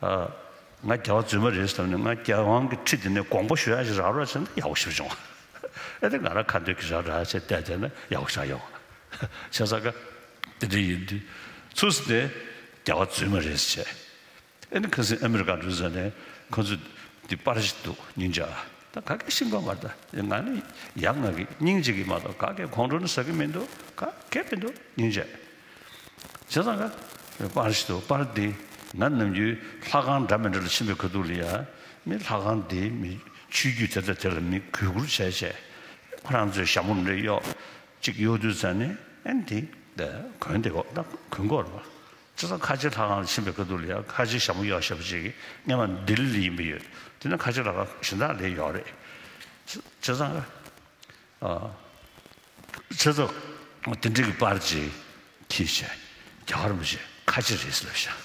ཨ། ང་རྒྱལ་བ་རྫུན་མ་རེད་ཟེར་ནས་ང་རྒྱལ་དབང་གི་ཁྲི་དེ་ནས་དགོངས་པ་ཞུ་ཡག་ཞིག་རག་རོགས་བྱས་ན་ཡག་པོ་ཞེ་པོ་བྱུང་། ཨེ་དེ་ང་རང་ཁ་འདོན་གྱི་རག་རག་བྱས་བསྡད་བསྡད་ན་ཡག་པོ་ཆགས་ཡོང་། བྱས་ཙང་ཀ་དེ་འདྲ་ཡིན་དུས་ཚུགས་སུ་དེ་རྒྱལ་བ་རྫུན་མ་རེད་ཟེར་བྱས། ཨེ་ནི་ཁ་སང་ཨ་མི་རི་ཀ་འགྲོ་ས་ནས་ཁོ་ཚོ་འདི་པར་ཞིག་འདུག་སྙིང་རྗེ་ཨ། ད་ག་གེ་ཤེས་ཀྱི་མ་རེད། ད་ང་ནི་ཡག་ང་གི་སྙིང་རྗེ་གི་མ་གཏོགས་ག་གེ་ཁོང་ཁྲོ་ནི་ཟ་གི་མི་འདུག་ག་གེ་མི་འདུག་སྙིང་རྗེ། བྱས་ཙང་ཀ་པར་ཞིག་འདུག་པར་འདི་ང་ནམ་རྒྱུན་ལྷ་ཁང་འདྲ་མི་འདྲ་ལ་ཕྱིན་པའི་ཁ་ཐུག་ལ་ཡ་མི་ལྷ་ཁང་འདི་མི་ཆོས་བརྒྱུད་དེ་དང་དེ་ལ་མི་གུས་བཀུར་བྱས་བྱས་ཁོ་རང་ཚོའི་ཞྭ་མོ་འདྲ་གཡོག་ཅིག་གཡོག་དུས་ཙ་ནས་ཨེ་འདི་གོན་བསྡད་གོ། ད་གོན་གོ་རེད་པ། བྱས་ཙང་ཁ་ཆེ་ལྷ་ཁང་ལ་ཕྱིན་པའི་ཁ་ཐུག་ལ་ཡང་ཁ་ཆེ་ཞྭ་མོ་གཡོག་ཞབས་ཅིག་གིས་སྔས་མ་ལྡི་ལི་ལ་ཡིན་པ་ཡོད། དེ་ནས་ཁ་ཆེ་ལྷ་ཁང་གཞན་དག་ལ་ཡོད་རེད། བྱས་ཙང་ཨ། བྱས་ཙང་དེ་འདྲ་གི་པར་ཅིག་འཁྱེར་བྱས་རྒྱལ་བ་རིན་པོ་ཆེ་ཁ་ཆེ་རེད་ཟེར་ལབ་ཤག་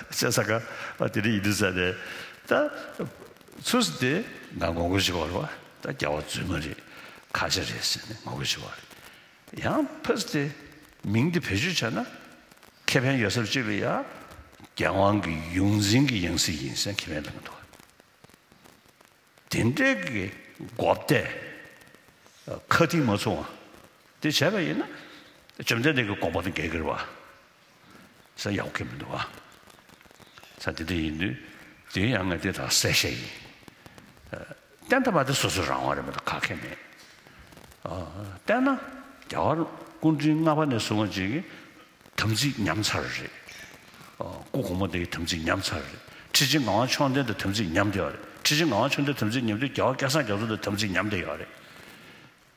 བྱས་ཙང་ཀ་དེ་འདྲ་ཡིན་དུས་ཙ་ནས་ད་ཚུགས་སུ་དེ་ང་ངོ་རྒོལ་བྱེད་ཀྱི་ཡོད་རེད་པ། ད་རྒྱལ་བ་རྫུན་མ་རེད། ཁ་ཆེ་རེད་ཟེར་ནས་ངོ་རྒོལ་བྱེད་ཀྱི་ཡོད་རེད། ཡང་ཕ་སི་དེ་མིང་དེ་བེད་སྤྱོད་བྱས་ན་ཁེ་ཕན་ཡོད་ས་གཅིག་ལ་ཡ་རྒྱལ་དབང་གི་ཡོངས་འཛིན་གྱི་ཡང་སྲིད་ཡིན་ཟེར་ཁེ་ཕན་ལེན་གྱི་འདུག་དེ་འདྲའི་གི་འགོ་བདེ་ཁ་གཏིང་མ་ཚུགས་པ་དེ་བྱས་པ་ཡིན་ན་བཅོམ་ལྡན་འདས་ཀྱི་དགོངས་པ་དང་འགལ་གྱི་རེད་བ། ས་ཡག་གི་མི་འདུག་བ། ས་དེ་འདྲ་ཡིན་དུས་དེ་ཡང་ང་དེ་དང་གསལ་བཤད་ཡིན། བསྟན་དང་པ་དེ་སོ་སོའི་རང་དབང་རེད་མ་གཏོགས་ཁ་ཁེ་མེད། བསྟན་ན་རྒྱལ་བ་སྐུ་ཕྲེང་ལྔ་པ་ནས་བཟུང་བ་ཅིག་གི་དམ་ཚིག་ཉམས་ཚར་རེད། སྐུ་གོང་མ་དེ་གི་དམ་ཚིག་ཉམས་ཚར་རེད། ཁྲི་ཆེན་ངག་དབང་མཆོག་ལྡན་དང་དམ་ཚིག་ཉམས་བསྡད་ཡོད་རེད། ཁྲི་ཆེན་ངག་དབང་མཆོག་ལྡན་དམ་ཚིག་ཉམས་དུས་རྒྱལ་བ་སྐལ་བཟང་རྒྱ་མཚོ་དང་དམ་ཚིག་ཉམས་བསྡད་ཡོད་རེད།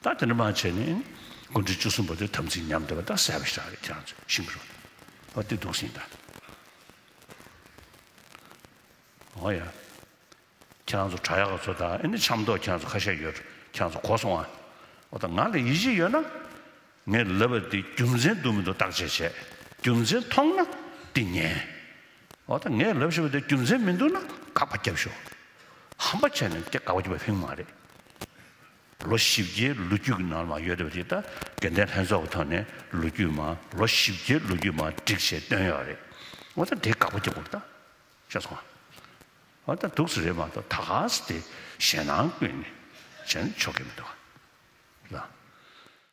ད་དེ་འདྲ་མ་བྱས་ནས་སྐུ་ཕྲེང་བཅུ་གསུམ་པ་དེ་དམ་ཚིག་ཉམས་བསྡད་པ་ད་གསལ་པོ་ཞིག་རེད། ཁྱེད་རང་ཚོས་ཤེས་ཀྱི་རེད། ཨ་དེ་འདུག་ཟིན་ད། ཨོ་ཡ། ཁྱེད་རང་ཚོ་དྲ་ཡག་ཚོ་དང་ཨེ་ནི་འཆམ་མདོག་ཁྱེད་རང་ཚོ་ཁ་ཤས་ཡོད། ཁྱེད་རང་ཚོ་གོ་སོང་ཨ། ཨོ་ད་ང་ལ་ཡིད་ཆེས་ཡོད་ན་ངས་ལབ་པ་དེ་རྒྱུ་མཚན་འདུག་མི་འདུག་བརྟག་དཔྱད་བྱས། རྒྱུ་མཚན་མཐོང་ན་དེ་ཉན། ཨོ་ད་ངས་ལབ་བཞིན་པ་དེ་རྒྱུ་མཚན་མི་འདུག་ན་དགག་པ་རྒྱབ་ཤོག་ཧམ་པ་བྱས་ནས་དེ་དགག་པ་རྒྱབ་པ་ཕན་མ་རེད། ལོ་བཞི་བརྒྱའི་ལོ་རྒྱུས་ཀྱི་ནང་ལ་མ་ཡོད་པ་དེ་ད་དགེ་ལྡན་ལྷན་ཚོགས་ཀྱི་ཐོག་ནས་ལོ་རྒྱུས་མ་ལོ་བཞི་བརྒྱའི་ལོ་རྒྱུས་མ་བསྒྲིགས་བྱས་བཏོན་ཡོད་རེད། ཨོ་ད་དེ་དགག་པ་རྒྱབ་དགོས་ད། ཤེས་སོང་ཨ། ཨོ་ད་འདུག་སེ་རེད་མ་གཏོགས་ད་ག་སེ་དེ་ཞེད་སྣང་སྐུལ་ནས་བྱས་ན་ཆོག་གི་མི་འདུག་ཨ། ལ།